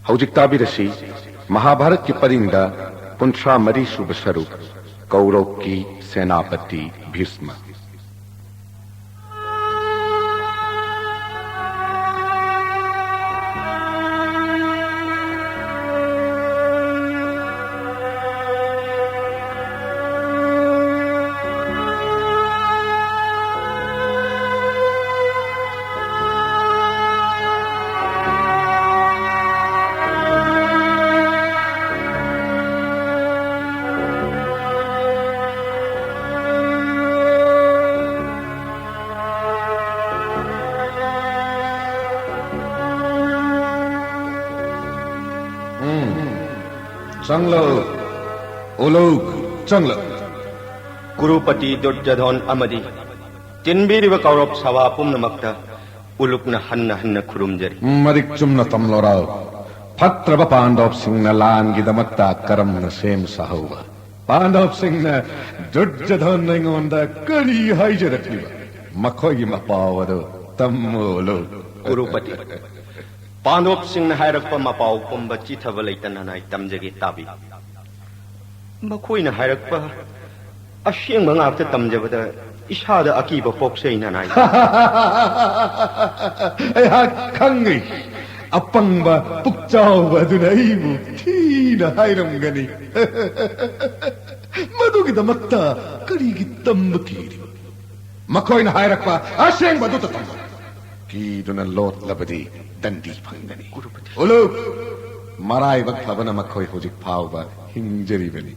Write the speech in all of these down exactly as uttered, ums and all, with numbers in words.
ꯍꯧꯖꯤꯛ ꯇꯥꯕꯤꯔꯁꯤ ꯃꯍꯥꯚꯥꯔꯠꯀꯤ ꯄꯔꯤꯡꯗ ꯀꯨꯟꯊ꯭ꯔꯥ ꯃꯔꯤ ꯁꯨꯕ ꯁꯔꯨꯛ, ꯀꯧꯔꯧꯀꯤ ꯁꯦꯅꯥꯄꯇꯤ ꯚꯤꯁꯃ꯫ ꯎꯝ, ꯆꯪꯂꯛꯎ, ꯎꯂꯨꯛ, ꯆꯪꯂꯛꯎ꯫ ꯀꯨꯔꯨꯄꯇꯤ ꯗꯨꯔꯖꯣꯙꯟ ꯑꯃꯗꯤ ꯇꯤꯟꯕꯤꯔꯤꯕ ꯀꯧꯔꯕ ꯁꯚꯥ ꯄꯨꯝꯅꯃꯛꯇ ꯎꯂꯨꯛꯅ ꯍꯟꯅ ꯍꯟꯅ ꯈꯨꯔꯨꯝꯖꯔꯤ꯫ ꯃꯔꯤꯛ ꯆꯨꯝꯅ ꯇꯝꯂꯣꯔꯥꯎ꯫ ꯐꯠꯇ꯭ꯔꯕ ꯄꯥꯟꯗꯕꯁꯤꯡꯅ ꯂꯥꯟꯒꯤꯗꯃꯛꯇ ꯀꯔꯝꯅ ꯁꯦꯝ ꯁꯥꯍꯧꯕ? ꯄꯥꯟꯗꯕꯁꯤꯡꯅ ꯗꯨꯔꯖꯣꯙꯟ ꯑꯩꯉꯣꯟꯗ ꯀꯔꯤ ꯍꯥꯏꯖꯔꯛꯂꯤꯕ? ꯃꯈꯣꯏꯒꯤ ꯃꯄꯥꯎ ꯑꯗꯨ ꯇꯝꯃꯨ ꯎꯂꯨꯛ꯫ ꯀꯨꯔꯨꯄꯇꯤ, ꯄꯥꯟꯗꯕꯁꯤꯡꯅ ꯍꯥꯏꯔꯛꯄ ꯃꯄꯥꯎ ꯄꯨꯝꯕ ꯆꯤꯊꯕ ꯂꯩꯇꯅ ꯅꯥꯏ ꯇꯝꯖꯒꯦ, ꯇꯥꯕꯤꯌꯨ꯫ ꯃꯈꯣꯏꯅ ꯍꯥꯏꯔꯛꯄ ꯑꯁꯦꯡꯕ ꯉꯥꯛꯇ ꯇꯝꯖꯕꯗ ꯏꯁꯥꯗ ꯑꯀꯤꯕ ꯄꯣꯛꯆꯩ, ꯅꯅꯥꯏ꯫ ꯑꯩꯍꯥꯛ ꯈꯪꯏ, ꯑꯄꯪꯕ ꯄꯨꯛꯆꯥꯎꯕ ꯑꯗꯨꯅ ꯑꯩꯕꯨ ꯊꯤꯅ ꯍꯥꯏꯔꯝꯒꯅꯤ꯫ ꯃꯗꯨꯒꯤꯗꯃꯛꯇ ꯀꯔꯤꯒꯤ ꯇꯝꯕ ꯀꯤꯔꯤꯕ? ꯃꯈꯣꯏꯅ ꯍꯥꯏꯔꯛꯄ ꯑꯁꯦꯡꯕꯗꯨꯇ ꯇꯝꯃꯨ꯫ ꯀꯤꯗꯨꯅ ꯂꯣꯠꯂꯕꯗꯤ ꯗꯟꯗꯤ ꯐꯪꯒꯅꯤ꯫ ꯎꯂꯨꯛ, ꯃꯔꯥꯏꯕꯛ ꯐꯕꯅ ꯃꯈꯣꯏ ꯍꯧꯖꯤꯛ ꯐꯥꯎꯕ ꯍꯤꯡꯖꯔꯤꯕꯅꯤ꯫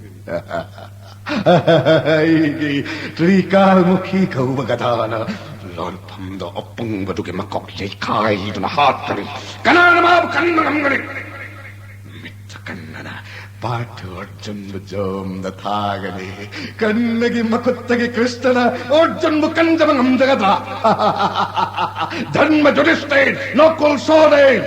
ꯑꯩꯒꯤ ꯇ꯭ꯔꯤꯀꯥꯜꯃꯨꯈꯤ ꯀꯧꯕ ꯒꯙꯥꯅ ꯂꯣꯟꯐꯝꯗ ꯑꯄꯪꯕꯗꯨꯒꯤ ꯃꯀꯣꯛ ꯌꯩꯈꯥꯏꯗꯨꯅ ꯍꯥꯠꯀꯅꯤ꯫ ꯀꯅꯥꯅ ꯃꯥꯕꯨ ꯀꯟꯕ ꯉꯝꯒꯅꯤ? ꯃꯤꯠꯇ ꯀꯟꯅꯅ ꯄꯥꯔꯊ ꯑꯔꯖꯨꯟꯕꯨ ꯖꯣꯝꯗ ꯊꯥꯒꯅꯤ꯫ ꯀꯟꯅꯒꯤ ꯃꯈꯨꯠꯇꯒꯤ ꯀ꯭ꯔꯤꯁꯅꯅ ꯑꯔꯖꯨꯟꯕꯨ ꯀꯟꯖꯕ ꯉꯝꯖꯒꯗ꯭ꯔꯥ? ꯙꯔꯃ ꯌꯨꯙꯤꯁꯇꯤꯔ, ꯅꯀꯨꯜ ꯁꯍꯗꯦꯕ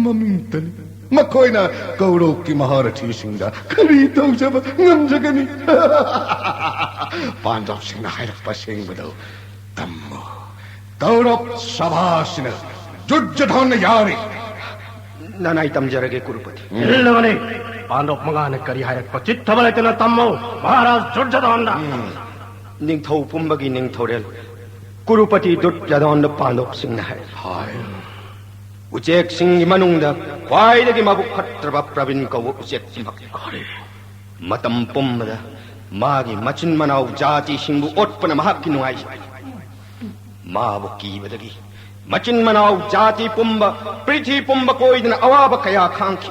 ꯃꯃꯤꯡꯇꯅꯤ꯫ ꯃꯈꯣꯏꯅ ꯀꯧꯔꯧꯀꯤ ꯃꯍꯥꯔꯊꯤꯁꯤꯡꯗ ꯀꯔꯤ ꯇꯧꯖꯕ ꯉꯝꯖꯒꯅꯤ? ꯄꯥꯟꯗꯕꯁꯤꯡꯅ ꯍꯥꯏꯔꯛꯄ ꯑꯁꯦꯡꯕꯗꯨ ꯇꯝꯃꯨ꯫ ꯀꯧꯔꯕ ꯁꯚꯥꯁꯤꯅ ꯗꯨꯔꯖꯣꯙꯟꯅ ꯌꯥꯔꯤ꯫ ꯅꯅꯥꯏ ꯇꯝꯖꯔꯒꯦ, ꯀꯨꯔꯨꯄꯇꯤ꯫ ꯏꯜꯂꯕꯅꯤ꯫ ꯄꯥꯟꯗꯣꯞ ꯃꯉꯥꯅ ꯀꯔꯤ ꯍꯥꯏꯔꯛꯄ ꯆꯤꯠꯊꯕ ꯂꯩꯇꯅ ꯇꯝꯃꯨ, ꯃꯍꯥꯔꯥꯖ ꯗꯨꯔꯖꯣꯙꯟꯗ꯫ ꯎꯝ꯫ ꯅꯤꯡꯊꯧ ꯄꯨꯝꯕꯒꯤ ꯅꯤꯡꯊꯧꯔꯦꯜ ꯀꯨꯔꯨꯄꯇꯤ ꯗꯨꯔꯖꯣꯙꯟꯗ ꯄꯥꯟꯗꯣꯞꯁꯤꯡꯅ ꯍꯥꯏ꯫ ꯍꯥꯏ꯫ ꯎꯆꯦꯛꯁꯤꯡꯒꯤ ꯃꯅꯨꯡꯗ ꯈ꯭ꯋꯥꯏꯗꯒꯤ ꯃꯕꯨꯛ ꯐꯠꯇ꯭ꯔꯕ ꯄ꯭ꯔꯕꯤꯟ ꯀꯧꯕ ꯎꯆꯦꯛꯁꯤꯃꯛ꯫ ꯀꯔꯤ? ꯃꯇꯝ ꯄꯨꯝꯕꯗ ꯃꯥꯒꯤ ꯃꯆꯤꯟ ꯃꯅꯥꯎ ꯖꯥꯇꯤꯁꯤꯡꯕꯨ ꯑꯣꯠꯄꯅ ꯃꯍꯥꯛꯀꯤ ꯅꯨꯡꯉꯥꯏꯖꯕꯤ꯫ ꯃꯥꯕꯨ ꯀꯤꯕꯗꯒꯤ ꯃꯆꯤꯟ ꯃꯅꯥꯎ ꯖꯥꯇꯤ ꯄꯨꯝꯕ, ꯄ꯭ꯔꯤꯊꯤ ꯄꯨꯝꯕ ꯀꯣꯏꯗꯨꯅ ꯑꯋꯥꯕ ꯀꯌꯥ ꯈꯥꯡꯈꯤ꯫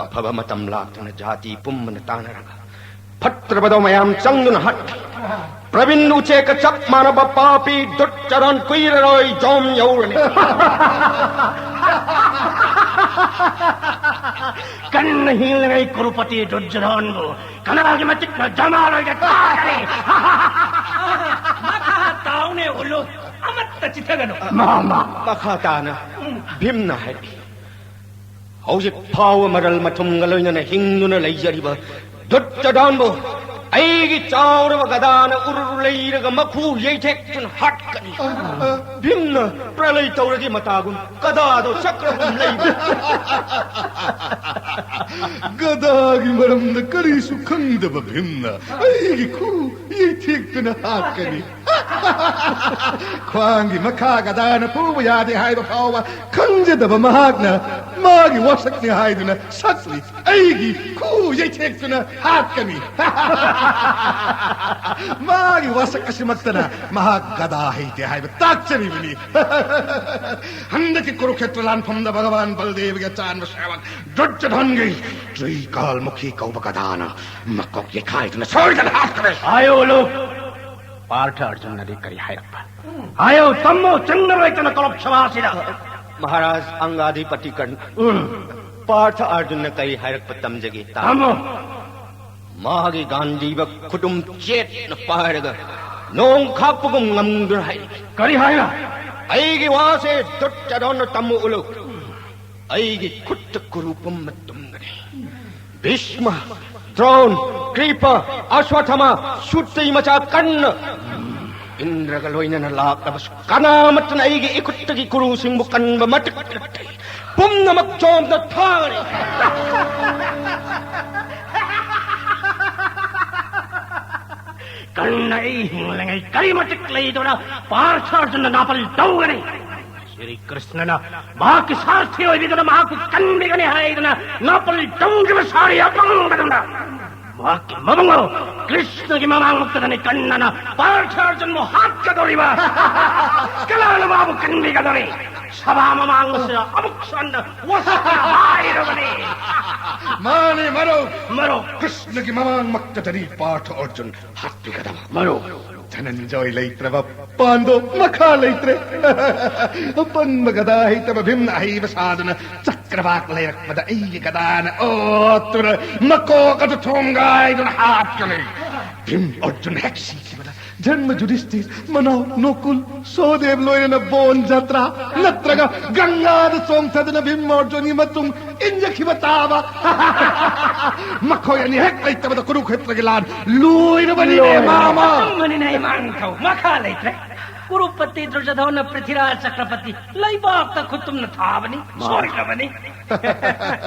ꯑꯐꯕ ꯃꯇꯝ ꯂꯥꯛꯇꯨꯅ ꯖꯥꯇꯤ ꯄꯨꯝꯕꯅ ꯇꯥꯟꯅꯔꯒ ꯐꯠꯇ꯭ꯔꯕꯗꯣ ꯃꯌꯥꯝ ꯆꯪꯗꯨꯅ ꯍꯥꯠꯈꯤ꯫ ꯄ꯭ꯔꯕꯤꯟ ꯎꯆꯦꯛꯀ ꯆꯞ ꯃꯥꯟꯅꯕ ꯄꯥꯄꯤ ꯗꯨꯠꯆꯔꯟ ꯀꯨꯏꯔꯔꯣꯏ ꯖꯣꯝ ꯌꯧꯔꯅꯤ꯫ ꯀꯟꯅ ꯍꯤꯡꯂꯤꯉꯩ ꯀꯨꯔꯨꯄꯇꯤ ꯗꯨꯠꯆꯔꯟꯕꯨ ꯀꯅꯥꯒꯤ ꯃꯇꯤꯛꯅ ꯖꯃꯥꯂꯣꯏꯗ ꯇꯥꯔꯦ꯫ ꯃꯈꯥ ꯇꯥꯎꯅꯦ ꯎꯂꯨ, ꯑꯃꯠꯇ ꯆꯤꯊꯒꯅꯨ꯫ ꯃꯥ, ꯃꯥ꯫ ꯃꯈꯥ ꯇꯥꯅ ꯚꯤꯝꯅ ꯍꯥꯏꯔꯛꯏ, ꯍꯧꯖꯤꯛ ꯐꯥꯎꯕ ꯃꯔꯜ ꯃꯊꯨꯝꯒ ꯂꯣꯏꯅꯅ ꯍꯤꯡꯗꯨꯅ ꯂꯩꯖꯔꯤꯕ ꯗꯨꯠꯆꯗꯥꯟꯕꯨ ꯑꯩꯒꯤ ꯆꯥꯎꯔꯕ ꯒꯗꯥꯅ ꯎꯔꯨꯔꯨ ꯂꯩꯔꯒ ꯃꯈꯨ ꯌꯩꯊꯦꯛꯇꯨꯅ ꯍꯥꯠꯀꯅꯤ꯫ ꯚꯤꯝꯅ ꯄ꯭ꯔꯂꯩ ꯇꯧꯔꯒꯤ ꯃꯇꯥꯒꯨꯝ ꯒꯗꯥꯗꯣ ꯆꯀ꯭ꯔꯒꯨꯝ ꯂꯩꯕ꯫ ꯒꯗꯥꯒꯤ ꯃꯔꯝꯗ ꯀꯔꯤꯁꯨ ꯈꯪꯗꯕ ꯚꯤꯝꯅ ꯑꯩꯒꯤ ꯈꯨ ꯌꯩꯊꯦꯛꯇꯨꯅ ꯍꯥꯠꯀꯅꯤ꯫ ꯈ꯭ꯋꯥꯡꯒꯤ ꯃꯈꯥ ꯒꯗꯥꯅ ꯐꯨꯕ ꯌꯥꯗꯦ ꯍꯥꯏꯕ ꯐꯥꯎꯕ ꯈꯪꯖꯗꯕ ꯃꯍꯥꯛꯅ ꯃꯥꯒꯤ ꯋꯥꯁꯛꯅꯤ ꯍꯥꯏꯗꯨꯅ ꯁꯛꯂꯤ꯫ ꯑꯩꯒꯤ ꯈꯨ ꯌꯩꯊꯦꯛꯇꯨꯅ ꯍꯥꯠꯀꯅꯤ꯫ ꯃꯥꯒꯤ ꯋꯥꯁꯛ ꯑꯁꯤꯃꯛꯇꯅ ꯃꯍꯥꯛ ꯒꯗꯥ ꯍꯩꯇꯦ ꯍꯥꯏꯕ ꯇꯥꯛꯆꯔꯤꯕꯅꯤ꯫ ꯍꯟꯗꯛꯀꯤ ꯀꯨꯔꯨꯈꯦꯇ꯭ꯔ ꯂꯥꯟꯐꯝꯗ ꯚꯒꯋꯥꯟ ꯕꯜꯗꯦꯕꯒꯤ ꯑꯆꯥꯟꯕ ꯁꯦꯋꯛ ꯗꯨꯠꯆꯗꯟꯒꯤ ꯇ꯭ꯔꯤꯀꯥꯜꯃꯨꯈꯤ ꯀꯧꯕ ꯒꯗꯥꯅ ꯃꯀꯣꯛ ꯌꯩꯈꯥꯏꯗꯨꯅ ꯁꯣꯏꯗꯅ ꯍꯥꯠꯈ꯭ꯔꯦ꯫ ꯍꯥꯏꯌꯣ, ꯎꯂꯨ꯫ ꯄꯥꯔꯊ ꯑꯔꯖꯨꯟꯅꯗꯤ ꯀꯔꯤ ꯍꯥꯏꯔꯛꯄ? ꯍꯥꯏꯌꯣ, ꯇꯝꯃꯣ, ꯆꯤꯡꯅꯔꯣꯏꯗꯅ ꯀꯣꯂꯣꯞ ꯁꯚꯥꯁꯤꯗ꯫ ꯃꯍꯥꯔꯥꯖ ꯑꯪꯒꯥꯙꯤꯄꯇꯤ ꯀꯔꯟ꯫ ꯎꯝ꯫ ꯄꯥꯔꯊ ꯑꯔꯖꯨꯟꯅ ꯀꯔꯤ ꯍꯥꯏꯔꯛꯄ ꯇꯝꯖꯒꯦ, ꯇꯥꯎ꯫ ꯇꯝꯃꯣ꯫ ꯃꯥꯒꯤ ꯒꯥꯟꯙꯤꯕ ꯈꯨꯗꯨꯝ ꯆꯦꯠꯅ ꯄꯥꯏꯔꯒ ꯅꯣꯡ ꯈꯥꯛꯄꯒꯨꯝ ꯉꯝꯗꯨꯅ ꯍꯥꯏꯔꯤ꯫ ꯀꯔꯤ ꯍꯥꯏꯅ? ꯑꯩꯒꯤ ꯋꯥꯁꯦ ꯗꯨꯠꯆꯗꯟꯅ ꯇꯝꯃꯨ ꯎꯂꯨ꯫ ꯑꯩꯒꯤ ꯈꯨꯠꯇ ꯀꯨꯔꯨ ꯄꯨꯝꯕ ꯇꯨꯝꯒꯅꯤ꯫ ꯚꯤꯁꯃ, ꯗ꯭ꯔꯣꯟ, ꯀ꯭ꯔꯤꯄ, ꯑꯁ꯭ꯋꯠꯊꯥꯃ, ꯁꯨꯇꯩ ꯃꯆꯥ ꯀꯟꯅ ꯏꯟꯗ꯭ꯔꯒ ꯂꯣꯏꯅꯅ ꯂꯥꯛꯂꯕꯁꯨ ꯀꯅꯥꯃꯠꯇꯅ ꯑꯩꯒꯤ ꯏꯈꯨꯠꯇꯒꯤ ꯀꯨꯔꯨꯁꯤꯡꯕꯨ ꯀꯟꯕ ꯃꯇꯤꯛ ꯅꯠꯇꯦ꯫ ꯄꯨꯝꯅꯃꯛ ꯆꯣꯝꯅ ꯊꯥꯒꯅꯤ꯫ ꯀꯔꯅ ꯑꯩ ꯍꯤꯡꯂꯤꯉꯩ ꯀꯔꯤ ꯃꯇꯤꯛ ꯂꯩꯗꯨꯅ ꯄꯥꯔꯊ ꯑꯔꯖꯨꯟꯅ ꯅꯥꯄꯜ ꯇꯧꯒꯅꯤ? ꯁ꯭ꯔꯤ ꯀ꯭ꯔꯤꯁꯅꯅ ꯃꯍꯥꯛꯀꯤ ꯁꯥꯔꯊꯤ ꯑꯣꯏꯕꯤꯗꯨꯅ ꯃꯍꯥꯛꯄꯨ ꯀꯟꯕꯤꯒꯅꯤ ꯍꯥꯏꯗꯨꯅ ꯅꯥꯄꯜ ꯇꯧꯈꯤꯕ ꯁꯥꯔꯤ ꯑꯄꯪꯕꯗꯨꯅ ꯃꯍꯥꯛꯀꯤ ꯃꯕꯨꯡꯉꯣ ꯀ꯭ꯔꯤꯁꯅꯒꯤ ꯃꯃꯥꯡꯃꯛꯇꯗꯅꯤ ꯀꯟꯅꯅ ꯄꯥꯔꯊ ꯑꯔꯖꯨꯟꯕꯨ ꯍꯥꯠꯀꯗꯧꯔꯤꯕ꯫ ꯀꯅꯥꯅ ꯃꯥꯕꯨ ꯀꯟꯕꯤꯒꯗꯧꯔꯤ? ꯁꯚꯥ ꯃꯃꯥꯡ ꯑꯁꯤꯗ ꯑꯃꯨꯛ ꯍꯟꯅ ꯋꯥꯁꯛꯅ ꯍꯥꯏꯔꯕꯅꯤ꯫ ꯃꯥꯅꯤ ꯃꯔꯨꯞ꯫ ꯃꯔꯨꯞ꯫ ꯀ꯭ꯔꯤꯁꯅꯒꯤ ꯃꯃꯥꯡꯃꯛꯇꯗꯅꯤ ꯄꯥꯔꯊ ꯑꯔꯖꯨꯟ ꯍꯥꯠꯄꯤꯒꯗꯕ꯫ ꯃꯔꯨꯞ꯫ ꯙꯅꯟꯖꯣꯏ ꯂꯩꯇ꯭ꯔꯕ ꯄꯥꯟꯗꯣꯞ ꯃꯈꯥ ꯂꯩꯇ꯭ꯔꯦ꯫ ꯑꯄꯪꯕ ꯒꯗꯥ ꯍꯩꯇꯕ ꯚꯤꯝꯅ ꯑꯍꯩꯕ ꯁꯥꯗꯨꯅ ꯆꯀ꯭ꯔꯕꯥꯛ ꯂꯩꯔꯛꯄꯗ ꯑꯩꯒꯤ ꯒꯗꯥꯅ ꯑꯣꯠꯇꯨꯅ ꯃꯀꯣꯛ ꯑꯗꯨ ꯊꯣꯡꯒꯥꯏꯗꯨꯅ ꯍꯥꯠꯀꯅꯤ꯫ ꯚꯤꯝ ꯑꯔꯖꯨꯟ ꯍꯦꯛ ꯁꯤꯈꯤꯕꯗ ꯙꯔꯃ ꯌꯨꯙꯤꯁꯇꯤꯔ, ꯃꯅꯥꯎ ꯅꯣꯀꯨꯜ, ꯁꯣꯗꯦꯕ ꯂꯣꯏꯅꯅ ꯕꯣꯟ ꯖꯇ꯭ꯔꯥ ꯅꯠꯇ꯭ꯔꯒ ꯒꯪꯒꯥꯗ ꯆꯣꯡꯊꯗꯨꯅ ꯚꯤꯝ ꯑꯔꯖꯨꯟꯒꯤ ꯃꯇꯨꯡ ꯏꯟꯖꯈꯤꯕ ꯇꯥꯕ꯫ ꯃꯈꯣꯏ ꯑꯅꯤ ꯍꯦꯛ ꯂꯩꯇꯕꯗ ꯀꯨꯔꯨꯈꯦꯇ꯭ꯔꯒꯤ ꯂꯥꯟ ꯂꯣꯏꯔꯕꯅꯤꯅꯦ, ꯂꯣꯏꯔꯦ꯫ ꯃꯥꯃ꯫ ꯑꯆꯨꯝꯕꯅꯤꯅꯦ, ꯏꯃꯥꯟꯊꯧ꯫ ꯃꯈꯥ ꯂꯩꯇ꯭ꯔꯦ꯫ ꯀꯨꯔꯨꯄꯇꯤ ꯗꯨꯔꯖꯣꯙꯅ ꯄ꯭ꯔꯤꯊꯤꯔꯥꯖ ꯆꯀ꯭ꯔꯄꯇꯤ ꯂꯩꯕꯥꯛꯇ ꯈꯨꯠꯇꯨꯝꯅ ꯊꯥꯕꯅꯤ꯫ ꯃꯥ꯫ ꯁꯣꯏꯈ꯭ꯔꯕꯅꯤ꯫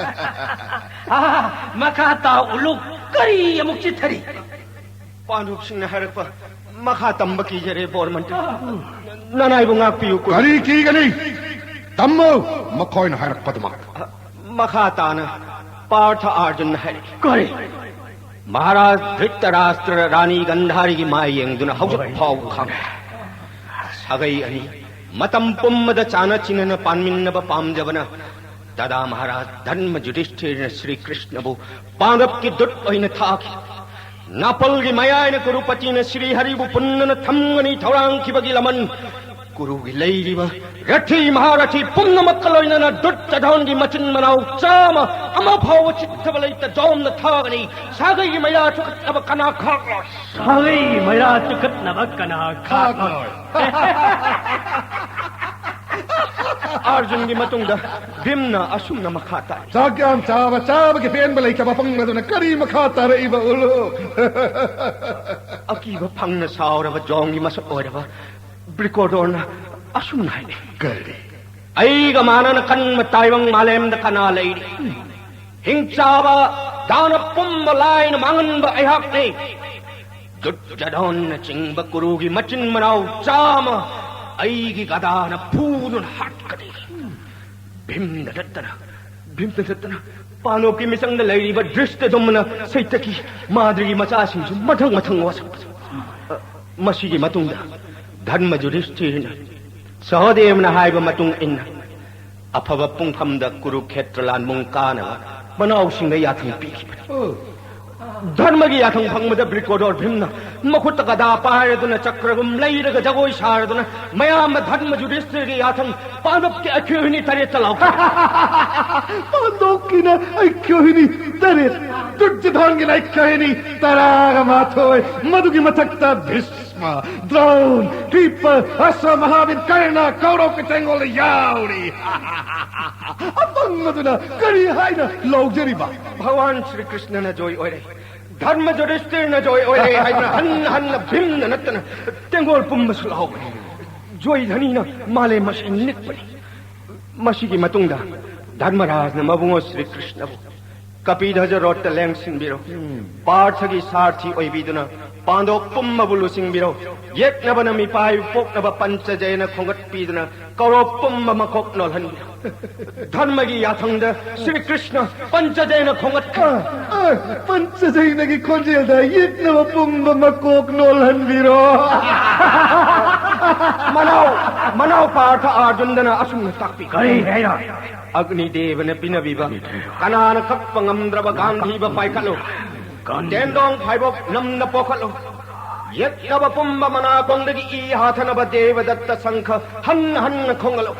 ꯑꯥ, ꯃꯈꯥ ꯇꯥ ꯎꯂꯨ꯫ ꯀꯔꯤ ꯑꯃꯨꯛ ꯆꯤꯠꯊꯔꯤ? ꯄꯥꯟꯗꯨꯞꯁꯤꯡꯅ ꯍꯥꯏꯔꯛꯄ ꯃꯈꯥ ꯇꯝꯕ ꯀꯤꯖꯔꯦ, ꯕꯣꯔꯃꯟꯇ꯭ꯔꯤ꯫ ꯅꯅꯥꯏꯕꯨ ꯉꯥꯛꯄꯤꯌꯨ, ꯀꯨꯔꯨ꯫ ꯀꯔꯤ ꯀꯤꯒꯅꯤ? ꯇꯝꯃꯨ, ꯃꯈꯣꯏꯅ ꯍꯥꯏꯔꯛꯄꯗꯨꯃꯛ꯫ ꯃꯈꯥ ꯇꯥꯅ ꯄꯥꯔꯊ ꯑꯥꯔꯖꯨꯟꯅ ꯍꯥꯏꯔꯛꯏ꯫ ꯀꯔꯤ? ꯃꯍꯥꯔꯥꯖ ꯙ꯭ꯔꯤꯇꯔꯥꯁꯇ꯭ꯔ ꯔꯥꯅꯤ ꯒꯟꯙꯥꯔꯤꯒꯤ ꯃꯥꯏ ꯌꯦꯡꯗꯨꯅ ꯍꯧꯖꯤꯛ ꯐꯥꯎꯕ ꯈꯪꯗꯦ꯫ ꯁꯥꯒꯩ ꯑꯅꯤ ꯃꯇꯝ ꯄꯨꯝꯕꯗ ꯆꯥꯅ ꯆꯤꯟꯅꯅ ꯄꯥꯟꯃꯤꯟꯅꯕ ꯄꯥꯝꯖꯕꯅ ꯗꯥꯗꯥ ꯃꯍꯥꯔꯥꯖ ꯙꯔꯃ ꯌꯨꯙꯤꯁꯊꯤꯔꯅ ꯁ꯭ꯔꯤ ꯀ꯭ꯔꯤꯁꯅꯕꯨ ꯄꯥꯡꯒꯞꯀꯤ ꯗꯨꯠ ꯑꯣꯏꯅ ꯊꯥꯈꯤ꯫ ꯅꯥꯄꯜꯒꯤ ꯃꯌꯥꯏꯅ ꯀꯨꯔꯨꯄꯇꯤꯅ ꯁ꯭ꯔꯤ ꯍꯔꯤꯕꯨ ꯄꯨꯟꯅꯅ ꯊꯝꯒꯅꯤ ꯊꯧꯔꯥꯡꯈꯤꯕꯒꯤ ꯂꯃꯟ ꯀꯨꯔꯨꯒꯤ ꯂꯩꯔꯤꯕ ꯔꯊꯤ ꯃꯍꯥꯔꯊꯤ ꯄꯨꯝꯅꯃꯛꯀ ꯂꯣꯏꯅꯅ ꯗꯨꯠꯇ ꯙꯣꯟꯒꯤ ꯃꯆꯤꯟ ꯃꯅꯥꯎ ꯆꯥꯝꯃ ꯑꯃ ꯐꯥꯎꯕ ꯆꯤꯠꯊꯕ ꯂꯩꯇ ꯖꯣꯝꯅ ꯊꯥꯒꯅꯤ꯫ ꯁꯥꯒꯩꯒꯤ ꯃꯩꯔꯥ ꯆꯨꯈꯠꯅꯕ ꯀꯅꯥ ꯈꯥꯛꯂꯣꯏ? ꯁꯥꯒꯩꯒꯤ ꯃꯩꯔꯥ ꯆꯨꯈꯠꯅꯕ ꯀꯅꯥ ꯈꯥꯛꯂꯣꯏ? ꯑꯥꯔꯖꯨꯟꯒꯤ ꯃꯇꯨꯡꯗ ꯚꯤꯝꯅ ꯑꯁꯨꯝꯅ ꯃꯈꯥ ꯇꯥꯏ꯫ ꯆꯥꯛ ꯌꯥꯝ ꯆꯥꯕ, ꯆꯥꯕꯒꯤ ꯄꯦꯟꯕ ꯂꯩꯇꯕ ꯄꯪꯕꯗꯨꯅ ꯀꯔꯤ ꯃꯈꯥ ꯇꯥꯔꯛꯏꯕ ꯎꯂꯨ? ꯑꯀꯤꯕ ꯐꯪꯅ ꯁꯥꯎꯔꯕ ꯖꯣꯝꯒꯤ ꯃꯁꯛ ꯑꯣꯏꯔꯕ ꯕ꯭ꯔꯤꯀꯣꯗꯣꯔꯅ ꯑꯁꯨꯝꯅ ꯍꯥꯏꯅꯩ꯫ ꯀꯔꯤ? ꯑꯩꯒ ꯃꯥꯟꯅꯅ ꯀꯟꯕ ꯇꯥꯏꯕꯪ ꯃꯥꯂꯦꯝꯗ ꯀꯅꯥ ꯂꯩꯔꯤ? ꯍꯤꯡꯆꯥꯕ ꯗꯥꯅꯕ ꯄꯨꯝꯕ ꯂꯥꯏꯅ ꯃꯥꯡꯍꯟꯕ ꯑꯩꯍꯥꯛꯅꯤ꯫ ꯗꯨꯔꯖꯣꯙꯟꯅ ꯆꯤꯡꯕ ꯀꯨꯔꯨꯒꯤ ꯃꯆꯤꯟ ꯃꯅꯥꯎ ꯆꯥꯝꯃ ꯑꯩꯒꯤ ꯒꯗꯥꯅ ꯐꯨꯗꯨꯅ ꯍꯥꯠꯀꯅꯤ꯫ ꯚꯤꯝꯗ ꯅꯠꯇꯅ, ꯚꯤꯝꯗ ꯅꯠꯇꯅ ꯄꯥꯟꯗꯣꯞꯀꯤ ꯃꯤꯆꯪꯗ ꯂꯩꯔꯤꯕ ꯗ꯭ꯔꯤꯁꯇꯗꯨꯝꯅ ꯁꯩꯇꯀꯤ ꯃꯥꯗ꯭ꯔꯤꯒꯤ ꯃꯆꯥꯁꯤꯡꯁꯨ ꯃꯊꯪ ꯃꯊꯪ ꯋꯥꯁꯛꯄ꯫ ꯑ, ꯃꯁꯤꯒꯤ ꯃꯇꯨꯡꯗ ꯙꯔꯃ ꯌꯨꯙꯤꯁꯊꯤꯔꯅ ꯁꯍꯗꯦꯕꯅ ꯍꯥꯏꯕ ꯃꯇꯨꯡ ꯏꯟꯅ ꯑꯐꯕ ꯄꯨꯡꯐꯝꯗ ꯀꯨꯔꯨꯈꯦꯇ꯭ꯔ ꯂꯥꯟꯕꯨꯡ ꯀꯥꯅꯕ ꯃꯅꯥꯎꯁꯤꯡꯗ ꯌꯥꯊꯪ ꯄꯤꯈꯤꯕꯅꯤ꯫ ꯙꯔꯃꯒꯤ ꯌꯥꯊꯪ ꯐꯪꯕꯗ ꯕ꯭ꯔꯤꯀꯣꯗꯣꯔ ꯚꯤꯝꯅ ꯃꯈꯨꯠꯇ ꯒꯗꯥ ꯄꯥꯏꯔꯗꯨꯅ ꯆꯀ꯭ꯔꯒꯨꯝ ꯂꯩꯔꯒ ꯖꯒꯣꯏ ꯁꯥꯔꯗꯨꯅ ꯃꯌꯥꯝꯅ ꯙꯔꯃ ꯌꯨꯙꯤꯁꯊꯤꯔꯒꯤ ꯌꯥꯊꯪ ꯄꯥꯟꯗꯣꯞꯀꯤ ꯑꯩꯈꯣꯏ ꯍꯨꯅꯤ ꯇꯔꯦꯠꯇ ꯂꯥꯎꯈꯤ꯫ ꯄꯥꯟꯗꯣꯞꯀꯤꯅ ꯑꯩꯈꯣꯏ ꯍꯨꯅꯤ ꯇꯔꯦꯠ, ꯗꯨꯔꯖꯣꯙꯟꯒꯤꯅ ꯑꯩꯈꯣꯏ ꯍꯨꯅꯤ ꯇꯔꯥꯒ ꯃꯥꯊꯣꯏ, ꯃꯗꯨꯒꯤ ꯃꯊꯛꯇ ꯚꯤꯁꯃ, ꯗ꯭ꯔꯣꯟ, ꯀ꯭ꯔꯤꯄ, ꯑꯁ, ꯃꯍꯥꯕꯤꯔ, ꯀꯔꯅ, ꯀꯧꯔꯧꯀꯤ ꯇꯦꯡꯒꯣꯜꯗ ꯌꯥꯎꯔꯤ꯫ ꯑꯄꯪꯕꯗꯨꯅ ꯀꯔꯤ ꯍꯥꯏꯅ ꯂꯧꯖꯔꯤꯕ? ꯚꯒꯋꯥꯟ ꯁ꯭ꯔꯤ ꯀ꯭ꯔꯤꯁꯅꯅ ꯖꯣꯏ ꯑꯣꯏꯔꯦ, ꯙꯔꯃ ꯌꯨꯙꯤꯁꯊꯤꯔꯅ ꯖꯣꯏ ꯑꯣꯏꯔꯦ ꯍꯥꯏꯗꯨꯅ ꯍꯟꯅ ꯍꯟꯅ ꯚꯤꯝꯅ ꯅꯠꯇꯅ ꯇꯦꯡꯒꯣꯜ ꯄꯨꯝꯕꯁꯨ ꯂꯥꯎꯕꯅꯤ꯫ ꯖꯣꯏ ꯙꯅꯤꯅ ꯃꯥꯂꯦꯝ ꯑꯁꯤ ꯅꯤꯛꯄꯅꯤ꯫ ꯃꯁꯤꯒꯤ ꯃꯇꯨꯡꯗ ꯙꯔꯃꯔꯥꯖꯅ ꯃꯕꯨꯡꯉꯣ ꯁ꯭ꯔꯤ ꯀ꯭ꯔꯤꯁꯅꯕꯨ ꯀꯄꯤꯙꯖ ꯔꯣꯠꯇ ꯂꯦꯡꯁꯤꯟꯕꯤꯔꯣ꯫ ꯄꯥꯔꯊꯒꯤ ꯁꯥꯔꯊꯤ ꯑꯣꯏꯕꯤꯗꯨꯅ ꯄꯥꯟꯗꯣꯞ ꯄꯨꯝꯕꯕꯨ ꯂꯨꯆꯤꯡꯕꯤꯔꯣ꯫ ꯌꯦꯛꯅꯕꯅ ꯃꯤꯄꯥꯏꯕꯨ ꯄꯣꯛꯅꯕ ꯄꯟꯆꯖꯌꯅ ꯈꯣꯡꯒꯠꯄꯤꯗꯨꯅ ꯀꯧꯔꯣꯞ ꯄꯨꯝꯕ ꯃꯀꯣꯛ ꯅꯣꯜꯍꯟꯕꯤꯔꯣ꯫ ꯙꯔꯃꯒꯤ ꯌꯥꯊꯪꯗ ꯁ꯭ꯔꯤ ꯀ꯭ꯔꯤꯁꯅ ꯄꯟꯆꯖꯌꯅ ꯈꯣꯡꯒꯠꯈ꯭ꯔꯦ꯫ ꯑ, ꯄꯟꯆꯖꯌꯅꯒꯤ ꯈꯣꯟꯖꯦꯜꯗ ꯌꯦꯛꯅꯕ ꯄꯨꯝꯕ ꯃꯀꯣꯛ ꯅꯣꯜꯍꯟꯕꯤꯔꯣ꯫ ꯃꯅꯥꯎ, ꯃꯅꯥꯎ ꯄꯥꯔꯊ ꯑꯥꯔꯖꯨꯟꯗꯅ ꯑꯁꯨꯝꯅ ꯇꯥꯛꯄꯤ꯫ ꯀꯔꯤ ꯍꯥꯏꯅꯣ? ꯑꯒꯅꯤ ꯗꯦꯕꯅ ꯄꯤꯅꯕꯤꯕ, ꯀꯅꯥꯅ ꯀꯛꯄ ꯉꯝꯗ꯭ꯔꯕ ꯒꯥꯟꯙꯤꯕ ꯄꯥꯏꯈꯠꯂꯨ꯫ ꯇꯦꯟꯗꯣꯡ ꯐꯥꯏꯕꯣꯛ ꯅꯝꯅ ꯄꯣꯛꯈꯠꯂꯨ꯫ ꯌꯦꯛꯅꯕ ꯄꯨꯝꯕ ꯃꯅꯥꯀꯣꯡꯗꯒꯤ ꯏ ꯍꯥꯊꯅꯕ ꯗꯦꯕꯗꯠꯇ ꯁꯪꯈ ꯍꯟꯅ ꯍꯟꯅ ꯈꯣꯡꯍꯜꯂꯨ꯫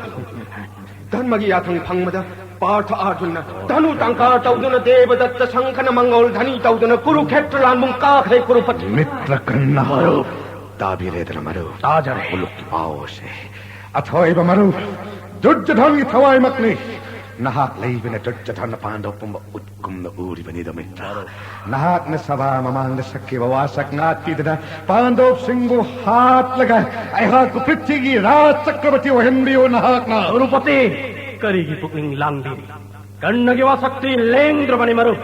ꯙꯔꯃꯒꯤ ꯌꯥꯊꯪ ꯐꯪꯕꯗ ꯄꯥꯔꯊ ꯑꯥꯔꯖꯨꯟꯅ ꯙꯅꯨ ꯇꯥꯡꯀꯥꯔ ꯇꯧꯗꯨꯅ ꯗꯦꯕꯗꯠꯇ ꯁꯪꯈꯅ ꯃꯪꯒꯣꯜ ꯙꯅꯤ ꯇꯧꯗꯨꯅ ꯀꯨꯔꯨꯈꯦꯇ꯭ꯔ ꯂꯥꯟꯕꯨꯡ ꯀꯥꯈ꯭ꯔꯦ ꯀꯨꯔꯨꯄꯇꯤ꯫ ꯃꯤꯇ꯭ꯔ ꯀꯔꯅ, ꯃꯔꯨꯞ꯫ ꯇꯥꯕꯤꯔꯦꯗꯅ ꯃꯔꯨꯞ? ꯇꯥꯖꯔꯦ꯫ ꯃꯨꯂꯨꯛ ꯄꯥꯎꯁꯦ꯫ ꯑꯊꯣꯏꯕ ꯃꯔꯨꯞ ꯗꯨꯔꯖꯣꯙꯟꯒꯤ ꯊꯋꯥꯏꯃꯛꯅꯤ꯫ ꯅꯍꯥꯛ ꯂꯩꯕꯅ ꯗꯨꯔꯖꯣꯙꯅ ꯄꯥꯟꯗꯕ ꯄꯨꯝꯕ ꯎꯠꯀꯨꯝꯅ ꯎꯔꯤꯕꯅꯤꯗꯣ ꯃꯤꯇ꯭ꯔ꯫ ꯅꯍꯥꯛꯅ ꯁꯚꯥ ꯃꯃꯥꯡꯗ ꯁꯛꯈꯤꯕ ꯋꯥꯁꯛ ꯉꯥꯛꯄꯤꯗꯨꯅ ꯄꯥꯟꯗꯕꯁꯤꯡꯕꯨ ꯍꯥꯠꯂꯒ ꯑꯩꯍꯥꯛꯄꯨ ꯄ꯭ꯔꯤꯊꯤꯒꯤ ꯔꯥꯖ ꯆꯀ꯭ꯔꯕꯔꯇꯤ ꯑꯣꯏꯍꯟꯕꯤꯌꯨ ꯅꯍꯥꯛꯅ꯫ ꯀꯨꯔꯨꯄꯇꯤ, ꯀꯔꯤꯒꯤ ꯄꯨꯛꯅꯤꯡ ꯂꯥꯡꯕꯤꯔꯤ? ꯀꯔꯅꯒꯤ ꯋꯥꯁꯛꯇꯤ ꯂꯦꯡꯗ꯭ꯔꯕꯅꯤ ꯃꯔꯨꯞ꯫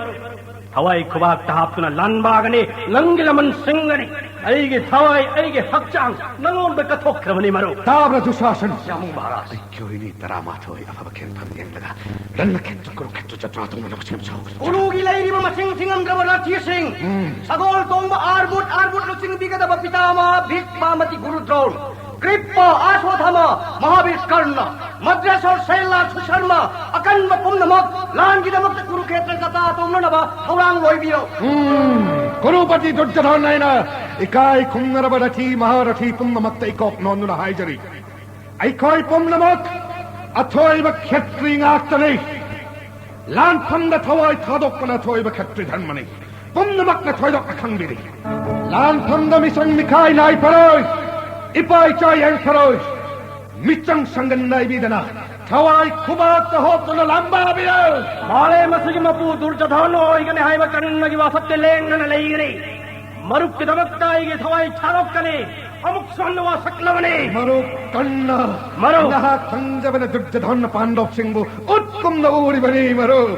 ꯊꯋꯥꯏ ꯈꯨꯕꯥꯛꯇ ꯍꯥꯞꯇꯨꯅ ꯂꯥꯟꯕꯥꯒꯅꯤ, ꯅꯪꯒꯤ ꯂꯃꯟ ꯁꯤꯡꯒꯅꯤ꯫ ꯑꯩꯒꯤ ꯊꯋꯥꯏ, ꯑꯩꯒꯤ ꯍꯛꯆꯥꯡ ꯅꯉꯣꯟꯗ ꯀꯠꯊꯣꯛꯈ꯭ꯔꯕꯅꯤ ꯃꯔꯨꯞ꯫ ꯇꯥꯕ꯭ꯔꯥ ꯗꯨꯁꯥꯁꯟ? ꯌꯥꯝꯕꯨꯡ ꯃꯍꯥꯔꯥꯖ꯫ ꯑꯩꯈꯣꯏꯅꯤ ꯇꯔꯥꯃꯥꯊꯣꯏ ꯑꯐꯕ ꯈꯦꯟꯐꯝ ꯌꯦꯡꯂꯒ ꯔꯟꯅꯈꯦꯇ꯭ꯔ ꯀꯨꯔꯨꯈꯦꯇ꯭ꯔ ꯖꯇ꯭ꯔꯥ ꯇꯧꯅꯅꯕ ꯁꯦꯝ ꯁꯥꯎꯈ꯭ꯔꯦ꯫ ꯎꯂꯨꯒꯤ ꯂꯩꯔꯤꯕ ꯃꯁꯤꯡ ꯊꯤꯉꯝꯗ꯭ꯔꯕ ꯔꯥꯊꯤꯁꯤꯡ, ꯎꯝ꯫ ꯁꯒꯣꯜ ꯇꯣꯡꯕ ꯑꯥꯔꯕꯨꯠ ꯑꯥꯔꯕꯨꯠ ꯂꯨꯆꯤꯡꯕꯤꯒꯗꯕ ꯄꯤꯇꯥꯃꯍ ꯚꯤꯁꯃꯥꯃꯇꯤ ꯒꯨꯔꯨ ꯗ꯭ꯔꯣꯟ, ꯀ꯭ꯔꯤꯞꯄ, ꯑꯥꯁ꯭ꯋꯠꯊꯥꯃ, ꯃꯍꯥꯕꯤꯔ ꯀꯔꯅ, ꯃꯗ꯭ꯔꯦꯁ꯭ꯋꯔ, ꯁꯩꯂꯥ, ꯁꯨꯁꯔꯃ, ꯑꯀꯟꯕ ꯄꯨꯝꯅꯃꯛ ꯂꯥꯟꯒꯤꯗꯃꯛꯇ ꯀꯨꯔꯨꯈꯦꯇ꯭ꯔ ꯖꯇ꯭ꯔꯥ ꯇꯧꯅꯅꯕ ꯊꯧꯔꯥꯡ ꯂꯣꯏꯕꯤꯔꯣ꯫ ꯎꯝ, ꯀꯨꯔꯨꯄꯇꯤ ꯗꯨꯔꯖꯣꯙꯟ, ꯑꯩꯅ ꯏꯀꯥꯏ ꯈꯨꯝꯅꯔꯕ ꯔꯊꯤ ꯃꯍꯥꯔꯊꯤ ꯄꯨꯝꯅꯃꯛꯇ ꯏꯀꯣꯛ ꯅꯣꯟꯗꯨꯅ ꯍꯥꯏꯖꯔꯤ, ꯑꯩꯈꯣꯏ ꯄꯨꯝꯅꯃꯛ ꯑꯊꯣꯏꯕ ꯈꯦꯇ꯭ꯔꯤ ꯉꯥꯛꯇꯅꯤ꯫ ꯂꯥꯟꯐꯝꯗ ꯊꯋꯥꯏ ꯊꯥꯗꯣꯛꯄꯅ ꯑꯊꯣꯏꯕ ꯈꯦꯇ꯭ꯔꯤ ꯙꯔꯃꯅꯤ꯫ ꯄꯨꯝꯅꯃꯛꯅ ꯊꯣꯏꯗꯣꯛꯅ ꯈꯪꯕꯤꯔꯤ꯫ ꯂꯥꯟꯐꯝꯗ ꯃꯤꯁꯪ ꯃꯤꯈꯥꯏ ꯅꯥꯏ ꯐꯔꯣꯏ꯫ ꯏꯄꯥ ꯏꯆꯥ ꯌꯦꯡ ꯐꯔꯣꯏ꯫ ꯃꯤꯆꯪ ꯁꯪꯒꯟ ꯅꯥꯏꯕꯤꯗꯅ ꯊꯋꯥꯏ ꯈꯨꯕꯥꯛꯇ ꯍꯣꯞꯇꯨꯅ ꯂꯥꯝꯕꯥꯕꯤꯌꯨ꯫ ꯃꯥꯂꯦꯝ ꯑꯁꯤꯒꯤ ꯃꯄꯨ ꯗꯨꯔꯖꯣꯙꯟ ꯑꯣꯏꯒꯅꯤ ꯍꯥꯏꯕ ꯀꯔꯅꯒꯤ ꯋꯥꯁꯛꯇꯤ ꯂꯦꯡꯗꯅ ꯂꯩꯒꯅꯤ꯫ ꯃꯔꯨꯞꯀꯤꯗꯃꯛꯇ ꯑꯩꯒꯤ ꯊꯋꯥꯏ ꯊꯥꯗꯣꯛꯀꯅꯤ꯫ ꯑꯃꯨꯛꯁꯨ ꯍꯟꯅ ꯋꯥꯁꯛꯂꯕꯅꯤ꯫ ꯃꯔꯨꯞ ꯀꯔꯅ, ꯃꯔꯨꯞ꯫ ꯅꯍꯥꯛ ꯈꯪꯖꯕꯅ ꯗꯨꯔꯖꯣꯙꯟꯅ ꯄꯥꯟꯗꯕꯁꯤꯡꯕꯨ ꯎꯠꯀꯨꯝꯅ ꯎꯔꯤꯕꯅꯤ ꯃꯔꯨꯞ꯫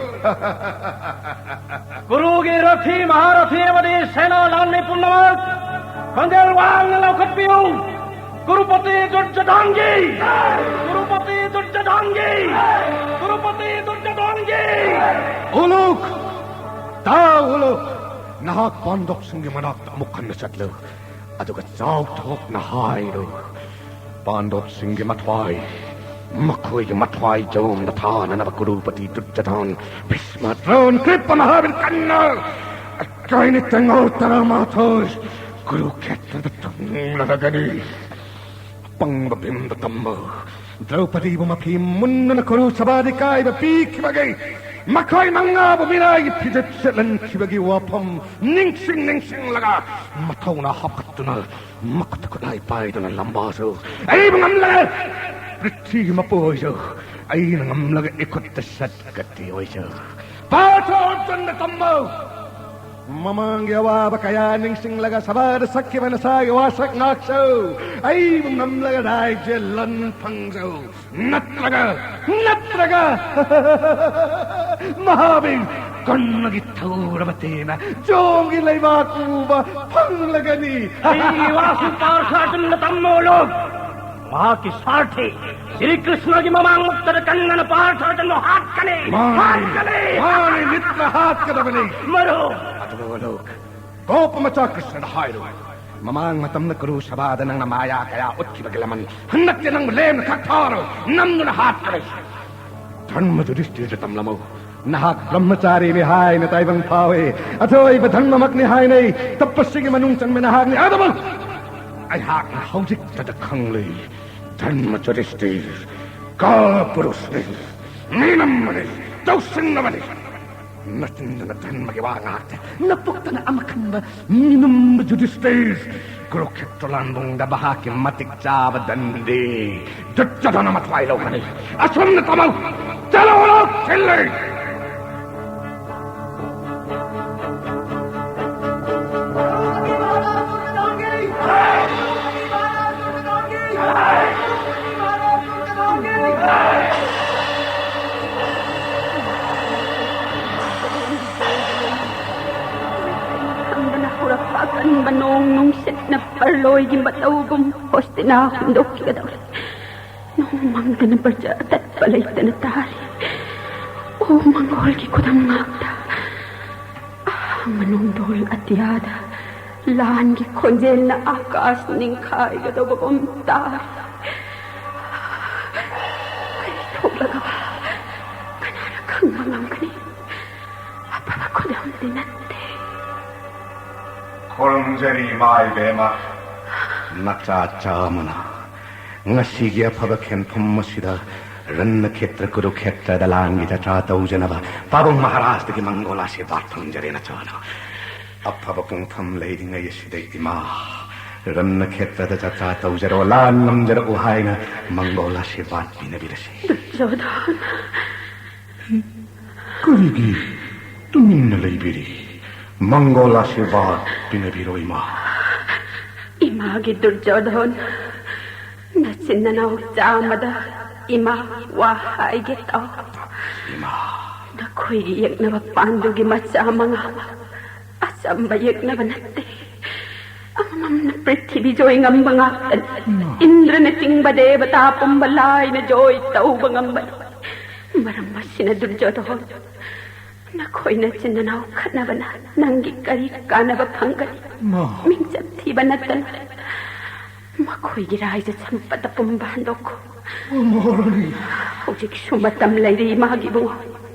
ꯀꯨꯔꯨꯒꯤ ꯔꯊꯤ ꯃꯍꯥꯔꯊꯤ ꯑꯃꯗꯤ ꯁꯦꯅꯥ ꯂꯥꯟꯃꯤ ꯄꯨꯝꯅꯃꯛ ꯈꯣꯟꯖꯦꯜ ꯋꯥꯡꯅ ꯂꯥꯎꯈꯠꯄꯤꯌꯨ꯫ ꯀꯨꯔꯨꯄꯇꯤ ꯗꯨꯔꯖꯣꯙꯟꯒꯤ! ꯀꯨꯔꯨꯄꯇꯤ ꯗꯨꯔꯖꯣꯙꯟꯒꯤ! ꯀꯨꯔꯨꯄꯇꯤ ꯗꯨꯔꯖꯣꯙꯟꯒꯤ! ꯎꯂꯨꯛ! ꯇꯥꯎ ꯎꯂꯨꯛ! ꯅꯍꯥꯛ ꯄꯥꯟꯗꯕꯁꯤꯡꯒꯤ ꯃꯅꯥꯛꯇ ꯑꯃꯨꯛ ꯍꯟꯅ ꯆꯠꯂꯨ꯫ ꯑꯗꯨꯒ ꯆꯥꯎꯊꯣꯛꯅ ꯍꯥꯏꯔꯨ, ꯄꯥꯟꯗꯕꯁꯤꯡꯒꯤ ꯃꯊ꯭ꯋꯥꯏ, ꯃꯈꯣꯏꯒꯤ ꯃꯊ꯭ꯋꯥꯏ ꯖꯣꯝꯗ ꯊꯥꯅꯅꯕ ꯀꯨꯔꯨꯄꯇꯤ ꯗꯨꯔꯖꯣꯙꯟ, ꯚꯤꯁꯃ, ꯗ꯭ꯔꯣꯟ, ꯀ꯭ꯔꯤꯞꯄ, ꯃꯍꯥꯕꯤꯔ ꯀꯔꯅ, ꯑꯩꯈꯣꯏꯅꯤ ꯇꯦꯡꯉꯣꯜ ꯇꯔꯥꯃꯥꯊꯣꯏ ꯀꯨꯔꯨꯈꯦꯇ꯭ꯔꯗ ꯊꯨꯡꯂꯔꯒꯅꯤ꯫ ꯑꯄꯪꯕ ꯚꯤꯝꯗ ꯇꯝꯃꯨ꯫ ꯗ꯭ꯔꯧꯄꯗꯤꯕꯨ ꯃꯐꯤ ꯃꯨꯟꯗꯨꯅ ꯀꯨꯔꯨ ꯁꯚꯥꯗ ꯏꯀꯥꯏꯕ ꯄꯤꯈꯤꯕꯒꯤ, ꯃꯈꯣꯏ ꯃꯉꯥꯕꯨ ꯃꯤꯔꯥꯏꯒꯤ ꯐꯤꯖꯦꯠ ꯁꯦꯠꯍꯟꯈꯤꯕꯒꯤ ꯋꯥꯐꯝ ꯅꯤꯡꯁꯤꯡ ꯅꯤꯡꯁꯤꯡꯂꯒ ꯃꯊꯧꯅꯥ ꯍꯥꯞꯀꯠꯇꯨꯅ ꯃꯈꯨꯠꯇ ꯈꯨꯠꯂꯥꯏ ꯄꯥꯏꯗꯨꯅ ꯂꯥꯝꯕꯥꯁꯨ ꯑꯩꯕꯨ ꯉꯝꯂꯦ꯫ ꯄ꯭ꯔꯤꯊꯤꯒꯤ ꯃꯄꯨ ꯑꯣꯏꯖꯧ꯫ ꯑꯩꯅ ꯉꯝꯂꯒ ꯏꯈꯨꯠꯇ ꯁꯠꯀꯠꯇꯤ ꯑꯣꯏꯖꯧ꯫ ꯄꯥꯔꯊ ꯑꯔꯖꯨꯟꯗ ꯇꯝꯃꯨ꯫ ꯃꯃꯥꯡꯒꯤ ꯑꯋꯥꯕ ꯀꯌꯥ ꯅꯤꯡꯁꯤꯡꯂꯒ ꯁꯚꯥꯗ ꯁꯛꯈꯤꯕ ꯅꯁꯥꯒꯤ ꯋꯥꯁꯛ ꯉꯥꯛꯆꯧ꯫ ꯑꯩꯕꯨ ꯉꯝꯂꯒ ꯔꯥꯏꯖ꯭ꯌ ꯂꯟ ꯐꯪꯖꯧ꯫ ꯅꯠꯇ꯭ꯔꯒ, ꯅꯠꯇ꯭ꯔꯒ ꯃꯍꯥꯕꯤꯔ ꯀꯔꯅꯒꯤ ꯊꯧꯔꯕ ꯇꯦꯟꯅ ꯖꯣꯝꯒꯤ ꯂꯩꯕꯥꯛ ꯎꯕ ꯐꯪꯂꯒꯅꯤ꯫ ꯑꯩꯒꯤ ꯋꯥꯁꯨ ꯄꯥꯔꯊ ꯑꯔꯖꯨꯟꯗ ꯇꯝꯃꯨ꯫ ꯃꯍꯥꯛꯀꯤ ꯁꯥꯔꯊꯤ ꯁ꯭ꯔꯤ ꯀ꯭ꯔꯤꯁꯅꯒꯤ ꯃꯃꯥꯡꯃꯛꯇꯗ ꯀꯔꯅꯅ ꯄꯥꯔꯊ ꯑꯔꯖꯨꯟꯕꯨ ꯍꯥꯠꯀꯅꯤ꯫ ꯃꯥꯅꯤ, ꯍꯥꯠꯀꯅꯤ꯫ ꯃꯥꯅꯤ, ꯃꯤꯇ꯭ꯔ, ꯍꯥꯠꯀꯗꯕꯅꯤ꯫ ꯃꯔꯨ꯫ ꯑꯗꯨꯕꯨ ꯂꯣꯛ, ꯒꯣꯄ ꯃꯆꯥ ꯀ꯭ꯔꯤꯁꯅꯗ ꯍꯥꯏꯔꯨ꯫ ꯃꯃꯥꯡ ꯃꯇꯝꯗ ꯀꯨꯔꯨ ꯁꯚꯥꯗ ꯅꯪꯅ ꯃꯥꯌꯥ ꯀꯌꯥ ꯎꯠꯈꯤꯕꯒꯤ ꯂꯃꯟ ꯍꯟꯗꯛꯇꯤ ꯅꯪꯕꯨ ꯂꯦꯝꯅ ꯈꯛ ꯊꯥꯔꯣꯏ, ꯅꯝꯗꯨꯅ ꯍꯥꯠꯀꯅꯤ꯫ ꯙꯔꯃ ꯌꯨꯙꯤꯁꯊꯤꯔꯗ ꯇꯝꯂꯝꯃꯨ꯫ ꯅꯍꯥꯛ ꯕ꯭ꯔꯍ꯭ꯃꯆꯥꯔꯤꯅꯤ ꯍꯥꯏꯅ ꯇꯥꯏꯕꯪ ꯐꯥꯎꯏ꯫ ꯑꯊꯣꯏꯕ ꯙꯔꯃꯃꯛꯅꯤ ꯍꯥꯏꯅꯩ꯫ ꯇꯄꯁꯤꯒꯤ ꯃꯅꯨꯡ ꯆꯟꯕ ꯅꯍꯥꯛꯅꯤ꯫ ꯑꯗꯨꯕꯨ ꯑꯩꯍꯥꯛꯅ ꯍꯧꯖꯤꯛꯇꯗ ꯈꯪꯂꯦ꯫ ꯙꯔꯃ ꯌꯨꯙꯤꯁꯊꯤꯔ ꯀꯥ ꯄꯨꯔꯨꯁꯅꯤ꯫ ꯃꯤꯅꯝꯕꯅꯤ, ꯇꯧꯁꯤꯟꯅꯕꯅꯤ꯫ ꯅꯆꯤꯟꯗꯅ ꯙꯔꯃꯒꯤ ꯋꯥ ꯉꯥꯛꯇ, ꯅꯄꯨꯛꯇꯅ ꯑꯃꯈꯟꯕ ꯃꯤꯅꯝꯕ ꯌꯨꯙꯤꯁꯊꯤꯔ꯫ ꯀꯨꯔꯨꯈꯦꯇ꯭ꯔ ꯂꯥꯟꯕꯨꯡꯗ ꯃꯍꯥꯛꯀꯤ ꯃꯇꯤꯛ ꯆꯥꯕ ꯗꯟꯗꯤ ꯗꯨꯔꯖꯣꯙꯅ ꯃꯊ꯭ꯋꯥꯏ ꯂꯧꯒꯅꯤ꯫ ꯑꯁꯨꯝꯅ ꯇꯝꯃꯨ꯫ ꯆꯠꯂꯣ, ꯆꯠꯂꯣ, ꯆꯦꯜꯂꯨ꯫ ꯈꯪꯗꯅ ꯍꯧꯔꯛꯄ ꯑꯀꯟꯕ ꯅꯣꯡ ꯅꯨꯡꯁꯤꯠꯅ ꯄꯔꯂꯣꯏꯒꯤ ꯃꯇꯧꯒꯨꯝ ꯍꯣꯁꯇꯤꯅꯥ ꯍꯨꯟꯗꯣꯛꯈꯤꯒꯗꯧꯔꯦ꯫ ꯅꯣꯡ ꯃꯪꯗꯅ ꯄ꯭ꯔꯖꯥ ꯑꯇꯠꯄ ꯂꯩꯇꯅ ꯇꯥꯔꯤ꯫ ꯑꯣ ꯃꯪꯒꯣꯜꯒꯤ ꯈꯨꯗꯝ ꯉꯥꯛꯇ ꯑꯍꯥꯡꯕ ꯅꯣꯡꯗꯣꯜ ꯑꯇꯤꯌꯥꯗ ꯂꯥꯟꯒꯤ ꯈꯣꯟꯖꯦꯜꯅ ꯑꯥꯀꯥꯁ ꯅꯤꯡꯈꯥꯏꯒꯗꯧꯕꯒꯨꯝ ꯇꯥꯔꯤ꯫ ꯀꯔꯤ ꯊꯣꯛꯂꯒꯕ ꯀꯅꯥꯅ ꯈꯪꯕ ꯉꯝꯒꯅꯤ? ꯑꯐꯕ ꯈꯨꯗꯝꯗꯤ ꯅꯠꯇꯦ꯫ ꯈꯨꯔꯨꯝꯖꯔꯤ ꯏꯃꯥ ꯏꯕꯦꯝꯃ꯫ ꯅꯆꯥ ꯆꯥꯃꯅ ꯉꯁꯤꯒꯤ ꯑꯐꯕ ꯈꯦꯟꯐꯝ ꯑꯁꯤꯗ ꯔꯟꯅꯈꯦꯇ꯭ꯔ ꯀꯨꯔꯨꯈꯦꯇ꯭ꯔꯗ ꯂꯥꯟꯒꯤ ꯖꯇ꯭ꯔꯥ ꯇꯧꯖꯅꯕ ꯄꯥꯕꯨꯡ ꯃꯍꯥꯔꯥꯖꯇꯒꯤ ꯃꯪꯒꯣꯜ ꯑꯥꯁꯤꯔꯕꯥꯗ ꯐꯪꯖꯔꯦ ꯅꯆꯥꯅ꯫ ꯑꯐꯕ ꯄꯨꯡꯐꯝ ꯂꯩꯔꯤꯉꯩ ꯑꯁꯤꯗ ꯏꯃꯥ, ꯔꯟꯅ ꯈꯦꯇ꯭ꯔꯗ ꯆꯥꯛꯆꯥ ꯇꯧꯖꯔꯣ, ꯂꯥꯟ ꯉꯝꯖꯔꯛꯎ ꯍꯥꯏꯅ ꯃꯪꯒꯣꯜ ꯑꯥꯁꯤꯔꯕꯥꯗ ꯄꯤꯅꯕꯤꯔꯁꯤ꯫ ꯗꯨꯔꯖꯣꯙꯟ꯫ ꯀꯔꯤꯒꯤ ꯇꯨꯃꯤꯟꯅ ꯂꯩꯕꯤꯔꯤ? ꯃꯪꯒꯣꯜ ꯑꯥꯁꯤꯔꯕꯥꯗ ꯄꯤꯅꯕꯤꯔꯣ, ꯏꯃꯥ꯫ ꯏꯃꯥꯒꯤ ꯗꯨꯔꯖꯣꯙꯟ, ꯅꯆꯤꯟ ꯅꯅꯥꯎ ꯆꯥꯝꯃꯗ ꯏꯃꯥ ꯋꯥ ꯍꯥꯏꯒꯦ ꯇꯥꯎ꯫ ꯏꯃꯥ꯫ ꯅꯈꯣꯏꯒꯤ ꯌꯦꯛꯅꯕ ꯄꯥꯟꯗꯨꯒꯤ ꯃꯆꯥ ꯃꯉꯥ ꯑꯆꯝꯕ ꯌꯦꯛꯅꯕ ꯅꯠꯇꯦ꯫ ꯑꯃꯃꯝꯅ ꯄ꯭ꯔꯤꯊꯤꯕꯤ ꯖꯣꯏ ꯉꯝꯕ ꯉꯥꯛꯇꯅꯤ꯫ ꯏꯟꯗ꯭ꯔꯅ ꯆꯤꯡꯕ ꯗꯦꯕꯇꯥ ꯄꯨꯝꯕ ꯂꯥꯏꯅ ꯖꯣꯏ ꯇꯧꯕ ꯉꯝꯕꯅꯤ꯫ ꯃꯔꯝ ꯑꯁꯤꯅ ꯗꯨꯔꯖꯣꯙꯟ, ꯅꯈꯣꯏ ꯅꯆꯤꯟ ꯅꯅꯥꯎ ꯈꯠꯅꯕꯅ ꯅꯪꯒꯤ ꯀꯔꯤ ꯀꯥꯟꯅꯕ ꯐꯪꯒꯅꯤ? ꯃꯥ꯫ ꯃꯤꯡꯆꯠ ꯊꯤꯕ ꯅꯠꯇꯅ꯫ ꯃꯈꯣꯏꯒꯤ ꯔꯥꯏꯖ ꯁꯝꯄꯠ ꯄꯨꯝꯕ ꯍꯟꯗꯣꯛꯈꯣ꯫ ꯑꯣ, ꯃꯍꯥꯔꯥꯅꯤ꯫ ꯍꯧꯖꯤꯛꯁꯨ ꯃꯇꯝ ꯂꯩꯔꯤ, ꯏꯃꯥꯒꯤ ꯏꯕꯨꯡꯉꯣ꯫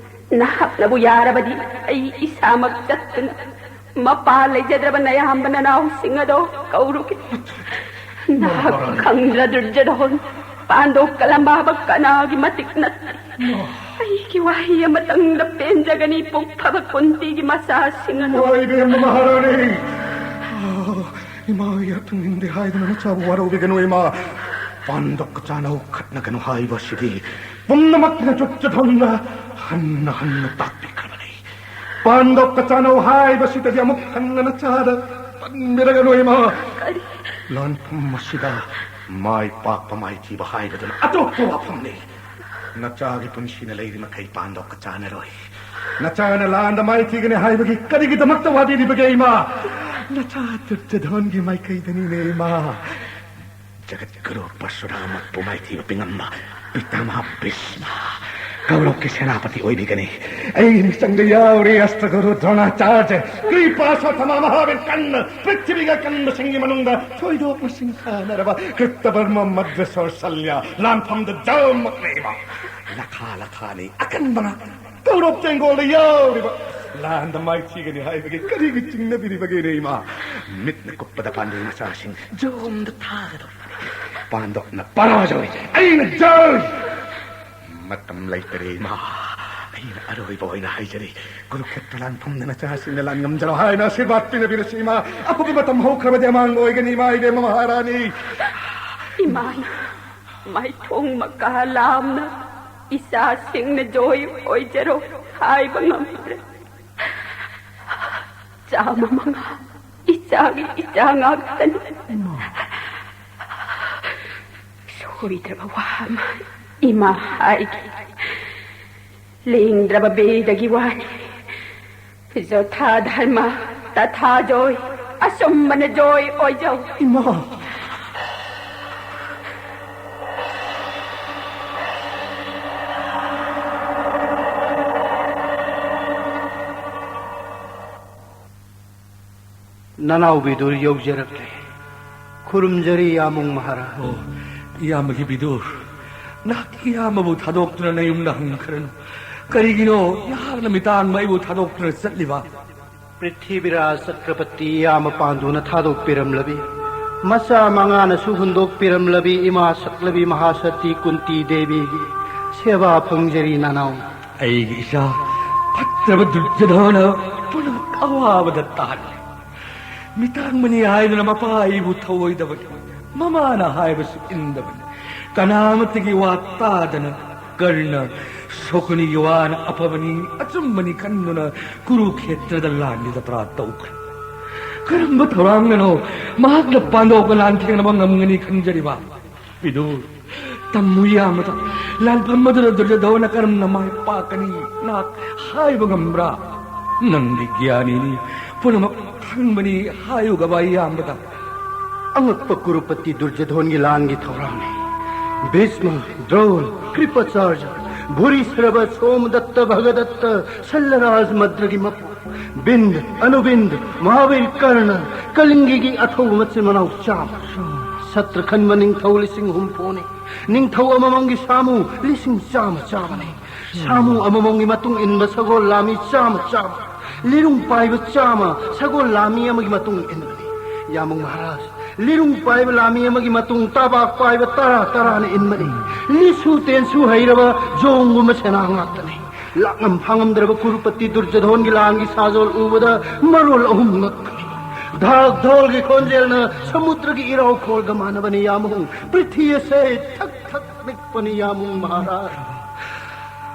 ꯅꯍꯥꯛꯅꯕꯨ ꯌꯥꯔꯕꯗꯤ ꯑꯩ ꯏꯁꯥꯃꯛ ꯆꯠꯇꯨꯅ ꯃꯄꯥ ꯂꯩꯖꯗ꯭ꯔꯕ ꯅꯌꯥꯝꯕ ꯅꯅꯥꯎꯁꯤꯡ ꯑꯗꯣ ꯀꯧꯔꯨꯒꯦ꯫ ꯅꯍꯥꯛ ꯈꯪꯗ꯭ꯔ, ꯗꯨꯔꯖꯣꯙꯟ, ꯄꯥꯟꯗꯣꯞ ꯀꯂꯝꯕꯥꯕ ꯀꯅꯥꯒꯤ ꯃꯇꯤꯛ ꯅꯠꯇꯦ꯫ ꯑꯩꯒꯤ ꯋꯥꯍꯩ ꯑꯃꯇꯪꯗ ꯄꯦꯟꯖꯒꯅꯤ, ꯄꯨꯛ ꯐꯕ ꯀꯨꯟꯇꯤꯒꯤ ꯃꯆꯥꯁꯤꯡ ꯑꯗꯣ꯫ ꯏꯃꯥ ꯏꯕꯦꯝꯃ ꯃꯍꯥꯔꯥꯅꯤ! ꯑꯥ, ꯏꯃꯥ, ꯑꯩ ꯇꯨꯝꯅꯤꯡꯗꯦ ꯍꯥꯏꯗꯨꯅ ꯅꯆꯥꯕꯨ ꯋꯥꯔꯧꯕꯤꯒꯅꯨ, ꯏꯃꯥ꯫ ꯄꯥꯟꯗꯣꯞꯀ ꯆꯥꯅꯧ ꯈꯠꯅꯒꯅꯨ ꯍꯥꯏꯕꯁꯤꯗꯤ ꯄꯨꯝꯅꯃꯛꯅ ꯗꯨꯔꯖꯣꯙꯟꯗ ꯍꯟꯅ ꯍꯟꯅ ꯇꯥꯛꯄꯤꯈ꯭ꯔꯕꯅꯤ꯫ ꯄꯥꯟꯗꯣꯞꯀ ꯆꯥꯅꯧ ꯍꯥꯏꯕꯁꯤꯗꯗꯤ ꯑꯃꯨꯛ ꯍꯟꯅ ꯅꯆꯥꯗ ꯄꯟꯕꯤꯔꯒꯅꯨ, ꯏꯃꯥ꯫ ꯀꯔꯤ? ꯂꯥꯟꯐꯝ ꯑꯁꯤꯗ ꯃꯥꯏ ꯄꯥꯛꯄ ꯃꯥꯏꯊꯤꯕ ꯍꯥꯏꯕꯗꯨꯅ ꯑꯇꯣꯞꯄ ꯋꯥꯐꯝꯅꯤ꯫ ꯅꯆꯥꯒꯤ ꯄꯨꯟꯁꯤꯅ ꯂꯩꯔꯤ ꯃꯈꯩ ꯄꯥꯟꯗꯣꯞꯀ ꯆꯥꯅꯔꯣꯏ꯫ ꯅꯆꯥꯅ ꯂꯥꯟꯗ ꯃꯥꯏꯊꯤꯒꯅꯤ ꯍꯥꯏꯕꯒꯤ ꯀꯔꯤꯒꯤꯗꯃꯛꯇ ꯋꯥꯕꯤꯔꯤꯕꯒꯦ, ꯏꯃꯥ? ꯅꯆꯥ ꯗꯨꯔꯖꯣꯙꯟꯒꯤ ꯃꯥꯏꯀꯩꯗꯅꯤꯅꯦ, ꯏꯃꯥ꯫ ꯖꯒꯠꯒꯨꯔꯨ ꯄꯔꯁꯨꯔꯥꯃꯕꯨ ꯃꯥꯏꯊꯤꯕ ꯄꯤꯉꯝꯕ ꯄꯤꯇꯥꯃꯍ ꯚꯤꯁꯃ ꯀꯧꯔꯕꯀꯤ ꯁꯦꯅꯥꯄꯇꯤ ꯑꯣꯏꯕꯤꯒꯅꯤ꯫ ꯑꯩ ꯃꯤꯆꯪꯗ ꯌꯥꯎꯔꯤ, ꯑꯁꯇ꯭ꯔꯒꯨꯔꯨ ꯗ꯭ꯔꯣꯅꯥꯆꯥꯔꯖ, ꯀ꯭ꯔꯤꯄꯥ ꯁꯣꯊꯃ ꯃꯍꯥꯕꯤꯔ ꯀꯔꯅ, ꯄ꯭ꯔꯤꯊꯤꯕꯤꯒ ꯀꯟꯕꯁꯤꯡꯒꯤ ꯃꯅꯨꯡꯗ ꯊꯣꯏꯗꯣꯛꯅ ꯁꯤꯡꯊꯥꯅꯔꯕ ꯀ꯭ꯔꯤꯇꯕꯔꯃ ꯃꯗ꯭ꯔꯁꯣꯔ ꯁꯜꯌꯥ, ꯂꯥꯟꯐꯝꯗ ꯖꯝꯃꯛꯅ ꯏꯃꯥ꯫ ꯂꯈꯥ ꯂꯈꯥꯅꯤ ꯑꯀꯟꯕ ꯉꯥꯛꯇ꯫ ꯀꯧꯔꯕ ꯇꯦꯡꯒꯣꯜꯗ ꯌꯥꯎꯔꯤꯕ ꯂꯥꯟꯗ ꯃꯥꯏꯊꯤꯒꯅꯤ ꯍꯥꯏꯕꯒꯤ ꯀꯔꯤꯒꯤ ꯆꯤꯡꯅꯕꯤꯔꯤꯕꯒꯦꯅꯦ, ꯏꯃꯥ? ꯃꯤꯠꯅ ꯀꯨꯞꯄꯗ ꯄꯥꯟꯗꯣꯏ ꯃꯆꯥꯁꯤꯡ ꯖꯣꯝꯗ ꯊꯥꯒꯗꯧꯔꯤꯕꯅꯤ꯫ ꯄꯥꯟꯗꯣꯞꯅ ꯄꯔꯥꯖꯣꯏ, ꯑꯩꯅ ꯖꯣꯏ! ꯃꯇꯝ ꯂꯩꯇꯔꯦ, ꯏꯃꯥ꯫ ꯑꯩꯅ ꯑꯔꯣꯏꯕ ꯑꯣꯏꯅ ꯍꯥꯏꯖꯔꯤ, ꯀꯨꯔꯨꯛꯈꯦꯇ꯭ꯔ ꯂꯥꯟꯐꯝꯗ ꯅꯆꯥꯁꯤꯡꯅ ꯂꯥꯟ ꯉꯝꯖꯔꯣ ꯍꯥꯏꯅ ꯑꯥꯁꯤꯔꯕꯥꯗ ꯄꯤꯅꯕꯤꯔꯁꯤ ꯏꯃꯥ꯫ ꯑꯀꯨꯞꯄ ꯃꯇꯝ ꯍꯧꯈ꯭ꯔꯕꯗꯤ ꯑꯃꯥꯡꯕ ꯑꯣꯏꯒꯅꯤ ꯏꯃꯥ, ꯏꯕꯦꯝꯃ ꯃꯍꯥꯔꯥꯅꯤ꯫ ꯏꯃꯥꯅ ꯃꯥꯏꯊꯣꯡ ꯃꯀꯥ ꯂꯥꯝꯅ ꯏꯆꯥꯁꯤꯡꯅ ꯖꯣꯏ ꯑꯣꯏꯖꯔꯣ ꯍꯥꯏꯕ ꯉꯝꯗ꯭ꯔꯦ꯫ ꯆꯥꯝꯃ ꯃꯉꯥ ꯏꯆꯥꯒꯤ ꯏꯆꯥ ꯉꯥꯛꯇꯅꯤ꯫ ꯁꯣꯏꯗ꯭ꯔꯕ ꯋꯥ ꯑꯃ ꯏꯃꯥ ꯍꯥꯏꯒꯦ꯫ ꯂꯦꯡꯗ꯭ꯔꯕ ꯕꯦꯗꯒꯤ ꯋꯥꯅꯤ꯫ ꯖꯣꯊꯥ ꯙꯔꯃ ꯇꯊꯥ ꯖꯣꯏ, ꯑꯆꯨꯝꯕꯅ ꯖꯣꯏ ꯑꯣꯏꯖꯧ꯫ ꯏꯃꯥ! ꯅꯅꯥꯎ ꯕꯤꯗꯨꯔ ꯌꯧꯖꯔꯛꯂꯦ꯫ ꯈꯨꯔꯨꯝꯖꯔꯤ ꯏꯌꯥꯃꯨꯡ ꯃꯍꯥꯔꯥꯖ꯫ ꯑꯣ, ꯏꯌꯥꯝꯕꯒꯤ ꯕꯤꯗꯨꯔ, ꯅꯍꯥꯛ ꯏꯌꯥꯝꯕꯕꯨ ꯊꯥꯗꯣꯛꯇꯨꯅ ꯅꯌꯨꯝꯗ ꯍꯟꯈ꯭ꯔꯅꯨ꯫ ꯀꯔꯤꯒꯤꯅꯣ ꯅꯍꯥꯛꯅ ꯃꯤꯇꯥꯡꯕ ꯑꯩꯕꯨ ꯊꯥꯗꯣꯛꯇꯨꯅ ꯆꯠꯂꯤꯕ? ꯄ꯭ꯔꯤꯊꯤꯕꯤꯔꯥꯖ ꯆꯀ꯭ꯔꯄꯇꯤ ꯏꯌꯥꯝꯕ ꯄꯥꯟꯗꯨꯅ ꯊꯥꯗꯣꯛꯄꯤꯔꯝꯂꯕꯤ, ꯃꯆꯥ ꯃꯉꯥꯅꯁꯨ ꯍꯨꯟꯗꯣꯛꯄꯤꯔꯝꯂꯕꯤ ꯏꯃꯥ ꯁꯛꯂꯕꯤ ꯃꯍꯥꯁꯇꯤ ꯀꯨꯟꯇꯤ ꯗꯦꯕꯤꯒꯤ ꯁꯦꯕꯥ ꯐꯪꯖꯔꯤ ꯅꯅꯥꯎ꯫ ꯑꯩꯒꯤ ꯏꯆꯥ ꯐꯠꯇ꯭ꯔꯕ ꯗꯨꯔꯖꯣꯙꯅ ꯄꯨꯝꯅꯃꯛ ꯑꯋꯥꯕꯗ ꯇꯥꯍꯜꯂꯦ꯫ ꯃꯤꯇꯥꯡꯕꯅꯤ ꯍꯥꯏꯗꯨꯅ ꯃꯄꯥ ꯑꯩꯕꯨ ꯊꯧꯑꯣꯏꯗꯕꯅꯤ, ꯃꯃꯥꯅ ꯍꯥꯏꯕꯁꯨ ꯏꯟꯗꯕꯅꯤ꯫ ꯀꯅꯥꯃꯠꯇꯒꯤ ꯋꯥ ꯇꯥꯗꯅ ꯀꯔꯅ ꯁꯣꯀꯨꯅꯤꯒꯤ ꯋꯥꯅ ꯑꯐꯕꯅꯤ, ꯑꯆꯨꯝꯕꯅꯤ ꯈꯟꯗꯨꯅ ꯀꯨꯔꯨꯈꯦꯇ꯭ꯔꯗ ꯂꯥꯟꯒꯤ ꯖꯇ꯭ꯔꯥ ꯇꯧꯈ꯭ꯔꯦ꯫ ꯀꯔꯝꯕ ꯊꯧꯔꯥꯡꯅꯅꯣ ꯃꯍꯥꯛꯅ ꯄꯥꯟꯗꯧꯒ ꯂꯥꯟꯊꯦꯡꯅꯕ ꯉꯝꯒꯅꯤ ꯈꯟꯖꯔꯤꯕ? ꯕꯤꯗꯨ, ꯇꯝꯃꯨ ꯏꯌꯥꯝꯕꯗ, ꯂꯥꯟꯐꯝ ꯑꯗꯨꯗ ꯗꯨꯔꯖꯣꯙꯅ ꯀꯔꯝꯅ ꯃꯥꯏ ꯄꯥꯛꯀꯅꯤ? ꯅꯍꯥꯛ ꯍꯥꯏꯕ ꯉꯝꯕ꯭ꯔꯥ? ꯅꯪꯗꯤ ꯒ꯭ꯌꯥꯅꯤꯅꯤ, ꯄꯨꯝꯅꯃꯛ ꯈꯪꯕꯅꯤ, ꯍꯥꯏꯌꯨꯒꯕ ꯏꯌꯥꯝꯕꯗ꯫ ꯑꯉꯛꯄ ꯀꯨꯔꯨꯄꯇꯤ ꯗꯨꯔꯖꯣꯙꯟꯒꯤ ꯂꯥꯟꯒꯤ ꯊꯧꯔꯥꯡꯅꯤ꯫ ꯚꯤꯁꯃ, ꯗ꯭ꯔꯣꯟ, ꯀ꯭ꯔꯤꯄꯥꯆꯥꯔꯖ, ꯚꯨꯔꯤꯁ꯭ꯔꯕ, ꯁꯣꯃꯗꯠꯇ, ꯚꯒꯗꯠꯇ, ꯁꯜꯂꯔꯥꯖ ꯃꯗ꯭ꯔꯒꯤ ꯃꯄꯨ, ꯕꯤꯟꯗ, ꯑꯅꯨꯕꯤꯟꯗ, ꯃꯍꯥꯕꯤꯔ ꯀꯔꯅ, ꯀꯂꯤꯡꯒꯤꯒꯤ ꯑꯊꯧꯕ ꯃꯆꯤꯟ ꯃꯅꯥꯎ ꯆꯥꯝꯃ, ꯁꯇ꯭ꯔꯈꯟꯕ ꯅꯤꯡꯊꯧ ꯂꯤꯁꯤꯡ ꯍꯨꯝꯐꯨꯅꯤ꯫ ꯅꯤꯡꯊꯧ ꯑꯃꯃꯝꯒꯤ ꯁꯥꯃꯨ ꯂꯤꯁꯤꯡ ꯆꯥꯝꯃ ꯆꯥꯝꯃꯅꯤ꯫ ꯁꯥꯃꯨ ꯑꯃꯃꯝꯒꯤ ꯃꯇꯨꯡ ꯏꯟꯕ ꯁꯒꯣꯜ ꯂꯥꯃꯤ ꯆꯥꯝꯃ ꯆꯥꯝꯃ꯫ ꯂꯤꯔꯨꯡ ꯄꯥꯏꯕ ꯆꯥꯝꯃ, ꯁꯒꯣꯜ ꯂꯥꯃꯤ ꯑꯃꯒꯤ ꯃꯇꯨꯡ ꯏꯟꯕꯅꯤ꯫ ꯌꯥꯃꯨꯡ ꯃꯍꯥꯔꯥꯖ, ꯂꯤꯔꯨꯡ ꯄꯥꯏꯕ ꯂꯥꯃꯤ ꯑꯃꯒꯤ ꯃꯇꯨꯡ ꯇꯥꯕꯥꯛ ꯄꯥꯏꯕ ꯇꯔꯥ ꯇꯔꯥꯅ ꯏꯟꯕꯅꯤ꯫ ꯂꯤꯁꯨ ꯇꯦꯟꯁꯨ ꯍꯩꯔꯕ ꯖꯣꯡꯒꯨꯝꯕ ꯁꯦꯅꯥ ꯉꯥꯛꯇꯅꯤ꯫ ꯂꯥꯛꯉꯝ ꯐꯥꯉꯝꯗ꯭ꯔꯕ ꯀꯨꯔꯨꯄꯇꯤ ꯗꯨꯔꯖꯣꯙꯣꯟꯒꯤ ꯂꯥꯟꯒꯤ ꯁꯥꯖꯣꯜ ꯎꯕꯗ ꯃꯔꯣꯜ ꯑꯍꯨꯝ ꯉꯛꯄꯅꯤ꯫ ꯙꯥꯛ ꯙꯣꯜꯒꯤ ꯈꯣꯟꯖꯦꯜꯅ ꯁꯃꯨꯗ꯭ꯔꯒꯤ ꯏꯔꯥꯎ ꯈꯣꯜꯒ ꯃꯥꯟꯅꯕꯅꯤ ꯌꯥꯝꯕꯨꯡ꯫ ꯄ꯭ꯔꯤꯊꯤ ꯑꯁꯦ ꯊꯛ ꯊꯛ ꯅꯤꯛꯄꯅꯤ ꯌꯥꯝꯕꯨꯡ ꯃꯍꯥꯔꯥꯖ꯫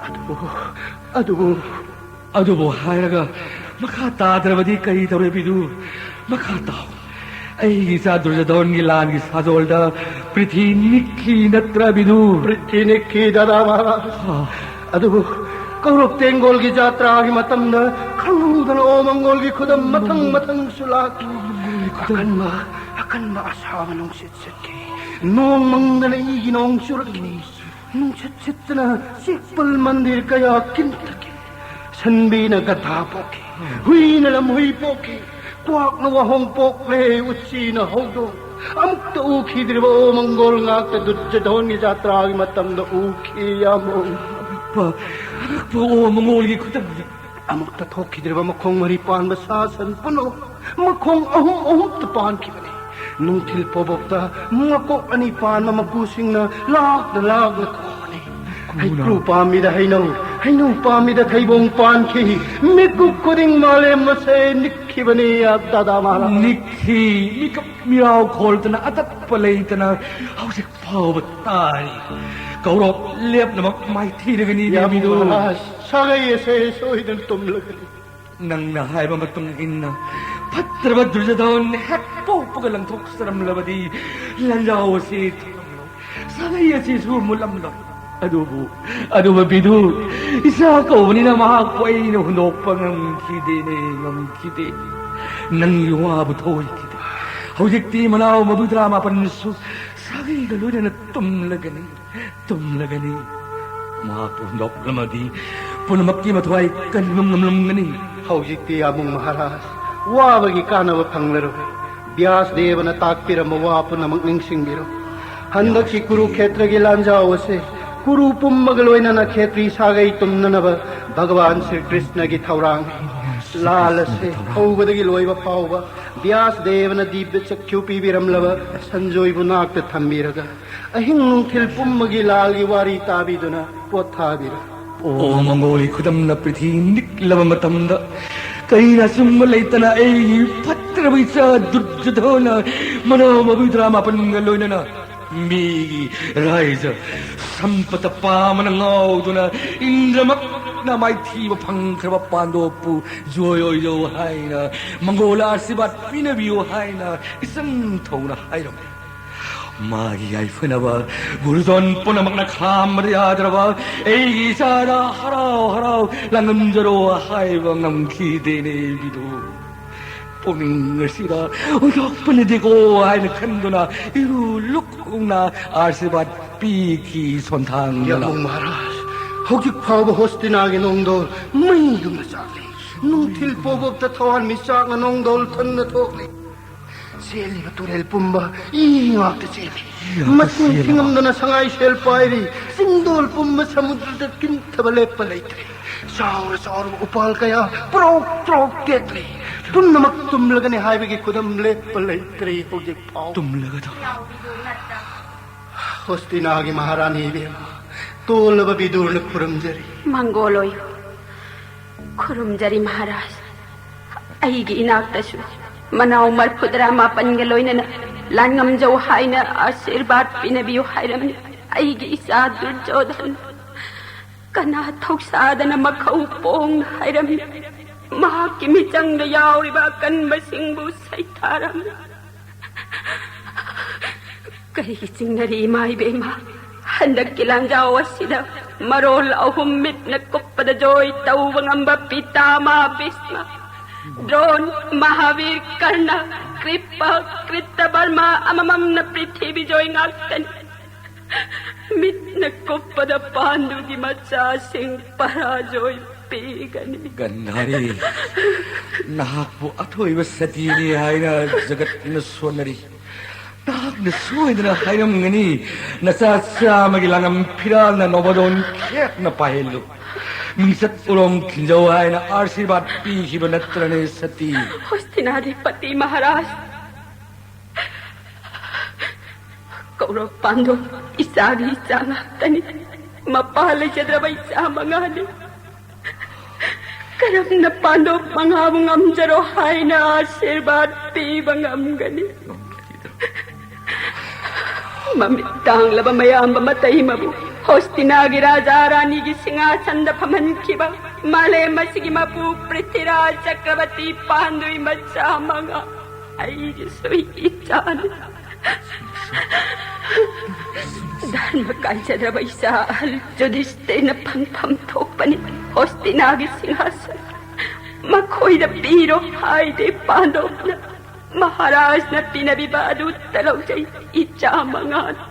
ꯑꯗꯨꯕꯨ, ꯑꯗꯨꯕꯨ ꯑꯗꯨꯕꯨ ꯍꯥꯏꯔꯒ ꯃꯈꯥ ꯇꯥꯗ꯭ꯔꯕꯗꯤ ꯀꯔꯤ ꯇꯧꯔꯦ ꯕꯤꯗꯨ? ꯃꯈꯥ ꯇꯥꯎ꯫ ꯑꯩꯒꯤ ꯏꯆꯥ ꯗꯨꯔꯖꯣꯙꯣꯟꯒꯤ ꯂꯥꯟꯒꯤ ꯁꯥꯖꯣꯜꯗ ꯄ꯭ꯔꯤꯊꯤ ꯅꯤꯛꯈꯤ ꯅꯠꯇ꯭ꯔꯥ ꯕꯤꯗꯨ? ꯄ꯭ꯔꯤꯊꯤ ꯅꯤꯛꯈꯤ ꯗꯥꯗꯥ ꯃꯍꯥꯔꯥꯖ꯫ ꯑꯥ꯫ ꯑꯗꯨꯕꯨ ꯀꯧꯔꯨꯞ ꯇꯦꯡꯒꯣꯜꯒꯤ ꯖꯥꯇ꯭ꯔꯥꯒꯤ ꯃꯇꯝꯗ ꯈꯪꯍꯧꯗꯅ ꯑꯣꯃꯪꯒꯣꯜꯒꯤ ꯈꯨꯗꯝ ꯃꯊꯪ ꯃꯊꯪꯁꯨ ꯂꯥꯛꯈꯤ꯫ ꯑꯀꯟꯕ, ꯑꯀꯟꯕ ꯑꯁꯥꯕ ꯅꯨꯡꯁꯤꯠ ꯁꯤꯠꯈꯤ꯫ ꯅꯣꯡ ꯃꯪꯗꯅ ꯏꯒꯤ ꯅꯣꯡ ꯆꯨꯔꯛꯈꯤ꯫ ꯅꯨꯡꯁꯤꯠ ꯁꯤꯠꯇꯅ ꯆꯤꯛꯄꯜ ꯃꯟꯗꯤꯔ ꯀꯌꯥ ꯀꯤꯟꯊꯈꯤ꯫ ꯁꯟꯕꯤꯅ ꯒꯙꯥ ꯄꯣꯛꯈꯤ, ꯍꯨꯏꯅ ꯂꯝꯍꯨꯏ ꯄꯣꯛꯈꯤ, ꯀ꯭ꯋꯥꯛꯅ ꯋꯥꯍꯣꯡ ꯄꯣꯛꯂꯦ, ꯎꯆꯤꯅ ꯍꯧꯗꯣꯡ꯫ ꯑꯃꯨꯛꯇ ꯎꯈꯤꯗ꯭ꯔꯤꯕ ꯑꯣ ꯃꯪꯒꯣꯜ ꯉꯥꯛꯇ ꯗꯨꯔꯖꯣꯙꯣꯟꯒꯤ ꯖꯥꯇ꯭ꯔꯥꯒꯤ ꯃꯇꯝꯗ ꯎꯈꯤ ꯌꯥꯝꯕꯨꯡ꯫ ꯑꯉꯛꯄ, ꯑꯉꯛꯄ ꯑꯣ ꯃꯪꯒꯣꯜꯒꯤ ꯈꯨꯗꯝꯅꯤ꯫ ꯑꯃꯨꯛꯇ ꯊꯣꯛꯈꯤꯗ꯭ꯔꯤꯕ ꯃꯈꯣꯡ ꯃꯔꯤ ꯄꯥꯟꯕ ꯁꯥ ꯁꯟ ꯄꯨꯝꯅꯃꯛ ꯃꯈꯣꯡ ꯑꯍꯨꯝ ꯑꯍꯨꯝꯇ ꯄꯥꯟꯈꯤꯕꯅꯤ꯫ ꯅꯨꯡꯊꯤꯜ ꯐꯥꯎꯕꯇ ꯃꯀꯣꯛ ꯑꯅꯤ ꯄꯥꯟꯕ ꯃꯀꯨꯁꯤꯡꯅ ꯂꯥꯛꯅ ꯂꯥꯛꯅ ꯀꯧꯕꯅꯤ꯫ ꯍꯩꯀ꯭ꯔꯨ ꯄꯥꯝꯕꯤꯗ ꯍꯩꯅꯧ, ꯍꯩꯅꯧ ꯄꯥꯝꯕꯤꯗ ꯊꯩꯕꯣꯡ ꯄꯥꯟꯈꯤ꯫ ꯃꯤꯀꯨꯞ ꯈꯨꯗꯤꯡ ꯃꯥꯂꯦꯝ ꯑꯁꯦ ꯅꯤꯛꯈꯤꯕꯅꯤ ꯗꯥꯗꯥ ꯃꯍꯥꯔꯥꯖ꯫ ꯅꯤꯛꯈꯤ꯫ ꯃꯤꯀꯞ ꯃꯤꯔꯥꯎ ꯈꯣꯜꯗꯅ ꯑꯇꯠꯄ ꯂꯩꯇꯅ ꯍꯧꯖꯤꯛ ꯐꯥꯎꯕ ꯇꯥꯔꯤ꯫ ꯀꯧꯔꯣꯞ ꯂꯦꯞꯅꯃꯛ ꯃꯥꯏꯊꯤꯔꯒꯅꯤ ꯌꯥꯝꯕꯨꯡ ꯗꯦꯕꯤꯗꯨ꯫ ꯃꯍꯥꯔꯥꯖ, ꯁꯥꯒꯩ ꯑꯁꯦ ꯁꯣꯏꯗꯅ ꯇꯨꯝꯂꯒꯅꯤ꯫ ꯅꯪꯅ ꯍꯥꯏꯕ ꯃꯇꯨꯡ ꯏꯟꯅ ꯐꯠꯇ꯭ꯔꯕ ꯗꯨꯔꯖꯣꯙꯟ ꯍꯦꯛ ꯄꯣꯛꯄꯒ ꯂꯪꯊꯣꯛꯆꯔꯝꯂꯕꯗꯤ ꯂꯥꯟꯖꯥꯎ ꯑꯁꯤ ꯊꯣꯛꯂꯝꯂꯣꯏ꯫ ꯁꯥꯒꯩ ꯑꯁꯤꯁꯨ ꯃꯨꯠꯂꯝꯂꯣꯏ꯫ ꯑꯗꯨꯕꯨ, ꯑꯗꯨꯕꯨ ꯕꯤꯗꯨ, ꯏꯆꯥ ꯀꯧꯕꯅꯤꯅ ꯃꯍꯥꯛꯄꯨ ꯑꯩꯅ ꯍꯨꯟꯗꯣꯛꯄ ꯉꯝꯈꯤꯗꯦꯅꯦ, ꯉꯝꯈꯤꯗꯦ꯫ ꯅꯪꯒꯤ ꯋꯥꯕꯨ ꯊꯧꯑꯣꯏꯈꯤꯗꯦ꯫ ꯍꯧꯖꯤꯛꯇꯤ ꯃꯅꯥꯎ ꯃꯧꯗ꯭ꯔꯥ ꯃꯥꯄꯟꯁꯨ ꯁꯥꯒꯩꯒ ꯂꯣꯏꯅꯅ ꯇꯨꯝꯂꯒꯅꯤ, ꯇꯨꯝꯂꯒꯅꯤ꯫ ꯃꯍꯥꯛꯄꯨ ꯍꯨꯟꯗꯣꯛꯂꯝꯃꯗꯤ ꯄꯨꯝꯅꯃꯛꯀꯤ ꯃꯊ꯭ꯋꯥꯏ ꯀꯟꯕ ꯉꯝꯂꯝꯒꯅꯤ꯫ ꯍꯧꯖꯤꯛꯇꯤ ꯌꯥꯝꯕꯨꯡ ꯃꯍꯥꯔꯥꯖ, ꯋꯥꯕꯒꯤ ꯀꯥꯟꯅꯕ ꯐꯪꯂꯔꯣꯏ꯫ ꯕ꯭ꯌꯥꯁ ꯗꯦꯕꯅ ꯇꯥꯛꯄꯤꯔꯝꯕ ꯋꯥ ꯄꯨꯝꯅꯃꯛ ꯅꯤꯡꯁꯤꯡꯕꯤꯔꯣ꯫ ꯍꯟꯗꯛꯀꯤ ꯀꯨꯔꯨꯈꯦꯇ꯭ꯔꯒꯤ ꯂꯥꯟꯖꯥꯎ ꯑꯁꯤ ꯀꯨꯔꯨ ꯄꯨꯝꯕꯒ ꯂꯣꯏꯅꯅ ꯈꯦꯇ꯭ꯔꯤ ꯁꯥꯒꯩ ꯇꯨꯝꯅꯅꯕ ꯚꯒꯋꯥꯟ ꯁ꯭ꯔꯤ ꯀ꯭ꯔꯤꯁꯅꯒꯤ ꯊꯧꯔꯥꯡꯅꯤ꯫ ꯂꯥꯜ ꯑꯁꯤ ꯍꯧꯕꯗꯒꯤ ꯂꯣꯏꯕ ꯐꯥꯎꯕ ꯕ꯭ꯌꯥꯁ ꯗꯦꯕꯅ ꯗꯤꯕ꯭ꯌ ꯆꯛꯈ꯭ꯌꯨ ꯄꯤꯕꯤꯔꯝꯂꯕ ꯁꯟꯖꯣꯏꯕꯨ ꯅꯥꯛꯇ ꯊꯝꯕꯤꯔꯒ ꯑꯍꯤꯡ ꯅꯨꯡꯊꯤꯜ ꯄꯨꯝꯕꯒꯤ ꯂꯥꯜꯒꯤ ꯋꯥꯔꯤ ꯇꯥꯕꯤꯗꯨꯅ ꯄꯣꯊꯥꯕꯤꯔꯣ꯫ ꯑꯣ ꯃꯪꯒꯣꯜꯒꯤ ꯈꯨꯗꯝꯅ ꯄ꯭ꯔꯤꯊꯤ ꯅꯤꯛꯂꯕ ꯃꯇꯝꯗ, ꯀꯔꯤꯅ ꯑꯆꯨꯝꯕ ꯂꯩꯇꯅ ꯑꯩꯒꯤ ꯐꯠꯇ꯭ꯔꯕ ꯏꯆꯥ ꯗꯨꯔꯖꯣꯙꯅ ꯃꯅꯥꯎ ꯃꯕꯤ ꯇꯔꯥꯃꯥꯄꯟꯒ ꯂꯣꯏꯅꯅ ꯃꯤꯒꯤ ꯔꯥꯏꯖ ꯁꯝꯄꯇ ꯄꯥꯝꯕꯅ ꯉꯥꯎꯗꯨꯅ, ꯏꯟꯗ꯭ꯔꯃꯛꯅ ꯃꯥꯏꯊꯤꯕ ꯐꯪꯈ꯭ꯔꯕ ꯄꯥꯟꯗꯣꯞꯄꯨ ꯖꯣꯏ ꯑꯣꯏꯖꯧ ꯍꯥꯏꯅ, ꯃꯪꯒꯣꯜ ꯑꯥꯁꯤꯔꯕꯥꯗ ꯄꯤꯅꯕꯤꯌꯨ ꯍꯥꯏꯅ ꯏꯆꯝ ꯊꯧꯅ ꯍꯥꯏꯔꯝꯃꯤ꯫ ꯃꯥꯒꯤ ꯌꯥꯏꯐꯅꯕ ꯒꯨꯔꯨꯖꯣꯟ ꯄꯨꯝꯅꯃꯛꯅ ꯈꯥꯝꯕꯗ ꯌꯥꯗ꯭ꯔꯕ ꯑꯩꯒꯤ ꯏꯆꯥꯗ ꯍꯔꯥꯎ ꯍꯔꯥꯎ ꯂꯥꯡꯉꯝꯖꯔꯣ ꯍꯥꯏꯕ ꯉꯝꯈꯤꯗꯦꯅꯦ ꯕꯤꯗꯨ꯫ ꯄꯨꯛꯅꯤꯡ ꯑꯁꯤꯗ ꯑꯣꯏꯊꯣꯛꯄꯅꯤꯗꯤꯀꯣ ꯍꯥꯏꯅ ꯈꯟꯗꯨꯅ ꯏꯔꯨ ꯂꯨꯛꯅ ꯑꯥꯁꯤꯔꯕꯥꯗ ꯄꯤꯈꯤ ꯁꯣꯟꯊꯥꯡꯗꯅ꯫ ꯌꯥꯍꯧ ꯃꯍꯥꯔꯥꯖ, ꯍꯧꯖꯤꯛ ꯐꯥꯎꯕ ꯍꯣꯁꯇꯤꯅꯥꯒꯤ ꯅꯣꯡꯗꯣꯜ ꯃꯩꯒꯨꯝꯅ ꯆꯥꯛꯂꯤ꯫ ꯅꯨꯡꯊꯤꯜ ꯄꯣꯕꯣꯞꯇ ꯊꯋꯥꯟ ꯃꯤꯆꯥꯛꯅ ꯅꯣꯡꯗꯣꯜ ꯊꯟꯅ ꯊꯣꯛꯂꯤ꯫ ꯆꯦꯜꯂꯤꯕ ꯇꯨꯔꯦꯜ ꯄꯨꯝꯕ ꯏ ꯉꯥꯛꯇ ꯆꯦꯜꯂꯤ꯫ ꯃꯇꯨꯡ ꯊꯤꯉꯝꯗꯅ ꯁꯉꯥꯏ ꯁꯦꯜ ꯄꯥꯏꯔꯤ꯫ ꯆꯤꯡꯗꯣꯜ ꯄꯨꯝꯕ ꯁꯃꯨꯗ꯭ꯔꯗ ꯀꯤꯟꯊꯕ ꯂꯦꯞꯄ ꯂꯩꯇ꯭ꯔꯦ꯫ ꯆꯥꯎꯔ ꯆꯥꯎꯔꯕ ꯎꯄꯥꯜ ꯀꯌꯥ ꯄ꯭ꯔꯣꯛ ꯄ꯭ꯔꯣꯛ ꯇꯦꯛꯂꯤ꯫ ꯄꯨꯝꯅꯃꯛ ꯇꯨꯝꯂꯒꯅꯤ ꯍꯥꯏꯕꯒꯤ ꯈꯨꯗꯝ ꯂꯦꯞꯄ ꯂꯩꯇ꯭ꯔꯦ ꯍꯧꯖꯤꯛ ꯐꯥꯎ꯫ ꯇꯨꯝꯂꯒꯗꯧ꯫ ꯍꯣꯁꯇꯤꯅꯥꯒꯤ ꯃꯍꯥꯔꯥꯅꯤ ꯏꯕꯦꯝꯃ, ꯇꯣꯜꯂꯕ ꯕꯤꯗꯨꯔꯅ ꯈꯨꯔꯨꯝꯖꯔꯤ꯫ ꯃꯪꯒꯣꯜ ꯑꯣꯏꯌꯨ꯫ ꯈꯨꯔꯨꯝꯖꯔꯤ ꯃꯍꯥꯔꯥꯖ꯫ ꯑꯩꯒꯤ ꯏꯅꯥꯛꯇꯁꯨ ꯃꯅꯥꯎ ꯃꯔꯐꯨꯇꯔꯥ ꯃꯥꯄꯟꯒ ꯂꯣꯏꯅꯅ ꯂꯥꯟꯉꯝꯖꯧ ꯍꯥꯏꯅ ꯑꯥꯁꯤꯔꯕꯥꯗ ꯄꯤꯅꯕꯤꯌꯨ ꯍꯥꯏꯔꯝꯃꯤ꯫ ꯑꯩꯒꯤ ꯏꯆꯥ ꯗꯨꯔꯖꯣꯙꯟ ꯀꯅꯥ ꯊꯧꯁꯥꯗꯅ ꯃꯈꯧ ꯄꯣꯡꯅ ꯍꯥꯏꯔꯝꯃꯤ꯫ ꯃꯍꯥꯛꯀꯤ ꯃꯤꯆꯪꯗ ꯌꯥꯎꯔꯤꯕ ꯑꯀꯟꯕꯁꯤꯡꯕꯨ ꯁꯩꯊꯥꯔꯝꯃꯤ꯫ ꯀꯔꯤ ꯆꯤꯡꯅꯔꯤ ꯏꯃꯥ ꯏꯕꯦꯝꯃ? ꯍꯟꯗꯛꯀꯤ ꯂꯥꯟꯖꯥꯎ ꯑꯁꯤꯗ ꯃꯔꯣꯜ ꯑꯍꯨꯝ ꯃꯤꯠꯅ ꯀꯨꯞꯄꯗ ꯖꯣꯏ ꯇꯧꯕ ꯉꯝꯕ ꯄꯤꯇꯥꯃꯥ ꯚꯤꯁꯃ, ꯗ꯭ꯔꯣꯟ, ꯃꯍꯥꯕꯤꯔ, ꯀꯔꯅ, ꯀ꯭ꯔꯤꯄ, ꯀ꯭ꯔꯤꯇꯕꯔꯃ ꯑꯃꯃꯝꯅ ꯄ꯭ꯔꯤꯊꯤꯕꯤ ꯖꯣꯏ ꯉꯥꯛꯇꯅꯤ꯫ ꯃꯤꯠꯅ ꯀꯨꯞꯄꯗ ꯄꯥꯟꯗꯨꯒꯤ ꯃꯆꯥꯁꯤꯡ ꯄꯔꯥꯖꯣꯏ ꯄꯤꯒꯅꯤ꯫ ꯒꯟꯙꯥꯔꯤ, ꯅꯍꯥꯛꯄꯨ ꯑꯊꯣꯏꯕ ꯁꯇꯤꯅꯤ ꯍꯥꯏꯅ ꯖꯒꯠꯅ ꯁꯣꯟꯅꯔꯤ꯫ ꯅꯍꯥꯛꯅ ꯁꯣꯏꯗꯅ ꯍꯥꯏꯔꯝꯒꯅꯤ, ꯅꯆꯥ ꯆꯥꯝꯃꯒꯤ ꯂꯥꯡꯉꯝ ꯐꯤꯔꯥꯜꯅ ꯅꯣꯕꯗꯣꯟ ꯈꯦꯠꯅ ꯄꯥꯏꯍꯜꯂꯨ꯫ ꯃꯤꯡꯆꯠ ꯎꯔꯣꯡ ꯈꯤꯟꯖꯧ ꯍꯥꯏꯅ ꯑꯥꯁꯤꯔꯕꯥꯗ ꯄꯤꯈꯤꯕ ꯅꯠꯇ꯭ꯔꯅꯦ ꯁꯇꯤ? ꯍꯣꯁꯇꯤꯅꯥꯗꯤꯄꯇꯤ ꯃꯍꯥꯔꯥꯖ, ꯀꯧꯔꯕ ꯄꯥꯟꯗꯣꯞ ꯏꯆꯥꯒꯤ ꯏꯆꯥ ꯉꯥꯛꯇꯅꯤ꯫ ꯃꯄꯥ ꯂꯩꯖꯗ꯭ꯔꯕ ꯏꯆꯥ ꯃꯉꯥꯅꯤ꯫ ꯀꯔꯝꯅ ꯄꯥꯟꯗꯣꯞ ꯃꯉꯥꯕꯨ ꯉꯝꯖꯔꯣ ꯍꯥꯏꯅ ꯑꯥꯁꯤꯔꯕꯥꯗ ꯄꯤꯕ ꯉꯝꯒꯅꯤ? ꯃꯃꯤꯠ ꯇꯥꯡꯂꯕ ꯃꯌꯥꯝꯕ ꯃꯇꯩꯃꯕꯨ ꯍꯣꯁꯇꯤꯅꯥꯒꯤ ꯔꯥꯖꯥ ꯔꯥꯅꯤꯒꯤ ꯁꯤꯡꯍꯥꯁꯟꯗ ꯐꯝꯍꯟꯈꯤꯕ ꯃꯥꯂꯦꯝ ꯑꯁꯤꯒꯤ ꯃꯄꯨ ꯄ꯭ꯔꯤꯊꯤꯔꯥꯖ ꯆꯀ꯭ꯔꯕꯔꯇꯤ ꯄꯥꯟꯗꯨꯏ ꯃꯆꯥ ꯃꯉꯥ ꯑꯩꯒꯤꯁꯨ ꯏꯆꯥꯅꯤ꯫ ꯙꯔꯃ ꯀꯥꯏꯖꯗ꯭ꯔꯕ ꯏꯆꯥ ꯑꯍꯜ ꯌꯨꯙꯤꯁꯇꯤꯔꯅ ꯐꯝꯐꯝ ꯊꯣꯛꯄꯅꯤ ꯍꯣꯁꯇꯤꯅꯥꯒꯤ ꯁꯤꯡꯍꯥꯁꯟ꯫ ꯃꯈꯣꯏꯗ ꯄꯤꯔꯣ ꯍꯥꯏꯗꯦ ꯄꯥꯟꯗꯣꯞꯅ꯫ ꯃꯍꯥꯔꯥꯖꯅ ꯄꯤꯅꯕꯤꯕ ꯑꯗꯨꯇ ꯂꯧꯖꯩ ꯏꯆꯥ ꯃꯉꯥꯅꯤ꯫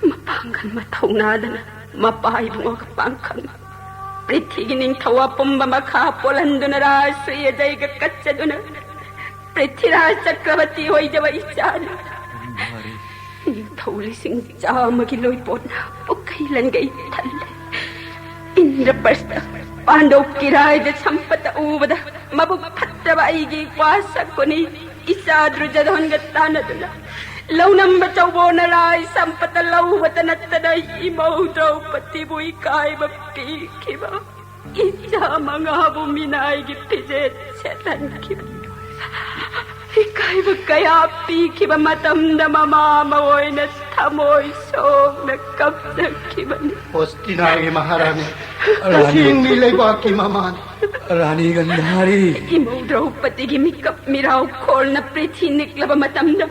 ꯃꯄꯥꯡꯒꯜ ꯃꯊꯧꯅꯥꯗꯅ ꯃꯄꯥ ꯏꯕꯨꯡꯉꯣꯒ ꯄꯥꯡꯈꯪ ꯄ꯭ꯔꯤꯊꯤꯒꯤ ꯅꯤꯡꯊꯧ ꯑꯄꯨꯝꯕ ꯃꯈꯥ ꯄꯣꯜꯍꯟꯗꯨꯅ ꯔꯥꯖꯁ꯭ꯔꯤ ꯑꯖꯩꯒ ꯀꯠꯆꯗꯨꯅ ꯄ꯭ꯔꯤꯊꯤꯔꯥꯖ ꯆꯀ꯭ꯔꯕꯔꯇꯤ ꯑꯣꯏꯖꯕ ꯏꯆꯥꯅꯤ꯫ ꯅꯤꯡꯊꯧ ꯂꯤꯁꯤꯡ ꯆꯥꯝꯃꯒꯤ ꯂꯣꯏꯄꯣꯠꯅ ꯄꯨꯛꯈꯩ ꯂꯟꯒꯩ ꯊꯜꯂꯦ꯫ ꯏꯟꯗ꯭ꯔꯄ꯭ꯔꯁꯇ ꯄꯥꯟꯗꯣꯞꯀꯤ ꯔꯥꯏꯖ ꯁꯝꯄꯇ ꯎꯕꯗ ꯃꯕꯨꯛ ꯐꯠꯇ꯭ꯔꯕ ꯑꯩꯒꯤ ꯏꯄ꯭ꯋꯥ ꯁꯛꯄꯅꯤ ꯏꯆꯥ ꯗ꯭ꯔꯨꯖꯙꯣꯟꯒ ꯇꯥꯟꯅꯗꯨꯅ ꯂꯧꯅꯝꯕ ꯆꯧꯕꯣꯟꯅ ꯔꯥꯏ ꯁꯝꯄꯇ ꯂꯧꯕꯇ ꯅꯠꯇꯅ ꯏꯃꯧ ꯗ꯭ꯔꯧꯄꯗꯤꯕꯨ ꯏꯀꯥꯏꯕ ꯄꯤꯈꯤꯕ꯫ ꯏꯆꯥ ꯃꯉꯥꯕꯨ ꯃꯤꯅꯥꯏꯒꯤ ꯐꯤꯖꯦꯠ ꯁꯦꯠꯍꯟꯈꯤꯕ꯫ ꯏꯀꯥꯏꯕ ꯀꯌꯥ ꯄꯤꯈꯤꯕ ꯃꯇꯝꯗ ꯃꯃꯥ ꯑꯃ ꯑꯣꯏꯅ ꯊꯃꯣꯏ ꯁꯣꯛꯅ ꯀꯞꯆꯈꯤꯕꯅꯤ꯫ ꯍꯣꯁꯇꯤꯅꯥꯒꯤ ꯃꯍꯥꯔꯥꯅꯤ, ꯔꯥꯅꯤ꯫ ꯑꯁꯦꯡꯕꯤ ꯂꯩꯕꯥꯛꯀꯤ ꯃꯃꯥꯅꯤ꯫ ꯔꯥꯅꯤ ꯒꯟꯙꯥꯔꯤ꯫ ꯏꯃꯧ ꯗ꯭ꯔꯧꯄꯗꯤꯒꯤ ꯃꯤꯀꯞ ꯃꯤꯔꯥꯎ ꯈꯣꯜꯅ ꯄ꯭ꯔꯤꯊꯤ ꯅꯤꯛꯂꯕ ꯃꯇꯝꯗ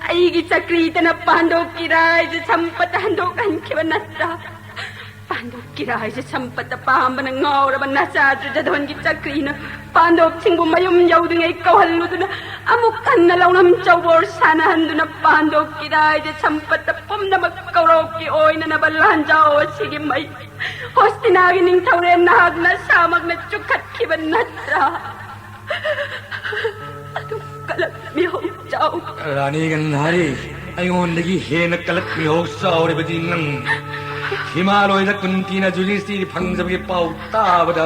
ꯑꯩꯒꯤ ꯆꯀ꯭ꯔꯤꯗꯅ ꯄꯥꯟꯗꯣꯞꯀꯤ ꯔꯥꯏꯖ ꯁꯝꯄꯇ ꯍꯟꯗꯣꯛꯍꯟꯈꯤꯕ ꯅꯠꯇ꯭ꯔꯥ? ꯄꯥꯟꯗꯣꯞꯀꯤ ꯔꯥꯏꯖ ꯁꯝꯄꯇ ꯄꯥꯝꯕꯅ ꯉꯥꯎꯔꯕ ꯅꯆꯥ ꯗ꯭ꯔꯨꯖꯙꯣꯟꯒꯤ ꯆꯀ꯭ꯔꯤꯅ ꯄꯥꯟꯗꯣꯞꯁꯤꯡꯕꯨ ꯃꯌꯨꯝ ꯌꯧꯗ꯭ꯔꯤꯉꯩ ꯀꯧꯍꯜꯂꯨꯗꯨꯅ ꯑꯃꯨꯛ ꯍꯟꯅ ꯂꯧꯅꯝ ꯆꯧꯕꯣꯔ ꯁꯥꯟꯅꯍꯟꯗꯨꯅ ꯄꯥꯟꯗꯣꯞꯀꯤ ꯔꯥꯏꯖ ꯁꯝꯄꯇ ꯄꯨꯝꯅꯃꯛ ꯀꯧꯔꯣꯛꯀꯤ ꯑꯣꯏꯅꯅꯕ ꯂꯥꯟꯖꯥꯎ ꯑꯁꯤꯒꯤ ꯃꯩ ꯍꯣꯁꯇꯤꯅꯥꯒꯤ ꯅꯤꯡꯊꯧꯔꯦꯜ ꯅꯍꯥꯛ ꯅꯁꯥꯃꯛꯅ ꯆꯨꯈꯠꯈꯤꯕ ꯅꯠꯇ꯭ꯔꯥ? ꯑꯗꯨꯝ ꯀꯂꯛ ꯃꯤꯍꯧ ꯆꯥꯎ꯫ ꯔꯥꯅꯤ ꯒꯟꯙꯥꯔꯤ, ꯑꯩꯉꯣꯟꯗꯒꯤ ꯍꯦꯟꯅ ꯀꯂꯛ ꯃꯤꯍꯧ ꯆꯥꯎꯔꯤꯕꯗꯤ ꯅꯪ꯫ ꯍꯤꯃꯥꯂꯣꯏꯗ ꯀꯨꯟꯇꯤꯅ ꯌꯨꯙꯤꯁꯇꯤꯔ ꯐꯪꯖꯕꯒꯤ ꯄꯥꯎ ꯇꯥꯕꯗ,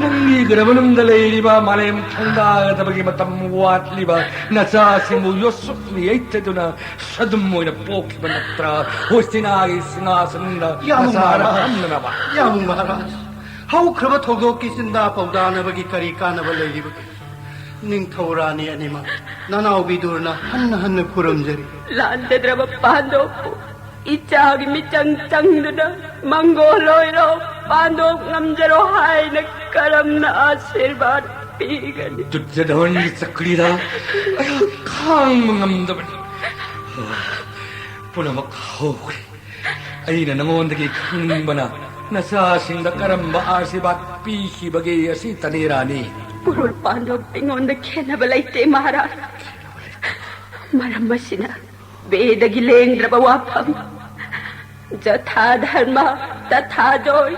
ꯅꯪꯒꯤ ꯒꯔꯚ ꯃꯅꯨꯡꯗ ꯂꯩꯔꯤꯕ ꯃꯥꯂꯦꯝ ꯈꯪꯗꯥꯒꯗꯕꯒꯤ ꯃꯇꯝ ꯋꯥꯠꯂꯤꯕ ꯅꯆꯥꯁꯤꯡꯕꯨ ꯌꯣꯠꯁꯨꯛ ꯌꯩꯊꯗꯨꯅ ꯁꯗꯨꯝ ꯑꯣꯏꯅ ꯄꯣꯛꯈꯤꯕ ꯅꯠꯇ꯭ꯔꯥ? ꯍꯣꯁꯇꯤꯅꯥꯒꯤ ꯁꯤꯡꯍꯥꯁꯅꯗ ꯌꯥꯝ ꯅꯆꯥ ꯃꯍꯥꯔꯥꯖ꯫ ꯅꯝꯅꯅꯕ꯫ ꯌꯥꯝ ꯃꯍꯥꯔꯥꯖ꯫ ꯍꯧꯈ꯭ꯔꯕ ꯊꯧꯗꯣꯛꯀꯤ ꯆꯤꯟꯗꯥ ꯄꯥꯎꯗꯥꯅꯕꯒꯤ ꯀꯔꯤ ꯀꯥꯟꯅꯕ ꯂꯩꯔꯤꯕꯒꯦ? ꯅꯤꯡꯊꯧ ꯔꯥꯅꯤ ꯑꯅꯤꯃꯛ ꯅꯅꯥꯎ ꯕꯤꯗꯨꯔꯅ ꯍꯟꯅ ꯍꯟꯅ ꯈꯨꯔꯨꯝꯖꯔꯤ꯫ ꯂꯥꯟꯖꯗ꯭ꯔꯕ ꯄꯥꯟꯗꯣꯞꯄꯨ ꯏꯆꯥꯒꯤ ꯃꯤꯆꯪ ꯆꯪꯗꯨꯅ ꯃꯪꯒꯣꯜ ꯑꯣꯏꯔꯣ, ꯄꯥꯟꯗꯣꯞ ꯉꯝꯖꯔꯣ ꯍꯥꯏꯅ ꯀꯔꯝꯅ ꯑꯥꯁꯤꯔꯕꯥꯗ ꯄꯤꯒꯅꯤ? ꯗꯨꯔꯖꯣꯙꯟꯒꯤ ꯆꯀ꯭ꯔꯤꯗ ꯑꯩꯍꯥꯛ ꯈꯥꯡꯕ ꯉꯝꯗꯕꯅꯤ꯫ ꯄꯨꯝꯅꯃꯛ ꯍꯧꯈ꯭ꯔꯦ꯫ ꯑꯩꯅ ꯅꯉꯣꯟꯗꯒꯤ ꯈꯪꯅꯤꯡꯕꯅ ꯅꯆꯥꯁꯤꯡꯗ ꯀꯔꯝꯕ ꯑꯥꯁꯤꯔꯕꯥꯗ ꯄꯤꯈꯤꯕꯒꯦ ꯑꯁꯤꯇꯅꯤ ꯔꯥꯅꯤ꯫ ꯀꯨꯔꯨꯜ ꯄꯥꯟꯗꯣꯞ ꯑꯩꯉꯣꯟꯗ ꯈꯦꯟꯅꯕ ꯂꯩꯇꯦ ꯃꯍꯥꯔꯥꯖ꯫ ꯃꯔꯝ ꯑꯁꯤꯅ ꯕꯦꯗꯒꯤ ꯂꯦꯡꯗ꯭ꯔꯕ ꯋꯥꯐꯝ, ꯖꯊꯥ ꯙꯔꯃ, ꯇꯊꯥ ꯖꯣꯏ,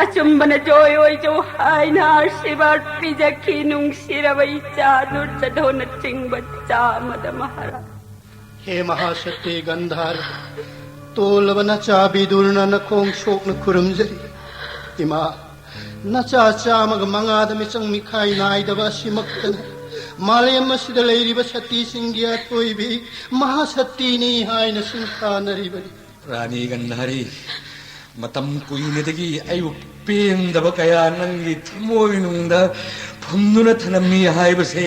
ꯑꯆꯨꯝꯕꯅ ꯖꯣꯏ ꯑꯣꯏꯖꯧ ꯍꯥꯏꯅ ꯑꯥꯁꯤꯔꯕꯥꯗ ꯄꯤꯖꯈꯤ ꯅꯨꯡꯁꯤꯔꯕ ꯏꯆꯥ ꯗꯨꯔꯖꯣꯙꯅꯆꯤꯡꯕ ꯆꯥꯝꯃꯗ ꯃꯍꯥꯔꯥꯖ꯫ ꯍꯦ ꯃꯍꯥꯁꯇꯤ ꯒꯟꯙꯥꯔ, ꯇꯣꯜꯂꯕ ꯅꯆꯥ ꯕꯤꯗꯨꯔꯅ ꯅꯈꯣꯡ ꯁꯣꯛꯅ ꯈꯨꯔꯨꯝꯖꯔꯤ꯫ ꯏꯃꯥ, ꯅꯆꯥ ꯆꯥꯝꯃꯒ ꯃꯉꯥꯗ ꯃꯤꯆꯪ ꯃꯤꯈꯥꯏ ꯅꯥꯏꯗꯕ ꯑꯁꯤꯃꯛꯇꯅ ꯃꯥꯂꯦꯝ ꯑꯁꯤꯗ ꯂꯩꯔꯤꯕ ꯁꯇꯤꯁꯤꯡꯒꯤ ꯑꯊꯣꯏꯕꯤ ꯃꯍꯥꯁꯇꯤꯅꯤ ꯍꯥꯏꯅ ꯁꯤꯡꯊꯥꯅꯔꯤꯕꯅꯤ꯫ ꯔꯥꯅꯤ ꯒꯟꯙꯥꯔꯤ, ꯃꯇꯝ ꯀꯨꯏꯅꯗꯒꯤ ꯑꯩꯕꯨ ꯄꯦꯟꯗꯕ ꯀꯌꯥ ꯅꯪꯒꯤ ꯊꯃꯣꯏꯅꯨꯡꯗ ꯐꯨꯝꯗꯨꯅ ꯊꯅꯝꯃꯤ ꯍꯥꯏꯕꯁꯦ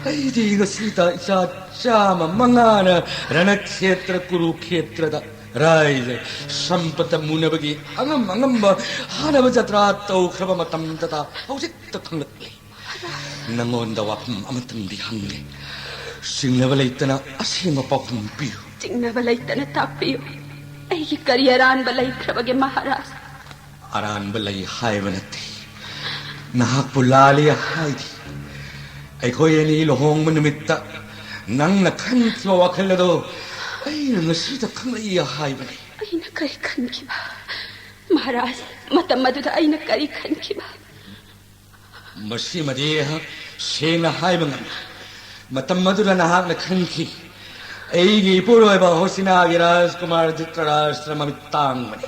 ꯑꯩꯗꯤ ꯉꯁꯤꯇ ꯏꯆꯥ ꯆꯥꯝꯃ ꯃꯉꯥꯅ ꯔꯅꯈꯦꯇ꯭ꯔ ꯀꯨꯔꯨꯈꯦꯇ꯭ꯔꯗ ꯔꯥꯏꯖ ꯁꯝꯄꯇ ꯃꯨꯅꯕꯒꯤ ꯑꯉꯝ ꯑꯉꯝꯕ ꯍꯥꯅꯕ ꯖꯇ꯭ꯔꯥ ꯇꯧꯈ꯭ꯔꯕ ꯃꯇꯝꯗꯇ ꯍꯧꯖꯤꯛꯇ ꯈꯪꯂꯛꯂꯤ꯫ ꯅꯉꯣꯟꯗ ꯋꯥꯐꯝ ꯑꯃꯇꯪꯗꯤ ꯍꯪꯒꯦ꯫ ꯆꯤꯡꯅꯕ ꯂꯩꯇꯅ ꯑꯁꯦꯡꯕ ꯄꯥꯎꯈꯨꯝ ꯄꯤꯌꯨ꯫ ꯆꯤꯡꯅꯕ ꯂꯩꯇꯅ ꯇꯥꯛꯄꯤꯌꯨ꯫ ꯑꯩꯒꯤ ꯀꯔꯤ ꯑꯔꯥꯟꯕ ꯂꯩꯈ꯭ꯔꯕꯒꯦ ꯃꯍꯥꯔꯥꯖ? ꯑꯔꯥꯟꯕ ꯂꯩ ꯍꯥꯏꯕ ꯅꯠꯇꯦ꯫ ꯅꯍꯥꯛꯄꯨ ꯂꯥꯜꯂꯤ ꯍꯥꯏꯗꯦ꯫ ꯑꯩꯈꯣꯏ ꯑꯅꯤ ꯂꯨꯍꯣꯡꯕ ꯅꯨꯃꯤꯠꯇ ꯅꯪꯅ ꯈꯟꯈꯤꯕ ꯋꯥꯈꯜ ꯑꯗꯣ ꯑꯩꯅ ꯉꯁꯤꯗ ꯈꯪꯂꯛꯏ ꯍꯥꯏꯕꯅꯤ꯫ ꯑꯩꯅ ꯀꯔꯤ ꯈꯟꯈꯤꯕ? ꯃꯍꯥꯔꯥꯖ, ꯃꯇꯝ ꯑꯗꯨꯗ ꯑꯩꯅ ꯀꯔꯤ ꯈꯟꯈꯤꯕ? ꯃꯁꯤꯃꯗꯤ ꯑꯩꯍꯥꯛ ꯁꯦꯡꯅ ꯍꯥꯏꯕ ꯉꯝꯃꯤ꯫ ꯃꯇꯝ ꯑꯗꯨꯗ ꯅꯍꯥꯛꯅ ꯈꯟꯈꯤ, ꯑꯩꯒꯤ ꯏꯄꯨꯔꯣꯏꯕ ꯍꯣꯁꯤꯅꯥꯒꯤ ꯔꯥꯖꯀꯨꯃꯥꯔ ꯙ꯭ꯔꯤꯇꯔꯥꯁꯇ꯭ꯔ ꯃꯃꯤꯠ ꯇꯥꯡꯕꯅꯤ꯫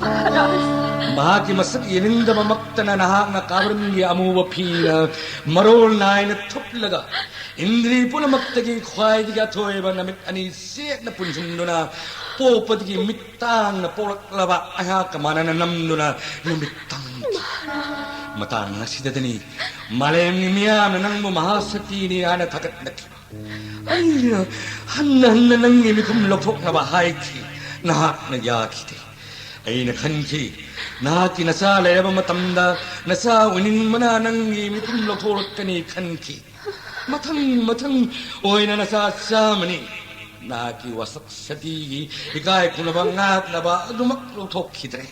ꯃꯍꯥꯛꯀꯤ ꯃꯁꯛ ꯌꯦꯡꯅꯤꯡꯗꯕꯃꯛꯇꯅ ꯅꯍꯥꯛꯅ ꯀꯥꯕ꯭ꯔꯝꯒꯤ ꯑꯃꯨꯕ ꯐꯤꯅ ꯃꯔꯣꯜ ꯅꯥꯏꯅ ꯊꯨꯞꯂꯒ, ꯏꯟꯗ꯭ꯔꯤ ꯄꯨꯝꯅꯃꯛꯇꯒꯤ ꯈ꯭ꯋꯥꯏꯗꯒꯤ ꯑꯊꯣꯏꯕ ꯅꯃꯤꯠ ꯑꯅꯤ ꯆꯦꯠꯅ ꯄꯨꯟꯁꯤꯟꯗꯨꯅ, ꯄꯣꯛꯄꯗꯒꯤ ꯃꯤꯠ ꯇꯥꯡꯅ ꯄꯣꯛꯂꯛꯂꯕ ꯑꯩꯍꯥꯛꯀ ꯃꯥꯟꯅꯅ ꯅꯝꯗꯨꯅ ꯅꯨꯃꯤꯠ ꯇꯥꯡꯈꯤ꯫ ꯃꯇꯥꯡ ꯑꯁꯤꯗꯗꯅꯤ ꯃꯥꯂꯦꯝꯒꯤ ꯃꯤꯌꯥꯝꯅ ꯅꯪꯕꯨ ꯃꯍꯥꯁꯇꯤꯅꯤ ꯍꯥꯏꯅ ꯊꯥꯒꯠꯅꯈꯤꯕ꯫ ꯑꯩꯅ ꯍꯟꯅ ꯍꯟꯅ ꯅꯪꯒꯤ ꯃꯤꯈꯨꯝ ꯂꯧꯊꯣꯛꯅꯕ ꯍꯥꯏꯈꯤ꯫ ꯅꯍꯥꯛꯅ ꯌꯥꯈꯤꯗꯦ꯫ ꯑꯩꯅ ꯈꯟꯈꯤ, ꯅꯍꯥꯛꯀꯤ ꯅꯆꯥ ꯂꯩꯔꯕ ꯃꯇꯝꯗ ꯅꯆꯥ ꯑꯣꯏꯅꯤꯡꯕꯅ ꯅꯪꯒꯤ ꯃꯤꯈꯨꯝ ꯂꯧꯊꯣꯛꯂꯛꯀꯅꯤ ꯈꯟꯈꯤ꯫ ꯃꯊꯪ ꯃꯊꯪ ꯑꯣꯏꯅ ꯅꯆꯥ ꯆꯥꯝꯃꯅꯤ꯫ ꯅꯍꯥꯛꯀꯤ ꯋꯥꯁꯛ ꯁꯇꯤꯒꯤ ꯏꯀꯥꯏ ꯈꯨꯝꯅꯕ ꯉꯥꯛꯅꯕ ꯑꯗꯨꯃꯛ ꯂꯧꯊꯣꯛꯈꯤꯗ꯭ꯔꯦ꯫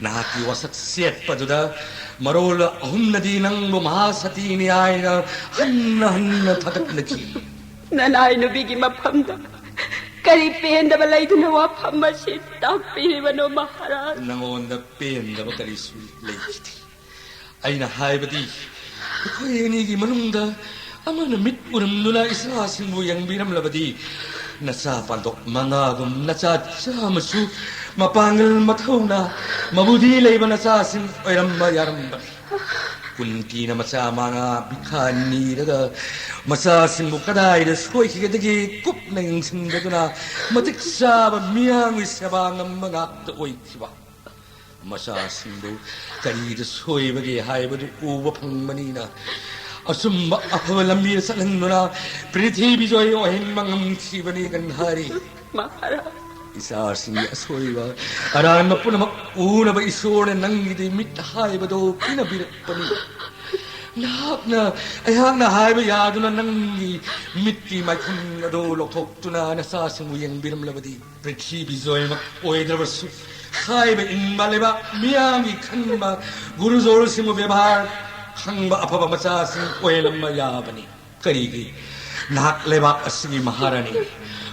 ꯅꯍꯥꯛꯀꯤ ꯋꯥꯁꯛ ꯆꯦꯠꯄꯗꯨꯗ ꯃꯔꯣꯜ ꯑꯍꯨꯝꯅꯗꯤ ꯅꯪꯕꯨ ꯃꯍꯥꯁꯇꯤꯅꯤ ꯍꯥꯏꯅ ꯍꯟꯅ ꯍꯟꯅ ꯊꯥꯒꯠꯅꯈꯤ꯫ ꯅꯅꯥꯏ ꯅꯨꯄꯤꯒꯤ ꯃꯐꯝꯗ ꯀꯔꯤ ꯄꯦꯟꯗꯕ ꯂꯩꯗꯨꯅ ꯋꯥꯐꯝ ꯑꯁꯤ ꯇꯥꯛꯄꯤꯔꯤꯕꯅꯣ, ꯃꯍꯥꯔꯥꯖ? ꯅꯉꯣꯟꯗ ꯄꯦꯟꯗꯕ ꯀꯔꯤꯁꯨ ꯂꯩꯈꯤꯗꯦ꯫ ꯑꯩꯅ ꯍꯥꯏꯕꯗꯤ, ꯑꯩꯈꯣꯏ ꯑꯅꯤꯒꯤ ꯃꯅꯨꯡꯗ ꯑꯃꯅ ꯃꯤꯠ ꯎꯔꯝꯗꯨꯅ ꯏꯆꯥꯁꯤꯡꯕꯨ ꯌꯦꯡꯕꯤꯔꯝꯂꯕꯗꯤ, ꯅꯆꯥ ꯄꯥꯟꯗꯣꯛ ꯃꯉꯥꯒꯨꯝ ꯅꯆꯥ ꯆꯥꯝꯃꯁꯨ ꯃꯄꯥꯡꯒꯜ ꯃꯊꯧꯅ ꯃꯕꯨꯗꯤ ꯂꯩꯕ ꯅꯆꯥꯁꯤꯡ ꯑꯣꯏꯔꯝꯕ ꯌꯥꯔꯝꯕꯅꯤ꯫ ꯀꯨꯟꯇꯤꯅ ꯃꯆꯥ ꯃꯉꯥ ꯚꯤꯈꯥ ꯅꯤꯔꯒ ꯃꯆꯥꯁꯤꯡꯕꯨ ꯀꯗꯥꯏꯗ ꯁꯣꯏꯈꯤꯒꯗꯒꯦ ꯀꯨꯞꯅ ꯌꯦꯡꯁꯤꯟꯖꯗꯨꯅ ꯃꯇꯤꯛ ꯆꯥꯕ ꯃꯤꯌꯥꯝꯒꯤ ꯁꯦꯕꯥ ꯉꯝꯕ ꯉꯥꯛꯇ ꯑꯣꯏꯈꯤꯕ꯫ ꯃꯆꯥꯁꯤꯡꯗꯨ ꯀꯔꯤꯗ ꯁꯣꯏꯕꯒꯦ ꯍꯥꯏꯕꯗꯨ ꯎꯕ ꯐꯪꯕꯅꯤꯅ, ꯑꯆꯨꯝꯕ ꯑꯐꯕ ꯂꯝꯕꯤꯗ ꯆꯠꯍꯟꯗꯨꯅ ꯄ꯭ꯔꯤꯊꯤꯕꯤ ꯖꯣꯏ ꯑꯣꯏꯍꯟꯕ ꯉꯝꯈꯤꯕꯅꯤ ꯒꯟꯙꯥꯔꯤ꯫ ꯃꯍꯥꯔꯥꯖ꯫ ꯏꯆꯥꯁꯤꯡꯒꯤ ꯑꯁꯣꯏꯕ ꯑꯔꯥꯟꯕ ꯄꯨꯝꯅꯃꯛ ꯎꯅꯕ ꯏꯁꯣꯔꯅ ꯅꯪꯒꯤꯗꯤ ꯃꯤꯠ ꯍꯥꯏꯕꯗꯨ ꯄꯤꯅꯕꯤꯔꯛꯄꯅꯤ꯫ ꯅꯍꯥꯛꯅ, ꯑꯩꯍꯥꯛꯅ ꯍꯥꯏꯕ ꯌꯥꯗꯨꯅ ꯅꯪꯒꯤ ꯃꯤꯠꯀꯤ ꯃꯥꯏꯈꯨꯝ ꯑꯗꯨ ꯂꯧꯊꯣꯛꯇꯨꯅ ꯅꯆꯥꯁꯤꯡꯕꯨ ꯌꯦꯡꯕꯤꯔꯝꯂꯕꯗꯤ, ꯄ꯭ꯔꯤꯊꯤꯕꯤ ꯖꯣꯏꯃꯛ ꯑꯣꯏꯗ꯭ꯔꯕꯁꯨ, ꯍꯥꯏꯕ ꯏꯟꯕ ꯂꯩꯕꯥꯛ ꯃꯤꯌꯥꯝꯒꯤ ꯈꯟꯕ ꯒꯨꯔꯨꯖꯣꯔꯁꯤꯡꯕꯨ ꯕꯦꯕꯥꯔ ꯈꯪꯕ ꯑꯐꯕ ꯃꯆꯥꯁꯤꯡ ꯑꯣꯏꯍꯜꯂꯝꯕ ꯌꯥꯕꯅꯤ꯫ ꯀꯔꯤꯒꯤ? ꯅꯍꯥꯛ ꯂꯩꯕꯥꯛ ꯑꯁꯤꯒꯤ ꯃꯍꯥꯔꯥꯅꯤ꯫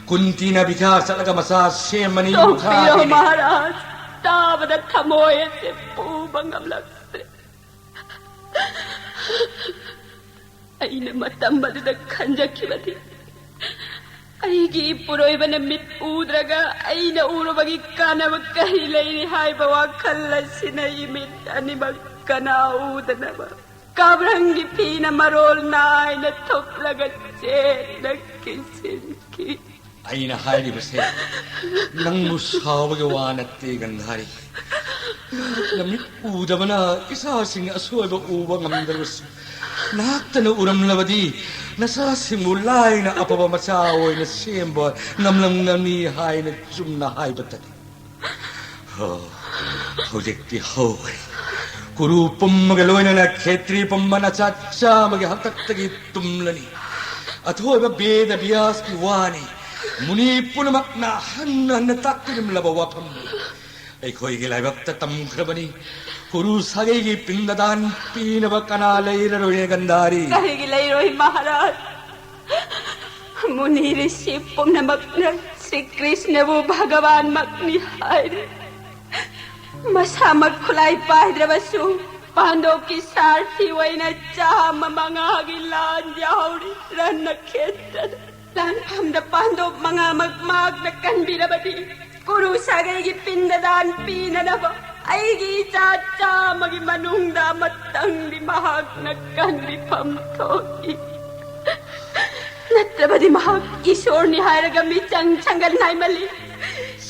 ꯀꯨꯟꯇꯤꯅ ꯚꯤꯈꯥ ꯆꯠꯂꯒ ꯃꯆꯥ ꯁꯦꯝꯃꯅꯤ, ꯇꯣꯛꯄꯤꯔꯣ, ꯃꯈꯥ ꯃꯍꯥꯔꯥꯖ꯫ ꯇꯥꯕꯗ ꯊꯃꯣꯏ ꯑꯁꯦ ꯄꯨꯕ ꯉꯝꯂꯛꯇ꯭ꯔꯦ꯫ ꯑꯩꯅ ꯃꯇꯝ ꯑꯗꯨꯗ ꯈꯟꯖꯈꯤꯕꯗꯤ, ꯑꯩꯒꯤ ꯏꯄꯨꯔꯣꯏꯕꯅ ꯃꯤꯠ ꯎꯗ꯭ꯔꯒ ꯑꯩꯅ ꯎꯔꯨꯕꯒꯤ ꯀꯥꯟꯅꯕ ꯀꯔꯤ ꯂꯩꯔꯤ ꯍꯥꯏꯕ ꯋꯥꯈꯜ ꯑꯁꯤꯅ ꯏꯃꯤꯠ ꯑꯅꯤꯃꯛ ꯀꯅꯥ ꯎꯗꯅꯕ ꯀꯥꯕ꯭ꯔꯪꯒꯤ ꯐꯤꯅ ꯃꯔꯣꯜ ꯅꯥꯏꯅ ꯊꯨꯞꯂꯒ ꯆꯦꯠꯅ ꯀꯤꯁꯤꯟꯈꯤ꯫ ꯑꯩꯅ ꯍꯥꯏꯔꯤꯕꯁꯦ ꯅꯪꯕꯨ ꯁꯥꯎꯕꯒꯤ ꯋꯥ ꯅꯠꯇꯦ, ꯒꯟꯙꯥꯔꯤ꯫ ꯅꯃꯤꯠ ꯎꯗꯕꯅ ꯏꯆꯥꯁꯤꯡ ꯑꯁꯣꯏꯕ ꯎꯕ ꯉꯝꯗ꯭ꯔꯕꯁꯨ, ꯅꯍꯥꯛꯇꯅ ꯎꯔꯝꯂꯕꯗꯤ ꯅꯆꯥꯁꯤꯡꯕꯨ ꯂꯥꯏꯅ ꯑꯐꯕ ꯃꯆꯥ ꯑꯣꯏꯅ ꯁꯦꯝꯕ ꯉꯝꯂꯝꯒꯅꯤ ꯍꯥꯏꯅ ꯆꯨꯝꯅ ꯍꯥꯏꯕꯇꯅꯤ꯫ ꯍꯣ, ꯍꯧꯖꯤꯛꯇꯤ ꯍꯧꯈ꯭ꯔꯦ꯫ ꯀꯨꯔꯨ ꯄꯨꯝꯕꯒ ꯂꯣꯏꯅꯅ ꯈꯦꯇ꯭ꯔꯤ ꯄꯨꯝꯕ ꯅꯆꯥ ꯆꯥꯝꯃꯒꯤ ꯍꯥꯛꯇꯛꯇꯒꯤ ꯇꯨꯝꯂꯅꯤ꯫ ꯑꯊꯣꯏꯕ ꯕꯦꯗ ꯕ꯭ꯌꯥꯁꯀꯤ ꯋꯥꯅꯤ꯫ ꯃꯨꯅꯤ ꯄꯨꯝꯅꯃꯛꯅ ꯍꯟꯅ ꯍꯟꯅ ꯇꯥꯛꯄꯤꯔꯝꯂꯕ ꯋꯥꯐꯝꯅꯤ꯫ ꯑꯩꯈꯣꯏꯒꯤ ꯂꯥꯏꯕꯛꯇ ꯇꯝꯈ꯭ꯔꯕꯅꯤ꯫ ꯀꯨꯔꯨ ꯁꯥꯒꯩꯒꯤ ꯄꯤꯡꯗꯗꯥꯟ ꯄꯤꯅꯕ ꯀꯅꯥ ꯂꯩꯔꯔꯣꯏ, ꯒꯟꯙꯥꯔꯤ? ꯀꯔꯤꯒꯤ ꯂꯩꯔꯣꯏ, ꯃꯍꯥꯔꯥꯖ? ꯃꯨꯅꯤ ꯔꯤꯁꯤ ꯄꯨꯝꯅꯃꯛꯅ ꯁ꯭ꯔꯤ ꯀ꯭ꯔꯤꯁꯅꯕꯨ ꯚꯒꯋꯥꯟꯃꯛꯅꯤ ꯍꯥꯏꯔꯤ꯫ ꯃꯁꯥꯃꯛ ꯈꯨꯠꯂꯥꯏ ꯄꯥꯏꯗ꯭ꯔꯕꯁꯨ ꯄꯥꯟꯗꯣꯞꯀꯤ ꯁꯥꯔꯊꯤ ꯑꯣꯏꯅ ꯆꯥꯝꯃ ꯃꯉꯥꯒꯤ ꯂꯥꯟ ꯌꯥꯍꯧꯔꯤ ꯔꯟꯅ ꯈꯦꯠꯇꯅ꯫ ꯂꯥꯟꯐꯝꯗ ꯄꯥꯟꯗꯣꯞ ꯃꯉꯥꯃꯛ ꯃꯍꯥꯛꯅ ꯀꯟꯕꯤꯔꯕꯗꯤ ꯀꯨꯔꯨ ꯁꯥꯒꯩꯒꯤ ꯄꯤꯟꯗꯗꯥꯟ ꯄꯤꯅꯅꯕ ꯑꯩꯒꯤ ꯏꯆꯥ ꯆꯥꯝꯃꯒꯤ ꯃꯅꯨꯡꯗ ꯑꯃꯇꯪꯗꯤ ꯃꯍꯥꯛꯅ ꯀꯟꯕꯤꯐꯝ ꯊꯣꯛꯏ꯫ ꯅꯠꯇ꯭ꯔꯕꯗꯤ ꯃꯍꯥꯛ ꯏꯁꯣꯔꯅꯤ ꯍꯥꯏꯔꯒ ꯃꯤꯆꯪ ꯆꯪꯒꯟ ꯍꯥꯏꯃꯜꯂꯤ꯫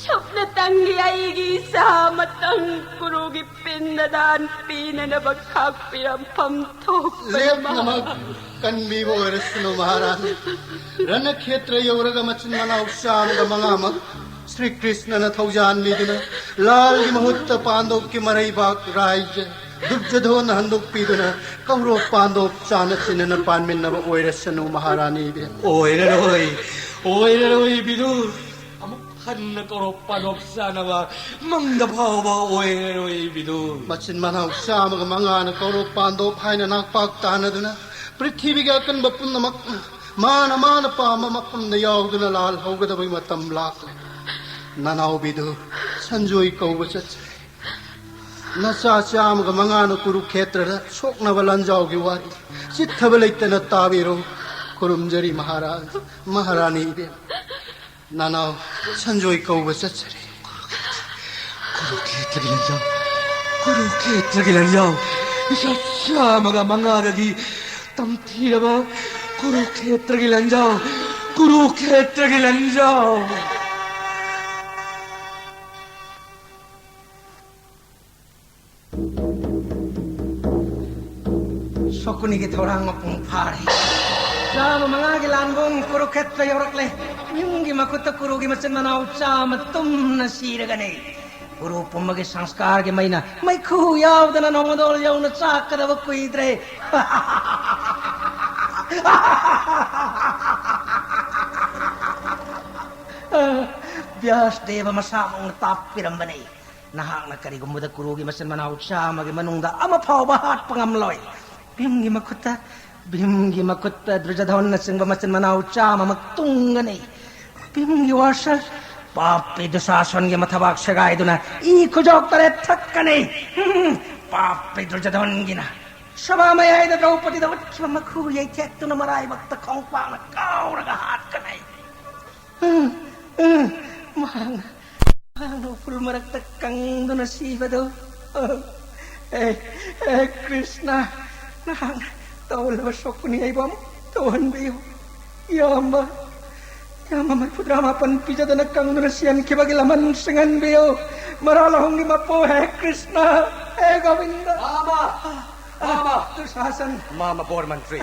ꯁꯨꯞꯅꯇꯪꯒꯤ ꯑꯩꯒꯤ ꯏꯆꯥ ꯑꯃꯇꯪ ꯀꯨꯔꯨꯒꯤ ꯄꯤꯟꯗꯗꯥꯟ ꯄꯤꯅꯅꯕ ꯈꯥꯛꯄꯤꯔꯝꯐꯝ ꯊꯣꯛꯄ ꯂꯦꯞꯅꯃꯛ ꯀꯟꯕꯤꯕ ꯑꯣꯏꯔꯁꯅꯨ ꯃꯍꯥꯔꯥꯅꯤ꯫ ꯔꯅꯈꯦꯇ꯭ꯔ ꯌꯧꯔꯒ ꯃꯆꯤꯟ ꯃꯅꯥꯎ ꯆꯥꯝꯃꯒ ꯃꯉꯥꯃꯛ ꯁ꯭ꯔꯤ ꯀ꯭ꯔꯤꯁꯅꯅ ꯊꯧꯖꯥꯟꯕꯤꯗꯨꯅ ꯂꯥꯜꯒꯤ ꯃꯍꯨꯠꯇ ꯄꯥꯟꯗꯣꯞꯀꯤ ꯃꯔꯩꯕꯥꯛ ꯔꯥꯏꯖ꯭ꯌ ꯗꯨꯔꯖꯣꯙꯣꯟꯅ ꯍꯟꯗꯣꯛꯄꯤꯗꯨꯅ ꯀꯧꯔꯣꯞ ꯄꯥꯟꯗꯣꯞ ꯆꯥꯅ ꯆꯤꯟꯅꯅ ꯄꯥꯟꯃꯤꯟꯅꯕ ꯑꯣꯏꯔꯁꯅꯨ ꯃꯍꯥꯔꯥꯅꯤ ꯏꯕꯦꯝ꯫ ꯑꯣꯏꯔꯔꯣꯏ, ꯑꯣꯏꯔꯔꯣꯏ ꯕꯤꯗꯨ꯫ ꯑꯃꯨꯛ ꯍꯟꯅ ꯀꯧꯔꯣꯞ ꯄꯥꯟꯗꯣꯞ ꯆꯥꯅꯕ ꯃꯪꯗ ꯐꯥꯎꯕ ꯑꯣꯏꯔꯔꯣꯏ ꯕꯤꯗꯨ꯫ ꯃꯆꯤꯟ ꯃꯅꯥꯎ ꯆꯥꯝꯃꯒ ꯃꯉꯥꯅ ꯀꯧꯔꯣꯞ ꯄꯥꯟꯗꯣꯞ ꯍꯥꯏꯅ ꯅꯥꯛꯄꯥꯛ ꯇꯥꯅꯗꯨꯅ ꯄ꯭ꯔꯤꯊꯤꯕꯤꯒꯤ ꯑꯀꯟꯕ ꯄꯨꯝꯅꯃꯛꯅ ꯃꯥꯅ ꯃꯥꯅ ꯄꯥꯝꯕ ꯃꯐꯝꯗ ꯌꯥꯎꯗꯨꯅ ꯂꯥꯜ ꯍꯧꯒꯗꯕꯒꯤ ꯃꯇꯝ ꯂꯥꯛꯂꯦ꯫ ꯅꯅꯥꯎꯕꯤꯗꯨ ꯁꯟꯖꯣꯏ ꯀꯧꯕ ꯆꯠꯆꯩ꯫ ꯅꯆꯥ ꯆꯥꯝꯃꯒ ꯃꯉꯥꯅ ꯀꯨꯔꯨꯈꯦꯇ꯭ꯔꯗ ꯁꯣꯛꯅꯕ ꯂꯥꯟꯖꯥꯎꯒꯤ ꯋꯥꯔꯤ ꯆꯤꯠꯊꯕ ꯂꯩꯇꯅ ꯇꯥꯕꯤꯔꯣ꯫ ꯈꯨꯔꯨꯝꯖꯔꯤ ꯃꯍꯥꯔꯥꯖ, ꯃꯍꯥꯔꯥꯅꯤ ꯏꯕꯦꯝ꯫ ꯅꯅꯥꯎ ꯁꯟꯖꯣꯏ ꯀꯧꯕ ꯆꯠꯆꯔꯤ꯫ ꯀꯨꯔꯨꯈꯦꯇ꯭ꯔꯒꯤ ꯂꯟꯖꯥꯎ, ꯀꯨꯔꯨꯈꯦꯇ꯭ꯔꯒꯤ ꯂꯟꯖꯥꯎ, ꯏꯁꯥ ꯆꯥꯝꯃꯒ ꯃꯉꯥꯒꯤ ꯇꯝꯊꯤꯔꯕ ꯀꯨꯔꯨꯈꯦꯇ꯭ꯔꯒꯤ ꯂꯟꯖꯥꯎ, ꯀꯨꯔꯨꯈꯦꯇ꯭ꯔꯒꯤ ꯂꯟꯖꯥꯎ꯫ ꯁꯣꯀꯨꯅꯤꯒꯤ ꯊꯧꯔꯥꯡ ꯃꯄꯨꯡ ꯐꯥꯔꯦ꯫ ꯆꯥꯝꯃ ꯃꯉꯥꯒꯤ ꯂꯥꯟꯕꯨꯡ ꯀꯨꯔꯨꯈꯦꯇ꯭ꯔ ꯌꯧꯔꯛꯂꯦ꯫ ꯌꯨꯝꯒꯤ ꯃꯈꯨꯠꯇ ꯀꯨꯔꯨꯒꯤ ꯃꯆꯤꯟ ꯃꯅꯥꯎ ꯆꯥꯝꯃ ꯇꯨꯝꯅ ꯁꯤꯔꯒꯅꯤ꯫ ꯀꯨꯔꯨ ꯄꯨꯝꯕꯒꯤ ꯁꯪꯁꯀꯥꯔꯒꯤ ꯃꯩꯅ ꯃꯩꯈꯨ ꯌꯥꯎꯗꯅ ꯅꯣꯡꯃꯗꯣꯜ ꯌꯧꯅ ꯆꯥꯛꯀꯗꯕ ꯀꯨꯏꯗ꯭ꯔꯦ꯫ ꯕ꯭ꯌꯥꯁ ꯗꯦꯕ ꯃꯁꯥꯃꯛꯅ ꯇꯥꯛꯄꯤꯔꯝꯕꯅꯤ꯫ ꯅꯍꯥꯛꯅ ꯀꯔꯤꯒꯨꯝꯕꯗ ꯀꯨꯔꯨꯒꯤ ꯃꯆꯤꯟ ꯃꯅꯥꯎ ꯆꯥꯝꯃꯒꯤ ꯃꯅꯨꯡꯗ ꯑꯃ ꯐꯥꯎꯕ ꯍꯥꯠꯄ ꯉꯝꯂꯣꯏ꯫ ꯚꯤꯝꯒꯤ ꯃꯈꯨꯠꯇ, ꯚꯤꯝꯒꯤ ꯃꯈꯨꯠꯇ ꯗꯨꯔꯖꯙꯣꯟꯅꯆꯤꯡꯕ ꯃꯆꯤꯟ ꯃꯅꯥꯎ ꯆꯥꯝꯃꯃꯛ ꯇꯨꯡꯒꯅꯤ꯫ ꯚꯤꯝꯒꯤ ꯋꯥꯔꯁꯔ ꯄꯥꯞꯄꯤ ꯗꯨꯁꯥꯁꯟꯒꯤ ꯃꯊꯕꯥꯛ ꯁꯦꯒꯥꯏꯗꯨꯅ ꯏ ꯈꯨꯖꯣꯛ ꯇꯔꯦꯠ ꯊꯛꯀꯅꯤ꯫ ꯎꯝ, ꯄꯥꯞꯄꯤ ꯗꯨꯔꯖꯙꯣꯟꯒꯤꯅ ꯁꯚꯥ ꯃꯌꯥꯏꯗ ꯗ꯭ꯔꯧꯄꯗꯤꯗ ꯎꯠꯈꯤꯕ ꯃꯈꯨ ꯌꯩꯊꯦꯛꯇꯨꯅ ꯃꯔꯥꯏꯕꯛꯇ ꯈꯣꯡꯄꯥꯛꯅ ꯀꯥꯎꯔꯒ ꯍꯥꯠꯀꯅꯤ꯫ ꯎꯝ, ꯎꯝ, ꯃꯍꯥꯛꯅ, ꯃꯍꯥꯛꯅ ꯎꯐꯨꯜ ꯃꯔꯛꯇ ꯀꯪꯗꯨꯅ ꯁꯤꯕꯗꯨ꯫ ꯑꯦ, ꯑꯦ, ꯀ꯭ꯔꯤꯁꯅ, ꯅꯍꯥꯛꯅ ꯇꯧꯍꯜꯂꯕ ꯁꯣꯛꯄꯅꯤ, ꯑꯩꯕꯨ ꯑꯃꯨꯛ ꯇꯧꯍꯟꯕꯤꯌꯨ꯫ ꯏꯌꯥꯝꯕ, ꯏꯌꯥꯝꯕ ꯃꯔꯤꯐꯨꯇꯔꯥ ꯃꯥꯄꯟ ꯄꯤꯖꯗꯅ ꯀꯪꯗꯨꯅ ꯁꯤꯍꯟꯈꯤꯕꯒꯤ ꯂꯃꯟ ꯁꯤꯡꯍꯟꯕꯤꯌꯨ꯫ ꯃꯔꯥꯜ ꯑꯍꯨꯝꯒꯤ ꯃꯄꯨ ꯍꯦ ꯀ꯭ꯔꯤꯁꯅ, ꯍꯦ ꯒꯣꯕꯤꯟꯗ꯫ ꯃꯥꯃ! ꯃꯥꯃ! ꯗꯨꯁꯥꯁꯟ! ꯃꯥꯃ ꯕꯣꯔ ꯃꯟꯇ꯭ꯔꯤ,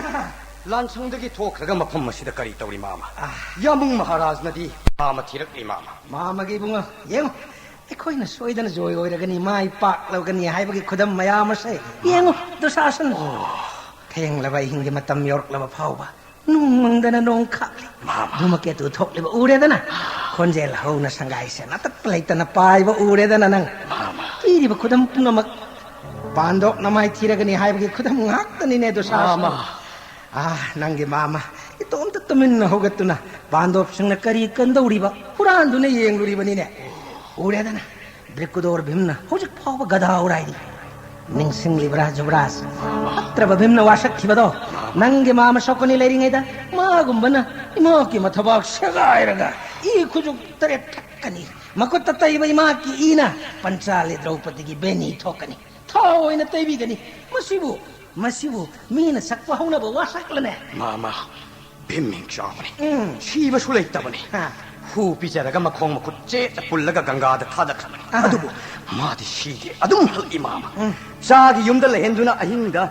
ꯂꯥꯟꯁꯪꯗꯒꯤ ꯊꯣꯛꯈ꯭ꯔꯒ ꯃꯐꯝ ꯑꯁꯤꯗ ꯀꯔꯤ ꯇꯧꯔꯤ, ꯃꯥꯃ? ꯑꯥ꯫ ꯌꯥꯃꯨꯡ ꯃꯍꯥꯔꯥꯖꯅꯗꯤ ꯃꯥꯃ ꯊꯤꯔꯛꯂꯤ, ꯃꯥꯃ꯫ ꯃꯥꯃꯒꯤ ꯏꯕꯨꯡꯉꯣ, ꯌꯦꯡꯉꯨ, ꯑꯩꯈꯣꯏꯅ ꯁꯣꯏꯗꯅ ꯖꯣꯏ ꯑꯣꯏꯔꯒꯅꯤ, ꯃꯥꯏ ꯄꯥꯛꯂꯒꯅꯤ ꯍꯥꯏꯕꯒꯤ ꯈꯨꯗꯝ ꯃꯌꯥꯝ ꯑꯁꯦ ꯌꯦꯡꯉꯨ, ꯗꯨꯁꯥꯁꯟ꯫ ꯑꯣ꯫ ꯊꯦꯡꯂꯕ ꯑꯍꯤꯡꯒꯤ ꯃꯇꯝ ꯌꯧꯔꯛꯂꯕ ꯐꯥꯎꯕ ꯅꯨꯡ ꯃꯪꯗꯅ ꯅꯣꯡ ꯈꯥꯛꯂꯤ꯫ ꯃꯥꯃ꯫ ꯙꯨꯃꯀꯦꯇꯨ ꯊꯣꯛꯂꯤꯕ ꯎꯔꯦꯗꯅ? ꯈꯣꯟꯖꯦꯜ ꯍꯧꯅ ꯁꯪꯒꯥꯏꯁꯦ ꯅꯇꯠꯄ ꯂꯩꯇꯅ ꯄꯥꯏꯕ ꯎꯔꯦꯗꯅ ꯅꯪ? ꯃꯥꯃ꯫ ꯄꯤꯔꯤꯕ ꯈꯨꯗꯝ ꯄꯨꯝꯅꯃꯛ ꯄꯥꯟꯗꯣꯞꯅ ꯃꯥꯏ ꯊꯤꯔꯒꯅꯤ ꯍꯥꯏꯕꯒꯤ ꯈꯨꯗꯝ ꯉꯥꯛꯇꯅꯤꯅꯦ, ꯗꯨꯁꯥꯁꯟ꯫ ꯃꯥꯃ꯫ ꯑꯥ, ꯅꯪꯒꯤ ꯃꯥꯃ ꯏꯇꯣꯝꯇ ꯇꯨꯃꯤꯟꯅ ꯍꯧꯒꯠꯇꯨꯅ ꯄꯥꯟꯗꯣꯞꯁꯤꯡꯅ ꯀꯔꯤ ꯀꯟꯗꯧꯔꯤꯕ ꯍꯨꯔꯥꯟꯗꯨꯅ ꯌꯦꯡꯂꯨꯔꯤꯕꯅꯤꯅꯦ꯫ ꯎꯔꯦꯗꯅ, ꯗ꯭ꯔꯤꯀꯨꯗꯣꯔ ꯚꯤꯝꯅ ꯍꯧꯖꯤꯛ ꯐꯥꯎꯕ ꯒꯗꯥ ꯎꯔꯥꯏꯔꯤ꯫ ꯅꯤꯡꯁꯤꯡꯂꯤꯕ꯭ꯔꯥ, ꯖꯨꯕꯔꯥꯖ? ꯐꯠꯇ꯭ꯔꯕ ꯚꯤꯝꯅ ꯋꯥꯁꯛꯈꯤꯕꯗꯣ? ꯅꯪꯒꯤ ꯃꯥꯃ ꯁꯣꯀꯨꯅꯤ ꯂꯩꯔꯤꯉꯩꯗ ꯃꯥꯒꯨꯝꯕꯅ ꯏꯃꯥꯀꯤ ꯃꯊꯕꯥꯛ ꯁꯦꯒꯥꯏꯔꯒ ꯏ ꯈꯨꯖꯨꯛ ꯇꯔꯦꯠ ꯊꯛꯀꯅꯤ꯫ ꯃꯈꯨꯠꯇ ꯇꯩꯕ ꯏꯃꯥꯀꯤ ꯏꯅ ꯄꯟꯆꯥꯂꯤ ꯗ꯭ꯔꯧꯄꯗꯤꯒꯤ ꯕꯦꯅꯤ ꯊꯣꯛꯀꯅꯤ꯫ ꯊꯥꯎ ꯑꯣꯏꯅ ꯇꯩꯕꯤꯒꯅꯤ꯫ ꯃꯁꯤꯕꯨ, ꯃꯁꯤꯕꯨ ꯃꯤꯅ ꯁꯛꯄ ꯍꯧꯅꯕ ꯋꯥꯁꯛꯂꯅꯦ꯫ ꯃꯥꯃ, ꯚꯤꯝ ꯃꯤꯡ ꯆꯥꯎꯕꯅꯤ꯫ ꯎꯝ꯫ ꯁꯤꯕꯁꯨ ꯂꯩꯇꯕꯅꯤ꯫ ꯍꯥ꯫ ꯍꯨ ꯄꯤꯖꯔꯒ ꯃꯈꯣꯡ ꯃꯈꯨꯠ ꯆꯦꯠꯅ ꯄꯨꯜꯂꯒ ꯒꯪꯒꯥꯗ ꯊꯥꯗꯈ꯭ꯔꯕꯅꯤ꯫ ꯑꯥ꯫ ꯑꯗꯨꯕꯨ ꯃꯥꯗꯤ ꯁꯤꯗꯦ, ꯑꯗꯨꯝ ꯍꯜꯂꯛꯏ ꯃꯥꯃ꯫ ꯎꯝ꯫ ꯆꯥꯒꯤ ꯌꯨꯝꯗ ꯂꯩꯍꯟꯗꯨꯅ ꯑꯍꯤꯡꯗ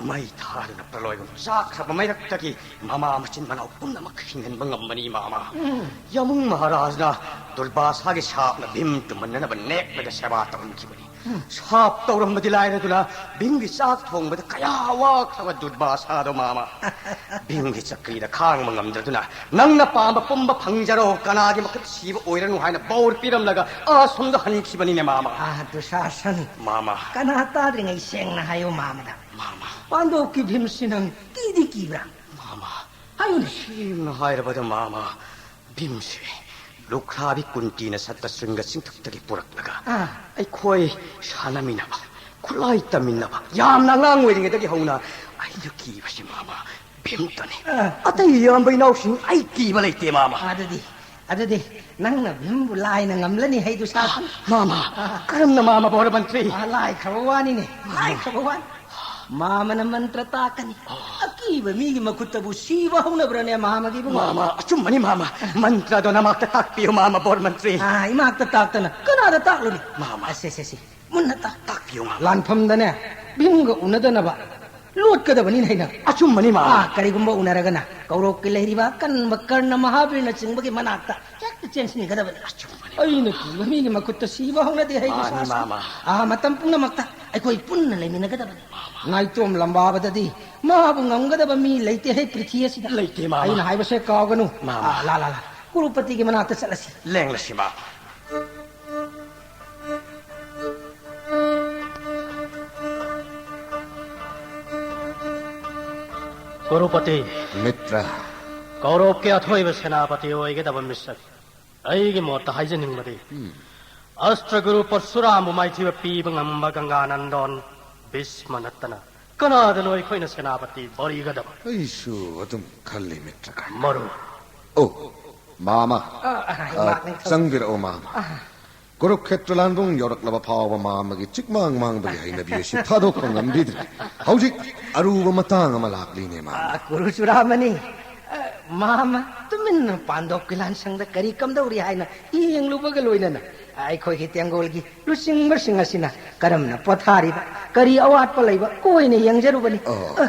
ꯃꯩ ꯊꯥꯗꯨꯅ ꯄ꯭ꯔꯂꯣꯏꯒꯨꯝ ꯆꯥꯛꯈ꯭ꯔꯕ ꯃꯩꯔꯛꯇꯒꯤ ꯃꯃꯥ ꯃꯆꯤꯟ ꯃꯅꯥꯎ ꯄꯨꯝꯅꯃꯛ ꯍꯤꯡꯍꯟꯕ ꯉꯝꯕꯅꯤ ꯃꯥꯃ꯫ ꯎꯝ꯫ ꯌꯥꯃꯨꯡ ꯃꯍꯥꯔꯥꯖꯅ ꯗꯨꯔꯕꯥꯁꯥꯒꯤ ꯁꯥꯞꯅ ꯚꯤꯝ ꯇꯨꯝꯍꯟꯅꯅꯕ ꯅꯦꯛꯂꯒ ꯁꯦꯕꯥ ꯇꯧꯍꯟꯈꯤꯕꯅꯤ꯫ ꯎꯝ꯫ ꯁꯥꯞ ꯇꯧꯔꯝꯕꯗꯤ ꯂꯥꯏꯔꯗꯨꯅ ꯚꯤꯝꯒꯤ ꯆꯥꯛ ꯊꯣꯡꯕꯗ ꯀꯌꯥ ꯋꯥꯈ꯭ꯔꯕ ꯗꯨꯔꯕꯥꯁꯥꯗꯣ ꯃꯥꯃ꯫ ꯚꯤꯝꯒꯤ ꯆꯀ꯭ꯔꯤꯗ ꯈꯥꯡꯕ ꯉꯝꯗ꯭ꯔꯗꯨꯅ ꯅꯪꯅ ꯄꯥꯝꯕ ꯄꯨꯝꯕ ꯐꯪꯖꯔꯣ, ꯀꯅꯥꯒꯤ ꯃꯈꯨꯠ ꯁꯤꯕ ꯑꯣꯏꯔꯅꯨ ꯍꯥꯏꯅ ꯕꯣꯔ ꯄꯤꯔꯝꯂꯒ ꯑꯁꯣꯝꯗ ꯍꯟꯈꯤꯕꯅꯤꯅꯦ ꯃꯥꯃ꯫ ꯑꯥ, ꯗꯨꯁꯥꯁꯟ꯫ ꯃꯥꯃ꯫ ꯀꯅꯥ ꯇꯥꯗ꯭ꯔꯤꯉꯩ ꯁꯦꯡꯅ ꯍꯥꯏꯌꯨ ꯃꯥꯃꯗ꯫ ꯃꯥꯃ꯫ ꯄꯥꯟꯗꯣꯞꯀꯤ ꯚꯤꯝꯁꯤ ꯅꯪ ꯀꯤꯗꯤ ꯀꯤꯕ꯭ꯔꯥ? ꯃꯥꯃ꯫ ꯍꯥꯏꯌꯨꯅꯦ꯫ ꯁꯦꯡꯅ ꯍꯥꯏꯔꯕꯗ ꯃꯥꯃ, ꯚꯤꯝꯁꯦ ꯂꯨꯈ꯭ꯔꯥꯕꯤ ꯀꯨꯟꯇꯤꯅ ꯁꯠꯇ ꯁ꯭ꯔꯤꯡꯒ ꯆꯤꯡꯊꯛꯇꯒꯤ ꯄꯨꯔꯛꯂꯒ ꯑꯥ꯫ ꯑꯩꯈꯣꯏ ꯁꯥꯟꯅꯃꯤꯟꯅꯕ, ꯈꯨꯠꯂꯥꯏ ꯇꯝꯃꯤꯟꯅꯕ, ꯌꯥꯝꯅ ꯑꯉꯥꯡ ꯑꯣꯏꯔꯤꯉꯩꯗꯒꯤ ꯍꯧꯅ ꯑꯩꯅ ꯀꯤꯕꯁꯤ ꯃꯥꯃ ꯚꯤꯝꯇꯅꯤ꯫ ꯑꯥ꯫ ꯑꯇꯩ ꯏꯌꯥꯝꯕ ꯏꯅꯥꯎꯁꯤꯡ ꯑꯩ ꯀꯤꯕ ꯂꯩꯇꯦ ꯃꯥꯃ꯫ ꯑꯗꯨꯗꯤ, ꯑꯗꯨꯗꯤ ꯅꯪꯅ ꯚꯤꯝꯕꯨ ꯂꯥꯏꯅ ꯉꯝꯂꯅꯤ ꯍꯥꯏꯗꯨ ꯁꯥꯁꯟ꯫ ꯃꯥꯃ, ꯑꯥ꯫ ꯀꯔꯝꯅ ꯃꯥꯃ ꯕꯣꯔ ꯃꯟꯇ꯭ꯔꯤ? ꯑꯥ, ꯂꯥꯏꯈ꯭ꯔꯕ ꯋꯥꯅꯤꯅꯦ, ꯂꯥꯏꯈ꯭ꯔꯕ ꯋꯥꯅꯤ꯫ ꯃꯥꯃꯅ ꯃꯟꯇ꯭ꯔ ꯇꯥꯛꯀꯅꯤ꯫ ꯑꯀꯤꯕ ꯃꯤꯒꯤ ꯃꯈꯨꯠꯇꯕꯨ ꯁꯤꯕ ꯍꯧꯅꯕ꯭ꯔꯅꯦ ꯃꯥꯃꯒꯤꯕꯨ? ꯃꯥꯃ, ꯑꯆꯨꯝꯕꯅꯤ ꯃꯥꯃ꯫ ꯃꯟꯇ꯭ꯔꯗꯣ ꯅꯃꯥꯛꯇ ꯇꯥꯛꯄꯤꯌꯨ ꯃꯥꯃ ꯕꯣꯔ ꯃꯟꯇ꯭ꯔꯤ꯫ ꯑꯥ, ꯏꯃꯥꯛꯇ ꯇꯥꯛꯇꯅ ꯀꯅꯥꯗ ꯇꯥꯛꯂꯨꯅꯤ? ꯃꯥꯃ꯫ ꯑꯁꯦ, ꯁꯦ, ꯁꯦ꯫ ꯃꯨꯟꯅ ꯇꯥꯛ-, ꯇꯥꯛꯄꯤꯌꯨ ꯃꯥꯃ꯫ ꯂꯥꯟꯐꯝꯗꯅꯦ ꯚꯤꯝꯒ ꯎꯅꯗꯅꯕ ꯂꯣꯠꯀꯗꯕꯅꯤꯅ ꯑꯩꯅ꯫ ꯑꯆꯨꯝꯕꯅꯤ ꯃꯥꯃ꯫ ꯑꯥ, ꯀꯔꯤꯒꯨꯝꯕ ꯎꯅꯔꯒꯅ ꯀꯧꯔꯣꯛꯀꯤ ꯂꯩꯔꯤꯕ ꯑꯀꯟꯕ ꯀꯔꯅ ꯃꯍꯥꯕꯤꯔꯅꯆꯤꯡꯕꯒꯤ ꯃꯅꯥꯛꯇ ꯍꯦꯛꯇ ꯆꯦꯟꯁꯤꯟꯒꯗꯕꯅꯤ꯫ ꯑꯆꯨꯝꯕꯅꯤ꯫ ꯑꯩꯅ ꯀꯤꯕ ꯃꯤꯒꯤ ꯃꯈꯨꯠꯇ ꯁꯤꯕ ꯍꯧꯅꯗꯦ ꯍꯩ ꯃꯥꯅꯤ ꯗꯨꯁꯥꯁꯟ꯫ ꯃꯥꯃ꯫ ꯑꯥ, ꯃꯇꯝ ꯄꯨꯝꯅꯃꯛꯇ ꯑꯩꯈꯣꯏ ꯄꯨꯟꯅ ꯂꯩꯃꯤꯟꯅꯒꯗꯕꯅꯤ꯫ ꯃꯥꯃ꯫ ꯅꯥꯏꯇꯣꯝ ꯂꯝꯕꯥꯕꯗꯗꯤ ꯃꯥꯕꯨ ꯉꯝꯒꯗꯕ ꯃꯤ ꯂꯩꯇꯦ ꯍꯩ ꯄ꯭ꯔꯤꯊꯤ ꯑꯁꯤꯗ꯫ ꯂꯩꯇꯦ ꯃꯥꯃ꯫ ꯑꯩꯅ ꯍꯥꯏꯕꯁꯦ ꯀꯥꯎꯒꯅꯨ꯫ ꯃꯥꯃ꯫ ꯑꯥ, ꯂꯥ, ꯂꯥ, ꯂꯥ꯫ ꯀꯨꯔꯨꯄꯇꯤꯒꯤ ꯃꯅꯥꯛꯇ ꯆꯠꯂꯁꯤ꯫ ꯂꯦꯡꯂꯁꯤ ꯃꯥꯃ꯫ ꯀꯨꯔꯨꯄꯇꯤ꯫ ꯃꯤꯇ꯭ꯔ꯫ ꯀꯧꯔꯣꯞꯀꯤ ꯑꯊꯣꯏꯕ ꯁꯦꯅꯥꯄꯇꯤ ꯑꯣꯏꯒꯗꯕ ꯃꯤꯁꯛ ꯑꯩꯒꯤ ꯃꯣꯠꯇ ꯍꯥꯏꯖꯅꯤꯡꯕꯗꯤ, ꯎꯝ꯫ ꯑꯁꯇ꯭ꯔꯒꯨꯔꯨ ꯄꯔꯁꯨꯔꯥꯝꯕꯨ ꯃꯥꯏꯊꯤꯕ ꯄꯤꯕ ꯉꯝꯕ ꯒꯪꯒꯥꯅꯟꯗꯣꯟ ꯚꯤꯁꯃ ꯅꯠꯇꯅ ꯀꯅꯥꯗꯅꯣ ꯑꯩꯈꯣꯏꯅ ꯁꯦꯅꯥꯄꯇꯤ ꯕꯣꯔꯤꯒꯗꯕ? ꯑꯩꯁꯨ ꯑꯗꯨꯝ ꯈꯜꯂꯤ, ꯃꯤꯇ꯭ꯔ ꯀꯔꯅ꯫ ꯃꯔꯨ꯫ ꯑꯣ, ꯃꯥꯃ꯫ ꯑ, ꯑ, ꯑ, ꯏꯃꯥ ꯅꯤꯡꯊꯧ꯫ ꯆꯪꯕꯤꯔꯛꯑꯣ, ꯃꯥꯃ꯫ ꯑ꯫ ꯀꯨꯔꯨꯛꯈꯦꯇ꯭ꯔ ꯂꯥꯟꯕꯨꯡ ꯌꯧꯔꯛꯂꯕ ꯐꯥꯎꯕ ꯃꯥꯃꯒꯤ ꯆꯤꯛꯃꯥꯡ ꯃꯥꯡꯕꯒꯤ ꯍꯩꯅꯕꯤ ꯑꯁꯤ ꯊꯥꯗꯣꯛꯄ ꯉꯝꯕꯤꯗ꯭ꯔꯦ꯫ ꯍꯧꯖꯤꯛ ꯑꯔꯨꯕ ꯃꯇꯥꯡ ꯑꯃ ꯂꯥꯛꯂꯤꯅꯦ, ꯃꯥꯃ꯫ ꯑ, ꯀꯨꯔꯨ ꯆꯨꯔꯥꯃꯅꯤ꯫ ꯑ, ꯃꯥꯃ, ꯇꯨꯃꯤꯟꯅ ꯄꯥꯟꯗꯣꯞꯀꯤ ꯂꯥꯟꯁꯪꯗ ꯀꯔꯤ ꯀꯝꯗꯧꯔꯤ ꯍꯥꯏꯅ ꯌꯦꯡꯂꯨꯕꯒ ꯂꯣꯏꯅꯅ ꯑꯩꯈꯣꯏꯒꯤ ꯇꯦꯡꯒꯣꯜꯒꯤ ꯂꯨꯆꯤꯡꯕꯁꯤꯡ ꯑꯁꯤꯅ ꯀꯔꯝꯅ ꯄꯣꯊꯥꯔꯤꯕ, ꯀꯔꯤ ꯑꯋꯥꯠꯄ ꯂꯩꯕ ꯀꯣꯏꯅ ꯌꯦꯡꯖꯔꯨꯕꯅꯤ꯫ ꯑꯣ꯫ ꯑ,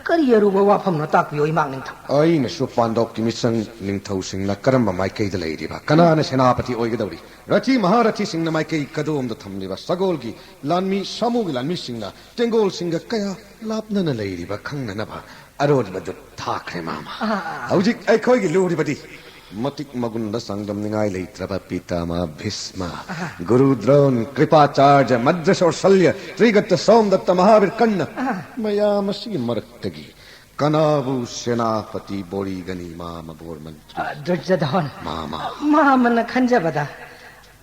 ꯀꯔꯤ ꯑꯔꯨꯕ ꯋꯥꯐꯝꯅꯣ ꯇꯥꯛꯄꯤꯌꯨ, ꯏꯃꯥ ꯅꯤꯡꯊꯧ꯫ ꯑꯩꯅꯁꯨ ꯄꯥꯟꯗꯣꯞꯀꯤ ꯃꯤꯁꯪ ꯅꯤꯡꯊꯧꯁꯤꯡꯅ ꯀꯔꯝꯕ ꯃꯥꯏꯀꯩꯗ ꯂꯩꯔꯤꯕ, ꯀꯅꯥꯅ ꯁꯦꯅꯥꯄꯇꯤ ꯑꯣꯏꯒꯗꯧꯔꯤ, ꯔꯊꯤ ꯃꯍꯥꯔꯊꯤꯁꯤꯡꯅ ꯃꯥꯏꯀꯩ ꯀꯗꯣꯝꯗ ꯊꯝꯂꯤꯕ, ꯁꯒꯣꯜꯒꯤ ꯂꯥꯟꯃꯤ, ꯁꯥꯃꯨꯒꯤ ꯂꯥꯟꯃꯤꯁꯤꯡꯅ ꯇꯦꯡꯒꯣꯜꯁꯤꯡꯒ ꯀꯌꯥ ꯂꯥꯞꯅꯅ ꯂꯩꯔꯤꯕ ꯈꯪꯅꯅꯕ ꯑꯔꯣꯟꯕꯗꯨ ꯊꯥꯈ꯭ꯔꯦ, ꯃꯥꯃ꯫ ꯑꯥ꯫ ꯍꯧꯖꯤꯛ ꯑꯩꯈꯣꯏꯒꯤ ꯂꯨꯔꯤꯕꯗꯤ ꯃꯇꯤꯛ ꯃꯒꯨꯟꯗ ꯆꯥꯡꯗꯝꯅꯤꯡꯉꯥꯏ ꯂꯩꯇ꯭ꯔꯕ ꯄꯤꯇꯥꯃꯥ ꯚꯤꯁꯃ, ꯑꯍꯥ꯫ ꯒꯨꯔꯨ ꯗ꯭ꯔꯣꯟ, ꯀ꯭ꯔꯤꯄꯥꯆꯥꯔꯖ, ꯃꯗ꯭ꯔ ꯁꯣꯔꯁꯜꯌ, ꯇ꯭ꯔꯤꯒꯠꯇ ꯁꯣꯝꯗꯠꯇ, ꯃꯍꯥꯕꯤꯔ ꯀꯔꯅ, ꯑꯍꯥ꯫ ꯃꯌꯥꯝ ꯑꯁꯤꯒꯤ ꯃꯔꯛꯇꯒꯤ ꯀꯅꯥꯕꯨ ꯁꯦꯅꯥꯄꯇꯤ ꯕꯣꯔꯤꯒꯅꯤ, ꯃꯥꯃ ꯕꯣꯔ ꯃꯟꯇ꯭ꯔꯤ? ꯑ, ꯗꯨꯔꯖꯙꯣꯟ꯫ ꯃꯥꯃ꯫ ꯃꯥꯃꯅ ꯈꯟꯖꯕꯗ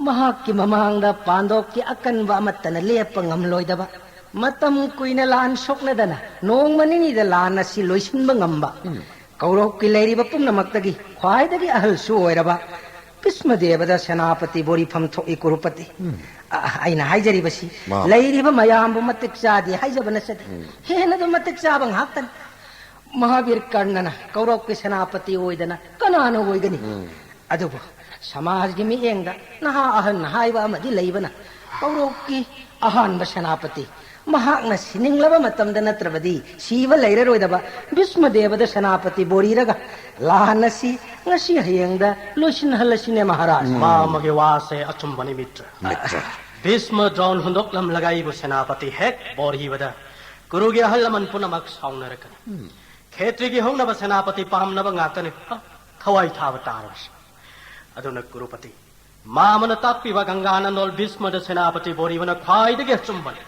ꯃꯍꯥꯛꯀꯤ ꯃꯃꯥꯡꯗ ꯄꯥꯟꯗꯣꯞꯀꯤ ꯑꯀꯟꯕ ꯑꯃꯠꯇꯅ ꯂꯦꯞꯄ ꯉꯝꯂꯣꯏꯗꯕ, ꯃꯇꯝ ꯀꯨꯏꯅ ꯂꯥꯟ ꯁꯣꯛꯅꯗꯅ ꯅꯣꯡꯃ ꯅꯤꯅꯤꯗ ꯂꯥꯟ ꯑꯁꯤ ꯂꯣꯏꯁꯤꯟꯕ ꯉꯝꯕ, ꯎꯝ꯫ ꯀꯧꯔꯣꯛꯀꯤ ꯂꯩꯔꯤꯕ ꯄꯨꯝꯅꯃꯛꯇꯒꯤ ꯈ꯭ꯋꯥꯏꯗꯒꯤ ꯑꯍꯜꯁꯨ ꯑꯣꯏꯔꯕ ꯚꯤꯁꯃꯗꯦꯕꯗ ꯁꯦꯅꯥꯄꯇꯤ ꯕꯣꯔꯤꯐꯝ ꯊꯣꯛꯏ, ꯀꯨꯔꯨꯄꯇꯤ꯫ ꯎꯝ꯫ ꯑ, ꯑꯩꯅ ꯍꯥꯏꯖꯔꯤꯕꯁꯤ, ꯃꯥ꯫ ꯂꯩꯔꯤꯕ ꯃꯌꯥꯝꯕꯨ ꯃꯇꯤꯛ ꯆꯥꯗꯦ ꯍꯥꯏꯖꯕ ꯅꯠꯆꯗꯦ꯫ ꯎꯝ꯫ ꯍꯦꯟꯅ ꯑꯗꯨꯝ ꯃꯇꯤꯛ ꯆꯥꯕ ꯉꯥꯛꯇꯅꯤ꯫ ꯃꯍꯥꯕꯤꯔ ꯀꯔꯅꯅ ꯀꯧꯔꯣꯛꯀꯤ ꯁꯦꯅꯥꯄꯇꯤ ꯑꯣꯏꯗꯅ ꯀꯅꯥꯅ ꯑꯣꯏꯒꯅꯤ? ꯎꯝ꯫ ꯑꯗꯨꯕꯨ ꯁꯃꯥꯖꯒꯤ ꯃꯤꯠꯌꯦꯡꯗ ꯅꯍꯥ ꯑꯍꯟ ꯍꯥꯏꯕ ꯑꯃꯗꯤ ꯂꯩꯕꯅ, ꯀꯧꯔꯣꯛꯀꯤ ꯑꯍꯥꯟꯕ ꯁꯦꯅꯥꯄꯇꯤ, ꯃꯍꯥꯛꯅ ꯁꯤꯅꯤꯡꯂꯕ ꯃꯇꯝꯗ ꯅꯠꯇ꯭ꯔꯕꯗꯤ ꯁꯤꯕ ꯂꯩꯔꯔꯣꯏꯗꯕ ꯚꯤꯁꯃꯗꯦꯕꯗ ꯁꯦꯅꯥꯄꯇꯤ ꯕꯣꯔꯤꯔꯒ ꯂꯥꯟ ꯑꯁꯤ ꯉꯁꯤ ꯍꯌꯦꯡꯗ ꯂꯣꯏꯁꯤꯟꯍꯜꯂꯁꯤꯅꯦ, ꯃꯍꯥꯔꯥꯖ꯫ ꯎꯝ꯫ ꯃꯥꯃꯒꯤ ꯋꯥꯁꯦ ꯑꯆꯨꯝꯕꯅꯤ, ꯃꯤꯇ꯭ꯔ꯫ ꯃꯤꯇ꯭ꯔ꯫ ꯚꯤꯁꯃ ꯗ꯭ꯔꯣꯟ ꯍꯨꯟꯗꯣꯛꯂꯝꯂꯒ ꯑꯩꯕꯨ ꯁꯦꯅꯥꯄꯇꯤ ꯍꯦꯛ ꯕꯣꯔꯤꯕꯗ ꯀꯨꯔꯨꯒꯤ ꯑꯍꯜ ꯂꯃꯟ ꯄꯨꯝꯅꯃꯛ ꯁꯥꯎꯅꯔꯛꯀꯅꯤ꯫ ꯎꯝ꯫ ꯈꯦꯇ꯭ꯔꯤꯒꯤ ꯍꯧꯅꯕ ꯁꯦꯅꯥꯄꯇꯤ ꯄꯥꯝꯅꯕ ꯉꯥꯛꯇꯅꯤ꯫ ꯑ, ꯊꯋꯥꯏ ꯊꯥꯕ ꯇꯥꯔꯕꯁꯨ꯫ ꯑꯗꯨꯅ ꯀꯨꯔꯨꯄꯇꯤ, ꯃꯥꯃꯅ ꯇꯥꯛꯄꯤꯕ ꯒꯪꯒꯥ ꯅꯟꯗꯣꯜ ꯚꯤꯁꯃꯗ ꯁꯦꯅꯥꯄꯇꯤ ꯕꯣꯔꯤꯕꯅ ꯈ꯭ꯋꯥꯏꯗꯒꯤ ꯑꯆꯨꯝꯕꯅꯤ꯫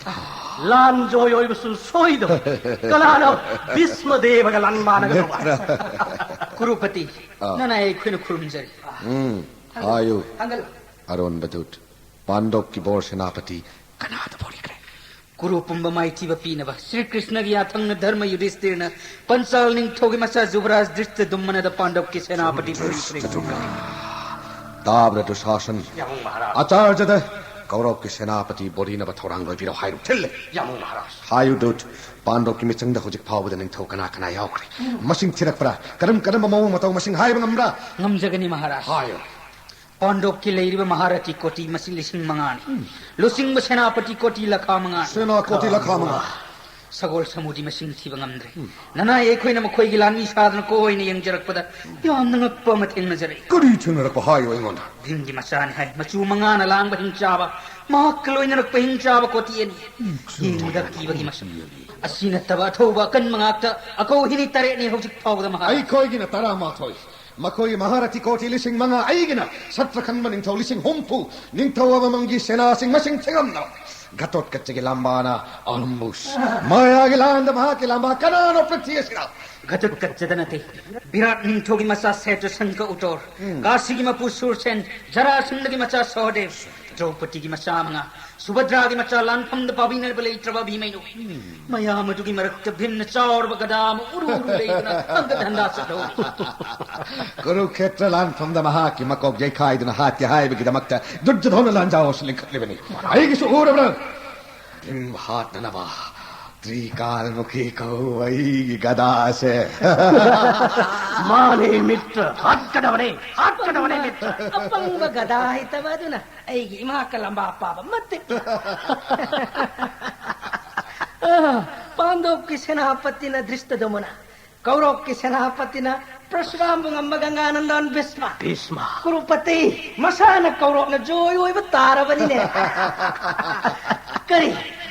ꯂꯥꯟꯖꯣꯏ ꯑꯣꯏꯕꯁꯨ ꯁꯣꯏꯗꯕ꯫ ꯀꯅꯥꯅꯣ ꯚꯤꯁꯃ ꯗꯦꯕꯒ ꯂꯥꯟ ꯃꯥꯟꯅꯒꯗꯧꯕ? ꯅꯠꯇ꯭ꯔꯥ? ꯀꯨꯔꯨꯄꯇꯤ, ꯑꯥ꯫ ꯅꯅꯥꯏ ꯑꯩꯈꯣꯏꯅ ꯈꯨꯔꯨꯝꯖꯔꯤ꯫ ꯎꯝ, ꯊꯥꯡꯒꯠꯂꯨ, ꯍꯥꯏꯌꯨ꯫ ꯊꯥꯡꯒꯠꯂꯨ꯫ ꯑꯔꯣꯟꯕ ꯗꯨꯠ, ꯄꯥꯟꯗꯣꯞꯀꯤ ꯕꯣꯔ ꯁꯦꯅꯥꯄꯇꯤ ꯀꯅꯥꯗ ꯕꯣꯔꯤꯈ꯭ꯔꯦ? ꯀꯨꯔꯨ ꯄꯨꯝꯕ ꯃꯥꯏꯊꯤꯕ ꯄꯤꯅꯕ ꯁ꯭ꯔꯤ ꯀ꯭ꯔꯤꯁꯅꯒꯤ ꯌꯥꯊꯪꯅ ꯙꯔꯃ ꯌꯨꯙꯤꯁꯇꯤꯔꯅ ꯄꯟꯆꯥꯜ ꯅꯤꯡꯊꯧꯒꯤ ꯃꯆꯥ ꯖꯨꯕꯔꯥꯖ ꯙ꯭ꯔꯤꯁꯇꯗꯨꯝꯅꯗ ꯄꯥꯟꯗꯕꯀꯤ ꯁꯦꯅꯥꯄꯇꯤ ꯄꯨꯔꯤ ꯄꯨꯔꯤ ꯄꯨꯔꯤ꯫ ꯇꯥꯕ꯭ꯔꯥ ꯗꯨꯁꯥꯁꯟ? ꯌꯥꯃꯨꯡ ꯃꯍꯥꯔꯥꯖ꯫ ꯑꯆꯥꯔꯖꯗ ꯀꯧꯔꯧꯀꯤ ꯁꯦꯅꯥꯄꯇꯤ ꯕꯣꯔꯤꯅꯕ ꯊꯧꯔꯥꯡ ꯂꯣꯏꯕꯤꯔꯣ ꯍꯥꯏꯔꯨ꯫ ꯊꯤꯜꯂꯦ꯫ ꯌꯥꯃꯨꯡ ꯃꯍꯥꯔꯥꯖ꯫ ꯍꯥꯏꯌꯨ ꯗꯨꯠ, ꯄꯥꯟꯗꯣꯞꯀꯤ ꯃꯤꯆꯪꯗ ꯍꯧꯖꯤꯛ ꯐꯥꯎꯕꯗ ꯅꯤꯡꯊꯧ ꯀꯅꯥ ꯀꯅꯥ ꯌꯥꯎꯈ꯭ꯔꯦ? ꯃꯁꯤꯡ ꯊꯤꯔꯛꯄ꯭ꯔꯥ? ꯀꯔꯝ ꯀꯔꯝꯕ ꯃꯑꯣꯡ ꯃꯇꯧ ꯃꯁꯤꯡ ꯍꯥꯏꯕ ꯉꯝꯕ꯭ꯔꯥ? ꯉꯝꯖꯒꯅꯤ ꯃꯍꯥꯔꯥꯖ꯫ ꯍꯥꯏꯌꯨ꯫ ꯄꯥꯟꯗꯣꯞꯀꯤ ꯂꯩꯔꯤꯕ ꯃꯍꯥꯔꯥꯊꯤ ꯀꯣꯇꯤ ꯃꯁꯤꯡ ꯂꯤꯁꯤꯡ ꯃꯉꯥꯅꯤ꯫ ꯎꯝ꯫ ꯂꯨꯆꯤꯡꯕ ꯁꯦꯅꯥꯄꯇꯤ ꯀꯣꯇꯤ ꯂꯈꯥ ꯃꯉꯥꯅꯤ꯫ ꯁꯦꯅꯥ ꯀꯣꯇꯤ ꯂꯈꯥ ꯃꯉꯥ꯫ ꯁꯒꯣꯜ ꯁꯃꯨꯗꯤ ꯃꯁꯤꯡ ꯊꯤꯕ ꯉꯝꯗ꯭ꯔꯦ꯫ ꯎꯝ꯫ ꯅꯅꯥꯏ ꯑꯩꯈꯣꯏꯅ ꯃꯈꯣꯏꯒꯤ ꯂꯥꯟꯃꯤ ꯁꯥꯗꯅ ꯀꯣꯏꯅ ꯌꯦꯡꯖꯔꯛꯄꯗ ꯌꯥꯝꯅ ꯉꯛꯄ ꯑꯃ ꯊꯦꯡꯅꯖꯔꯛꯏ꯫ ꯀꯔꯤ ꯊꯦꯡꯅꯔꯛꯄ ꯍꯥꯏꯌꯨ ꯑꯩꯉꯣꯟꯗ? ꯚꯤꯝꯒꯤ ꯃꯆꯥꯅꯤ ꯍꯥꯏ꯫ ꯃꯆꯨ ꯃꯉꯥꯅ ꯂꯥꯡꯕ ꯍꯤꯡꯆꯥꯕ, ꯃꯍꯥꯛꯀ ꯂꯣꯏꯅꯔꯛꯄ ꯍꯤꯡꯆꯥꯕ ꯀꯣꯇꯤ ꯑꯅꯤ꯫ ꯎꯝ꯫ ꯌꯦꯡꯕꯗ ꯀꯤꯕꯒꯤ ꯃꯁꯛ꯫ ꯑꯁꯤ ꯅꯠꯇꯕ ꯑꯊꯧꯕ ꯑꯀꯟꯕ ꯉꯥꯛꯇ ꯑꯀꯧ ꯍꯤꯅꯤ ꯇꯔꯦꯠꯅꯤ ꯍꯧꯖꯤꯛ ꯐꯥꯎꯕꯗ ꯃꯍꯥꯔꯥꯖ꯫ ꯑꯩꯈꯣꯏꯒꯤꯅ ꯇꯔꯥꯃꯥꯊꯣꯏ꯫ ꯃꯈꯣꯏꯒꯤ ꯃꯍꯥꯔꯥꯊꯤ ꯀꯣꯇꯤ ꯂꯤꯁꯤꯡ ꯃꯉꯥ, ꯑꯩꯒꯤꯅ ꯁꯠꯇ꯭ꯔ ꯈꯟꯕ ꯅꯤꯡꯊꯧ ꯂꯤꯁꯤꯡ ꯍꯨꯝꯐꯨ, ꯅꯤꯡꯊꯧ ꯑꯃꯃꯝꯒꯤ ꯁꯦꯅꯥꯁꯤꯡ ꯃꯁꯤꯡ ꯊꯤꯉꯝꯅꯕ꯫ ꯘꯇꯣꯠꯀꯆꯒꯤ ꯂꯝꯕꯥꯅ ꯑꯍꯨꯝꯕꯨꯁ꯫ ꯃꯥꯌꯥꯒꯤ ꯂꯥꯟꯗ ꯃꯍꯥꯛꯀꯤ ꯂꯝꯕꯥ ꯀꯅꯥꯅꯣ ꯄ꯭ꯔꯤꯊꯤ ꯑꯁꯤꯗ? ꯘꯇꯣꯠꯀꯆꯗ ꯅꯠꯇꯦ꯫ ꯚꯤꯔꯥꯠ ꯅꯤꯡꯊꯧꯒꯤ ꯃꯆꯥ ꯁꯦꯇ꯭ꯔ ꯁꯪꯀ ꯎꯇꯣꯔ, ꯎꯝ꯫ ꯀꯥꯁꯤꯒꯤ ꯃꯄꯨ ꯁꯨꯔꯁꯦꯟ, ꯖꯔꯥꯁꯟꯗꯒꯤ ꯃꯆꯥ ꯁꯍꯗꯦꯕ, ꯗ꯭ꯔꯧꯄꯗꯤꯒꯤ ꯃꯆꯥ ꯃꯉꯥ, ꯁꯨꯚꯗ꯭ꯔꯥꯒꯤ ꯃꯆꯥ ꯂꯥꯟꯐꯝꯗ ꯄꯥꯕꯤꯅꯕ ꯂꯩꯇ꯭ꯔꯕ ꯑꯚꯤꯃꯩꯅꯨ꯫ ꯃꯌꯥꯝ ꯑꯗꯨꯒꯤ ꯃꯔꯛꯇ ꯚꯤꯝꯅ ꯆꯥꯎꯔꯕ ꯒꯗꯥ ꯑꯃ ꯎꯔꯨ ꯎꯔꯨ ꯂꯩꯗꯨꯅ ꯍꯪꯒꯠ ꯍꯟꯗꯥ ꯆꯠꯍꯧꯔꯤ꯫ ꯀꯨꯔꯨꯈꯦꯇ꯭ꯔ ꯂꯥꯟꯐꯝꯗ ꯃꯍꯥꯛꯀꯤ ꯃꯀꯣꯛ ꯌꯩꯈꯥꯏꯗꯨꯅ ꯍꯥꯠꯀꯦ ꯍꯥꯏꯕꯒꯤꯗꯃꯛꯇ ꯗꯨꯔꯖꯣꯙꯅ ꯂꯥꯟꯖꯥꯎ ꯑꯁꯤ ꯂꯤꯡꯈꯠꯂꯤꯕꯅꯤ꯫ ꯑꯩꯒꯤꯁꯨ ꯎꯔꯕ꯭ꯔꯥ? ꯚꯤꯝ ꯍꯥꯠꯅꯅꯕ ꯇ꯭ꯔꯤꯀꯥꯜꯃꯨꯈꯤ ꯀꯧꯕ ꯑꯩꯒꯤ ꯒꯗꯥꯁꯦ꯫ ꯃꯥꯅꯦ ꯃꯤꯇ꯭ꯔ, ꯍꯥꯠꯀꯗꯕꯅꯦ, ꯍꯥꯠꯀꯗꯕꯅꯦ ꯃꯤꯇ꯭ꯔ꯫ ꯑꯄꯪꯕ ꯒꯗꯥ ꯍꯩꯇꯕ ꯑꯗꯨꯅ ꯑꯩꯒꯤ ꯏꯃꯥ ꯀꯂꯝꯕꯥ ꯄꯥꯕ ꯃꯇꯤꯛ꯫ ꯑ, ꯄꯥꯟꯗꯣꯞꯀꯤ ꯁꯦꯅꯥꯄꯇꯤꯅ ꯗ꯭ꯔꯤꯁꯇꯗꯨꯃꯅ, ꯀꯧꯔꯣꯛꯀꯤ ꯁꯦꯅꯥꯄꯇꯤꯅ ꯄ꯭ꯔꯁꯨꯔꯥꯝꯕꯨ ꯉꯝꯕ ꯒꯪꯒꯥꯅꯟꯗꯟ ꯚꯤꯁꯃ꯫ ꯚꯤꯁꯃ꯫ ꯀꯨꯔꯨꯄꯇꯤ ꯃꯁꯥꯅ ꯀꯧꯔꯣꯛꯅ ꯖꯣꯏ ꯑꯣꯏꯕ ꯇꯥꯔꯕꯅꯤꯅꯦ꯫ ꯀꯔꯤ,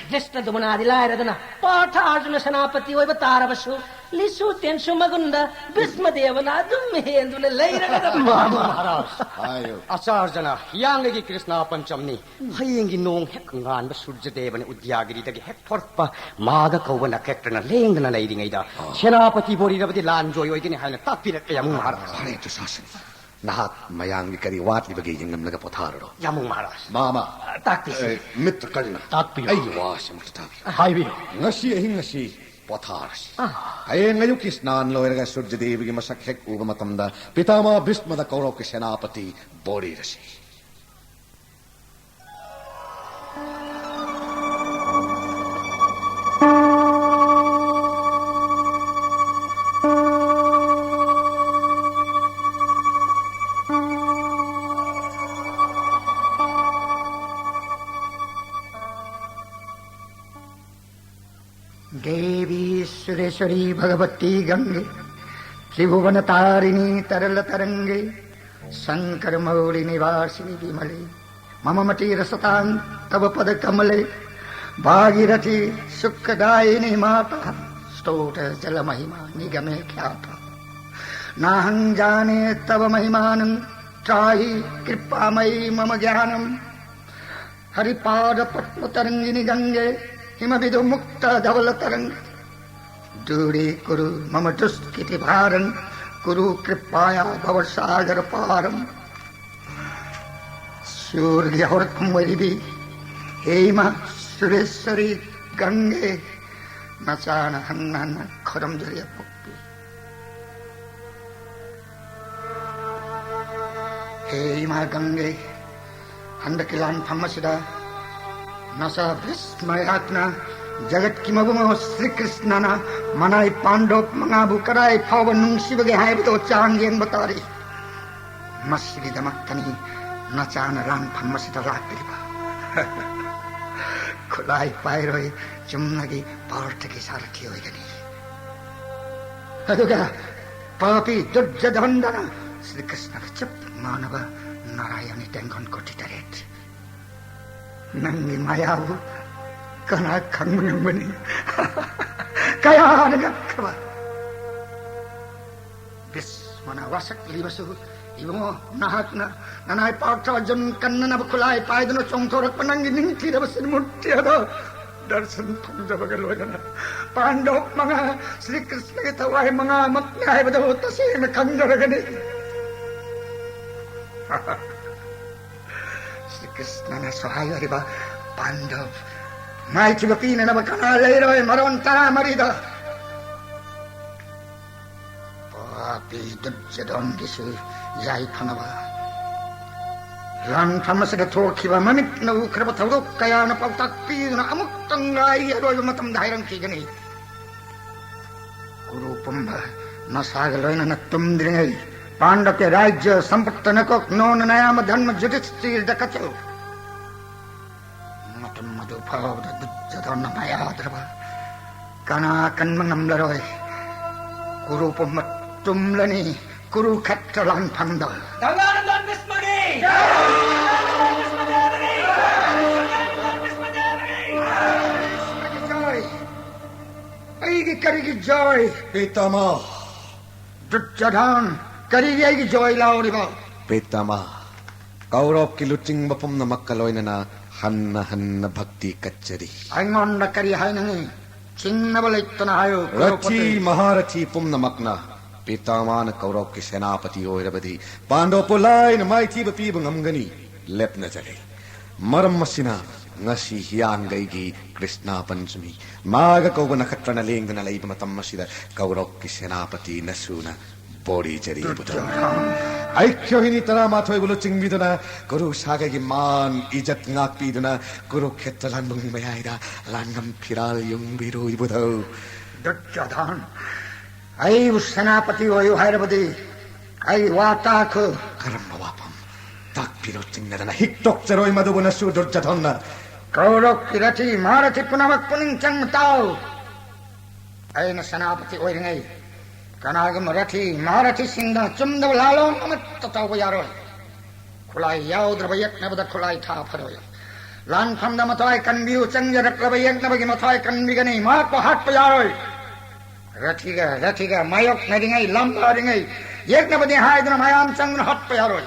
ꯗ꯭ꯔꯤꯁꯇꯗꯨꯃꯅꯥꯗꯤ ꯂꯥꯏꯔꯗꯅ ꯄꯥꯔꯊ ꯑꯥꯔꯖꯨꯅ ꯁꯦꯅꯥꯄꯇꯤ ꯑꯣꯏꯕ ꯇꯥꯔꯕꯁꯨ ꯂꯤꯁꯨ ꯇꯦꯟꯁꯨ ꯃꯒꯨꯟꯗ ꯚꯤꯁꯃ ꯗꯦꯕꯅ ꯑꯗꯨꯝ ꯍꯦꯟꯗꯨꯅ ꯂꯩꯔꯒꯗꯕ꯫ ꯃꯍꯥꯔꯥꯖ, ꯍꯥꯏꯌꯨ꯫ ꯑꯆꯥꯔꯖꯅ ꯍꯤꯌꯥꯡꯒꯩꯒꯤ ꯀ꯭ꯔꯤꯁꯅ ꯄꯟꯆꯝꯅꯤ꯫ ꯍꯌꯦꯡꯒꯤ ꯅꯣꯡ ꯍꯦꯛ ꯉꯥꯟꯕ ꯁꯨꯔꯖꯗꯦꯕꯅ ꯎꯗ꯭ꯌꯥꯒꯤꯔꯤꯗꯒꯤ ꯍꯦꯛ ꯊꯣꯔꯛꯄ ꯃꯥꯒ ꯀꯧꯕ ꯅꯈꯦꯇ꯭ꯔꯅ ꯂꯦꯡꯗꯅ ꯂꯩꯔꯤꯉꯩꯗ, ꯑꯥ꯫ ꯁꯦꯅꯥꯄꯇꯤ ꯕꯣꯔꯤꯔꯕꯗꯤ ꯂꯥꯟꯖꯣꯏ ꯑꯣꯏꯒꯅꯤ ꯍꯥꯏꯅ ꯇꯥꯛꯄꯤꯔꯛꯂꯦ ꯌꯥꯃꯨꯡ ꯃꯍꯥꯔꯥꯖ꯫ ꯐꯔꯦ, ꯗꯨꯁꯥꯁꯟ꯫ ꯅꯍꯥꯛ ꯃꯌꯥꯝꯒꯤ ꯀꯔꯤ ꯋꯥꯠꯂꯤꯕꯒꯦ ꯌꯦꯡꯂꯝꯂꯒ ꯄꯣꯊꯥꯔꯨꯔꯣ꯫ ꯌꯥꯃꯨꯡ ꯃꯍꯥꯔꯥꯖ꯫ ꯃꯥꯃ꯫ ꯇꯥꯛꯄꯤꯁꯤ꯫ ꯑꯦ, ꯃꯤꯇ꯭ꯔ ꯀꯔꯅ꯫ ꯇꯥꯛꯄꯤꯌꯨ꯫ ꯑꯩꯒꯤ ꯋꯥꯁꯤ ꯑꯃꯨꯛꯇ ꯇꯥꯕꯤꯌꯨ꯫ ꯍꯥꯏꯕꯤꯌꯨ꯫ ꯉꯁꯤ ꯑꯍꯤꯡ ꯑꯁꯤ ꯄꯣꯊꯥꯔꯁꯤ꯫ ꯑꯥ꯫ ꯍꯌꯦꯡ ꯑꯌꯨꯛꯀꯤ ꯁ꯭ꯅꯥꯟ ꯂꯣꯏꯔꯒ ꯁꯨꯔꯖꯗꯦꯕꯒꯤ ꯃꯁꯛ ꯍꯦꯛ ꯎꯕ ꯃꯇꯝꯗ ꯄꯤꯇꯥꯃꯍ ꯚꯤꯁꯃꯗ ꯀꯧꯔꯧꯀꯤ ꯁꯦꯅꯥꯄꯇꯤ ꯕꯣꯔꯤꯔꯁꯤ꯫ देवी सुरेश्वरी भगवती गंगे, त्रिभुवन तारिणी तरल तरंगे, शंकर मौली निवासिनी विमले, मम मतिरसतां तव पद कमले। भागीरथी सुखदायिनी माता, स्तोत्र जल महिमा निगमे ख्याता। नाहं जाने तव महिमानं, त्राहि कृपामयी मम ज्ञानम्। हरिपाद पद्म तरंगिनी गंगे, हिम बिंदु मुक्त धवल तरंग। दूरीकुरु मम दुष्कृति भारं, कुरु कृपया भवसागर पारम्। सूर्य होरकम वरिबी, हे माँ सुरेश्वरी गंगे, नचान हन्ना हन्ना खरम जरिया पप्पी। ꯍꯦ ꯏꯃꯥ ꯒꯪꯒꯦ, ꯍꯟꯗꯛꯀꯤ ꯂꯥꯟꯐꯝ ꯑꯁꯤꯗ ꯅꯆꯥ ꯚꯤꯁꯃ ꯑꯩꯍꯥꯛꯅ ꯖꯒꯠꯀꯤ ꯃꯕꯨꯡ ꯁ꯭ꯔꯤ ꯀ꯭ꯔꯤꯁꯅꯅ ꯃꯅꯥꯏ ꯄꯥꯟꯗꯣꯞ ꯃꯉꯥꯕꯨ ꯀꯗꯥꯏ ꯐꯥꯎꯕ ꯅꯨꯡꯁꯤꯕꯒꯦ ꯍꯥꯏꯕꯗꯨ ꯆꯥꯡ ꯌꯦꯡꯕ ꯇꯥꯔꯤ꯫ ꯃꯁꯤꯒꯤꯗꯃꯛꯇꯅꯤ ꯅꯆꯥꯅ ꯂꯥꯟꯐꯝ ꯑꯁꯤꯗ ꯂꯥꯛꯂꯤꯕ꯫ ꯈꯨꯠꯂꯥꯏ ꯄꯥꯏꯔꯣꯏ, ꯆꯨꯝꯅꯒꯤ ꯄꯥꯔꯊꯒꯤ ꯁꯥꯔꯊꯤ ꯑꯣꯏꯒꯅꯤ꯫ ꯑꯗꯨꯒ ꯄꯥꯄꯤ ꯗꯨꯔꯖꯣꯙꯟꯗꯅ ꯁ꯭ꯔꯤ ꯀ꯭ꯔꯤꯁꯅꯒ ꯆꯞ ꯃꯥꯟꯅꯕ ꯅꯥꯔꯥꯌꯅꯤ ꯇꯦꯡꯒꯣꯟ ꯀꯣꯇꯤ ꯇꯔꯦꯠ꯫ ꯅꯪꯒꯤ ꯃꯥꯌꯥꯕꯨ ꯀꯅꯥ ꯈꯪꯕ ꯉꯝꯒꯅꯤ? ꯀꯌꯥꯅ ꯉꯛꯈ꯭ꯔꯕ! ꯚꯤꯁꯃꯅ ꯋꯥꯁꯛꯂꯤꯕꯁꯨ, ꯏꯕꯨꯡꯉꯣ, ꯅꯍꯥꯛꯅ ꯅꯅꯥꯏ ꯄꯥꯔꯊ ꯑꯔꯖꯨꯟ ꯀꯟꯅꯅꯕ ꯈꯨꯠꯂꯥꯏ ꯄꯥꯏꯗꯨꯅ ꯆꯣꯡꯊꯣꯔꯛꯄ ꯅꯪꯒꯤ ꯅꯤꯡꯊꯤꯔꯕ ꯁꯤꯟꯃꯨꯔꯇꯤ ꯑꯗꯣ ꯗꯔꯁꯟ ꯐꯪꯖꯕꯒ ꯂꯣꯏꯅꯅ ꯄꯥꯟꯗꯣꯞ ꯃꯉꯥ ꯁ꯭ꯔꯤ ꯀ꯭ꯔꯤꯁꯅꯒꯤ ꯊꯋꯥꯏ ꯃꯉꯥꯃꯛꯅꯤ ꯍꯥꯏꯕꯗꯨ ꯇꯁꯦꯡꯅ ꯈꯪꯖꯔꯒꯅꯤ꯫ ꯁ꯭ꯔꯤ ꯀ꯭ꯔꯤꯁꯅꯅꯁꯨ ꯍꯥꯏꯔꯤꯕ, ꯄꯥꯟꯗꯕ ꯃꯥꯏꯊꯤꯕ ꯄꯤꯅꯅꯕ ꯀꯅꯥ ꯂꯩꯔꯣꯏ? ꯃꯔꯣꯟ ꯇꯔꯥꯃꯔꯤꯗ ꯄꯥꯄꯤ ꯗꯨꯔꯖꯣꯙꯟꯒꯤꯁꯨ ꯌꯥꯏꯐꯅꯕ ꯂꯥꯟꯐꯝ ꯑꯁꯤꯗ ꯊꯣꯛꯈꯤꯕ ꯃꯃꯤꯠꯅ ꯎꯈ꯭ꯔꯕ ꯊꯧꯗꯣꯛ ꯀꯌꯥꯅ ꯄꯥꯎꯇꯥꯛ ꯄꯤꯗꯨꯅ ꯑꯃꯨꯛꯇꯪ ꯂꯥꯏꯒꯤ ꯑꯔꯣꯏꯕ ꯃꯇꯝꯗ ꯍꯥꯏꯔꯝꯈꯤꯒꯅꯤ꯫ ꯀꯨꯔꯨ ꯄꯨꯝꯕ ꯃꯁꯥꯒ ꯂꯣꯏꯅꯅ ꯇꯨꯝꯗ꯭ꯔꯤꯉꯩ, ꯄꯥꯟꯗꯕꯀꯤ ꯔꯥꯖ꯭ꯌ ꯁꯝꯄꯠꯇ ꯅꯀꯣꯛ ꯅꯣꯟꯅ ꯑꯌꯥꯝꯕ ꯙꯔꯃ ꯌꯨꯙꯤꯁꯊꯤꯔꯗ ꯀꯠꯆꯧ꯫ ꯃꯇꯝ ꯑꯗꯨ ꯐꯥꯎꯕꯗ ꯗꯨꯔꯖꯣꯙꯅ ꯃꯌꯥꯗ꯭ꯔꯕ ꯀꯅꯥ ꯀꯟꯕ ꯉꯝꯂꯔꯣꯏ꯫ ꯀꯨꯔꯨ ꯄꯨꯝꯕ ꯇꯨꯝꯂꯅꯤ ꯀꯨꯔꯨꯈꯦꯇ꯭ꯔ ꯂꯥꯟꯐꯝꯗ꯫ ꯒꯪꯒꯥꯅꯟꯗꯟ ꯚꯤꯁꯃꯒꯤ! ꯒꯪꯒꯥꯅꯟꯗꯟ ꯚꯤꯁꯃꯒꯤ! ꯒꯪꯒꯥꯅꯟꯗꯟ ꯚꯤꯁꯃꯒꯤ! ꯀꯔꯤꯒꯤ ꯖꯣꯏ? ꯑꯩꯒꯤ ꯀꯔꯤꯒꯤ ꯖꯣꯏ? ꯄꯤꯇꯥꯃꯥ! ꯗꯨꯔꯖꯣꯙꯟ, ꯀꯔꯤꯒꯤ ꯑꯩꯒꯤ ꯖꯣꯏ ꯂꯥꯎꯔꯤꯕ? ꯄꯤꯇꯥꯃꯥ! ꯀꯧꯔꯧꯀꯤ ꯂꯨꯆꯤꯡꯕ ꯄꯨꯝꯅꯃꯛꯀ ꯂꯣꯏꯅꯅ ꯍꯟꯅ ꯍꯟꯅ ꯚꯛꯇꯤ ꯀꯠꯆꯔꯤ꯫ ꯑꯩꯉꯣꯟꯗ ꯀꯔꯤ ꯍꯥꯏꯅꯤꯡꯉꯤ? ꯆꯤꯡꯅꯕ ꯂꯩꯇꯅ ꯍꯥꯏꯌꯨ, ꯔꯊꯤ ꯀꯨꯔꯨꯄꯇꯤ꯫ ꯃꯍꯥꯔꯊꯤ ꯄꯨꯝꯅꯃꯛꯅ ꯄꯤꯇꯥꯃꯥꯅ ꯀꯧꯔꯧꯀꯤ ꯁꯦꯅꯥꯄꯇꯤ ꯑꯣꯏꯔꯕꯗꯤ ꯄꯥꯟꯗꯣꯞꯄꯨ ꯂꯥꯏꯅ ꯃꯥꯏꯊꯤꯕ ꯄꯤꯕ ꯉꯝꯒꯅꯤ꯫ ꯂꯦꯞꯅꯖꯔꯦ꯫ ꯃꯔꯝ ꯑꯁꯤꯅ ꯉꯁꯤ ꯍꯤꯌꯥꯡꯒꯩꯒꯤ ꯀ꯭ꯔꯤꯁꯅ ꯄꯟꯆꯃꯤ, ꯃꯥꯒ ꯀꯧꯕ ꯅꯈꯇ꯭ꯔꯅ ꯂꯦꯡꯗꯅ ꯂꯩꯕ ꯃꯇꯝ ꯑꯁꯤꯗ ꯀꯧꯔꯧꯀꯤ ꯁꯦꯅꯥꯄꯇꯤ ꯅꯁꯨꯅ ꯕꯣꯔꯤ ꯖꯔꯤ ꯕꯨꯙꯧ꯫ ꯑꯩꯈꯣꯏꯅꯤ ꯇꯔꯥꯃꯥꯊꯣꯏꯕꯨ ꯂꯨꯆꯤꯡꯕꯤꯗꯨꯅ ꯀꯨꯔꯨ ꯁꯥꯒꯩꯒꯤ ꯃꯥꯟ ꯏꯖꯠ ꯉꯥꯛꯄꯤꯗꯨꯅ ꯀꯨꯔꯨꯈꯦꯇ꯭ꯔ ꯂꯥꯟꯕꯨꯡ ꯃꯌꯥꯏꯗ ꯂꯥꯟꯉꯝ ꯐꯤꯔꯥꯜ ꯌꯨꯡꯕꯤꯔꯨ ꯏꯕꯨꯙꯧ꯫ ꯗꯨꯔꯖꯣꯙꯟ, ꯑꯩꯕꯨ ꯁꯦꯅꯥꯄꯇꯤ ꯑꯣꯏꯌꯨ ꯍꯥꯏꯔꯕꯗꯤ ꯑꯩ ꯋꯥ ꯇꯥꯈꯣ꯫ ꯀꯔꯝꯕ ꯋꯥꯐꯝ? ꯇꯥꯛꯄꯤꯔꯣ ꯆꯤꯡꯅꯗꯅ ꯍꯤꯛꯇꯣꯛꯆꯔꯣꯏ ꯃꯗꯨꯕꯨ ꯅꯁꯨ ꯗꯨꯔꯖꯣꯙꯟꯅ꯫ ꯀꯧꯔꯧꯀꯤ ꯔꯊꯤ ꯃꯍꯥꯔꯊꯤ ꯄꯨꯝꯅꯃꯛ ꯄꯨꯛꯅꯤꯡ ꯆꯪꯅ ꯇꯥꯎ꯫ ꯑꯩꯅ ꯁꯦꯅꯥꯄꯇꯤ ꯑꯣꯏꯔꯤꯉꯩ ꯀꯅꯥꯒꯨꯝꯕ ꯔꯊꯤ ꯃꯍꯥꯔꯊꯤꯁꯤꯡꯗ ꯆꯨꯝꯗꯕ ꯂꯥꯂꯣꯡ ꯑꯃꯠꯇ ꯇꯧꯕ ꯌꯥꯔꯣꯏ꯫ ꯈꯨꯠꯂꯥꯏ ꯌꯥꯎꯗ꯭ꯔꯕ ꯌꯦꯛꯅꯕꯗ ꯈꯨꯠꯂꯥꯏ ꯊꯥ ꯐꯔꯣꯏ꯫ ꯂꯥꯟꯐꯝꯗ ꯃꯊ꯭ꯋꯥꯏ ꯀꯟꯕꯤꯌꯨ, ꯆꯪꯖꯔꯛꯂꯕ ꯌꯦꯛꯅꯕꯒꯤ ꯃꯊ꯭ꯋꯥꯏ ꯀꯟꯕꯤꯒꯅꯤ, ꯃꯍꯥꯛꯄꯨ ꯍꯥꯠꯄ ꯌꯥꯔꯣꯏ꯫ ꯔꯊꯤꯒ ꯔꯊꯤꯒ ꯃꯥꯌꯣꯛꯅꯔꯤꯉꯩ, ꯂꯝꯕꯥꯔꯤꯉꯩ, ꯌꯦꯛꯅꯕꯅꯤ ꯍꯥꯏꯗꯨꯅ ꯃꯌꯥꯝ ꯆꯪꯗꯨꯅ ꯍꯥꯠꯄ ꯌꯥꯔꯣꯏ꯫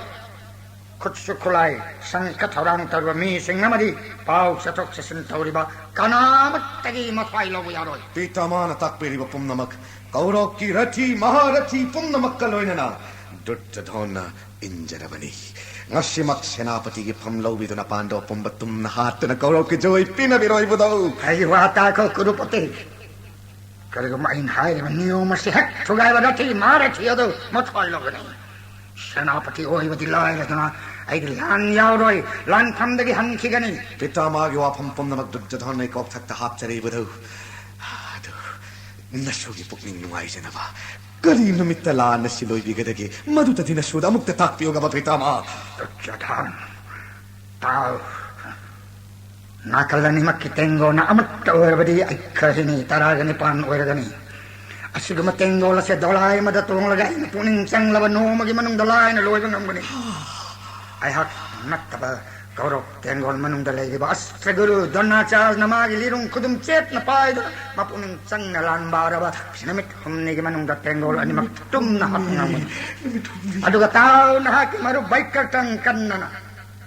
ꯈꯨꯠꯁꯨ ꯈꯨꯠꯂꯥꯏ, ꯁꯪꯒ ꯊꯧꯔꯥꯡ ꯇꯧꯔꯤꯕ ꯃꯤꯁꯤꯡ ꯑꯃꯗꯤ ꯄꯥꯎ ꯆꯠꯊꯣꯛ ꯆꯠꯁꯤꯟ ꯇꯧꯔꯤꯕ ꯀꯅꯥ ꯑꯃꯠꯇꯒꯤ ꯃꯊ꯭ꯋꯥꯏ ꯂꯧꯕ ꯌꯥꯔꯣꯏ꯫ ꯄꯤꯇꯥꯃꯥꯅ ꯇꯥꯛꯄꯤꯔꯤꯕ ꯄꯨꯝꯅꯃꯛ ꯀꯧꯔꯧꯀꯤ ꯔꯊꯤ ꯃꯍꯥꯔꯊꯤ ꯄꯨꯝꯅꯃꯛꯀ ꯂꯣꯏꯅꯅ ꯗꯨꯔꯖꯙꯣꯟꯅ ꯏꯟꯖꯔꯕꯅꯤ꯫ ꯉꯁꯤꯃꯛ ꯁꯦꯅꯥꯄꯇꯤꯒꯤ ꯐꯝ ꯂꯧꯕꯤꯗꯨꯅ ꯄꯥꯟꯗꯕ ꯄꯨꯝꯕ ꯇꯨꯝꯅ ꯍꯥꯠꯇꯨꯅ ꯀꯧꯔꯛꯈꯤ ꯖꯣꯏ ꯄꯤꯅꯕꯤꯔꯣꯏꯕꯗꯧ꯫ ꯑꯩ ꯋꯥ ꯇꯥꯈꯣ ꯀꯨꯔꯨꯄꯇꯤ꯫ ꯀꯔꯤꯒꯨꯝꯕ ꯑꯩꯅ ꯍꯥꯏꯔꯤꯕ ꯅꯤꯌꯣꯝ ꯑꯁꯤ ꯍꯦꯛ ꯊꯨꯒꯥꯏꯕ ꯔꯊꯤ ꯃꯍꯥꯔꯊꯤ ꯑꯗꯨ ꯃꯊ꯭ꯋꯥꯏ ꯂꯧꯒꯅꯤ꯫ ꯁꯦꯅꯥꯄꯇꯤ ꯑꯣꯏꯕꯗꯤ ꯂꯥꯏꯔꯗꯅ ꯑꯩꯒꯤ ꯂꯥꯟ ꯌꯥꯎꯔꯣꯏ꯫ ꯂꯥꯟꯐꯝꯗꯒꯤ ꯍꯟꯈꯤꯒꯅꯤ꯫ ꯄꯤꯇꯥꯃꯥꯒꯤ ꯋꯥꯐꯝ ꯄꯨꯝꯅꯃꯛ ꯗꯨꯔꯖꯙꯣꯟꯅ ꯏꯀꯣꯛꯊꯛꯇ ꯍꯥꯞꯆꯔꯤꯕꯗꯨ꯫ ꯑꯗꯨ ꯅꯁꯨꯒꯤ ꯄꯨꯛꯅꯤꯡ ꯅꯨꯡꯉꯥꯏꯖꯅꯕ ꯀꯔꯤ ꯅꯨꯃꯤꯠꯇ ꯂꯥꯟ ꯑꯁꯤ ꯂꯣꯏꯕꯤꯒꯗꯒꯦ? ꯃꯗꯨꯗꯗꯤ ꯅꯁꯨꯗ ꯑꯃꯨꯛꯇ ꯇꯥꯛꯄꯤꯌꯨꯒꯕ ꯄꯤꯇꯥꯃꯥ꯫ ꯗꯨꯔꯖꯙꯣꯟ, ꯇꯥꯎ꯫ ꯅꯥꯀꯜ ꯑꯅꯤꯃꯛꯀꯤ ꯇꯦꯡꯒꯣꯅ ꯑꯃꯠꯇ ꯑꯣꯏꯔꯕꯗꯤ ꯑꯩꯈꯣꯏ ꯍꯤꯅꯤ ꯇꯔꯥꯒ ꯅꯤꯄꯥꯟ ꯑꯣꯏꯔꯒꯅꯤ꯫ ꯑꯁꯤꯒꯨꯝꯕ ꯇꯦꯡꯒꯣꯜ ꯑꯁꯦ ꯗꯣꯂꯥꯏ ꯑꯃꯗ ꯇꯣꯡꯂꯒ ꯑꯩꯅ ꯄꯨꯛꯅꯤꯡ ꯆꯪꯂꯕ ꯅꯣꯡꯃꯒꯤ ꯃꯅꯨꯡꯗ ꯂꯥꯏꯅ ꯂꯣꯏꯕ ꯉꯝꯒꯅꯤ꯫ ꯑꯩꯍꯥꯛ ꯅꯠꯇꯕ ꯀꯧꯔꯣꯛ ꯇꯦꯡꯒꯣꯜ ꯃꯅꯨꯡꯗ ꯂꯩꯔꯤꯕ ꯑꯁ꯭ꯇ꯭ꯔꯒꯨꯔꯨ ꯗ꯭ꯔꯣꯅꯥꯆꯥꯔꯅ ꯃꯥꯒꯤ ꯂꯤꯔꯨꯡ ꯈꯨꯗꯨꯝ ꯆꯦꯠꯅ ꯄꯥꯏꯗꯨꯅ ꯃꯄꯨꯛꯅꯤꯡ ꯆꯪꯅ ꯂꯥꯟꯕꯥꯔꯕ ꯅꯨꯃꯤꯠ ꯍꯨꯝꯅꯤꯒꯤ ꯃꯅꯨꯡꯗ ꯇꯦꯡꯒꯣꯜ ꯑꯅꯤꯃꯛ ꯇꯨꯝꯅ ꯍꯥꯠꯄ ꯉꯝꯒꯅꯤ꯫ ꯑꯗꯨꯒ ꯇꯥꯎ ꯅꯍꯥꯛꯀꯤ ꯃꯔꯨꯞ ꯕꯩꯀꯔꯇꯪ ꯀꯟꯅꯅ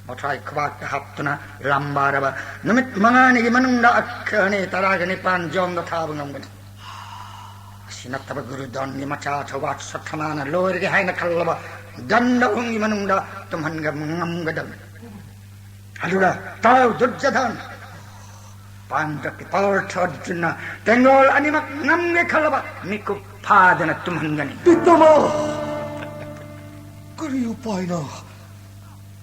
ꯃꯊ꯭ꯋꯥꯏ ꯈꯨꯕꯥꯛꯇ ꯍꯥꯞꯇꯨꯅ ꯂꯥꯝꯕꯥꯔꯕ ꯅꯨꯃꯤꯠ ꯃꯉꯥꯅꯤꯒꯤ ꯃꯅꯨꯡꯗ ꯑꯈ꯭ꯔ ꯑꯅꯤ ꯇꯔꯥꯒ ꯅꯤꯄꯥꯟ ꯖꯣꯝꯗ ꯊꯥꯕ ꯉꯝꯒꯅꯤ꯫ ꯑꯁꯤ ꯅꯠꯇꯕ ꯒꯨꯔꯨ ꯗ꯭ꯔꯣꯟꯒꯤ ꯃꯆꯥ ꯊꯧꯕꯥꯛ ꯁꯣꯊꯅꯥꯅ ꯂꯣꯏꯔꯒꯦ ꯍꯥꯏꯅ ꯈꯜꯂꯕ ꯒꯟꯗ ꯑꯍꯨꯝꯒꯤ ꯃꯅꯨꯡꯗ ꯇꯨꯝꯍꯟꯕ ꯉꯝꯒꯗꯕꯅꯤ꯫ ꯑꯗꯨꯒ ꯇꯥꯎ ꯗꯨꯔꯖꯙꯟ, ꯄꯥꯟꯗ꯭ꯔꯛꯀꯤ ꯄꯥꯔꯊ ꯑꯔꯖꯨꯟꯅ ꯇꯦꯡꯒꯣꯜ ꯑꯅꯤꯃꯛ ꯉꯝꯒꯦ ꯈꯜꯂꯕ ꯃꯤꯀꯨꯞ ꯐꯥꯗꯅ ꯇꯨꯝꯍꯟꯒꯅꯤ꯫ ꯄꯤꯇꯥꯃꯥ! ꯀꯔꯤ ꯎꯄꯥꯏꯅ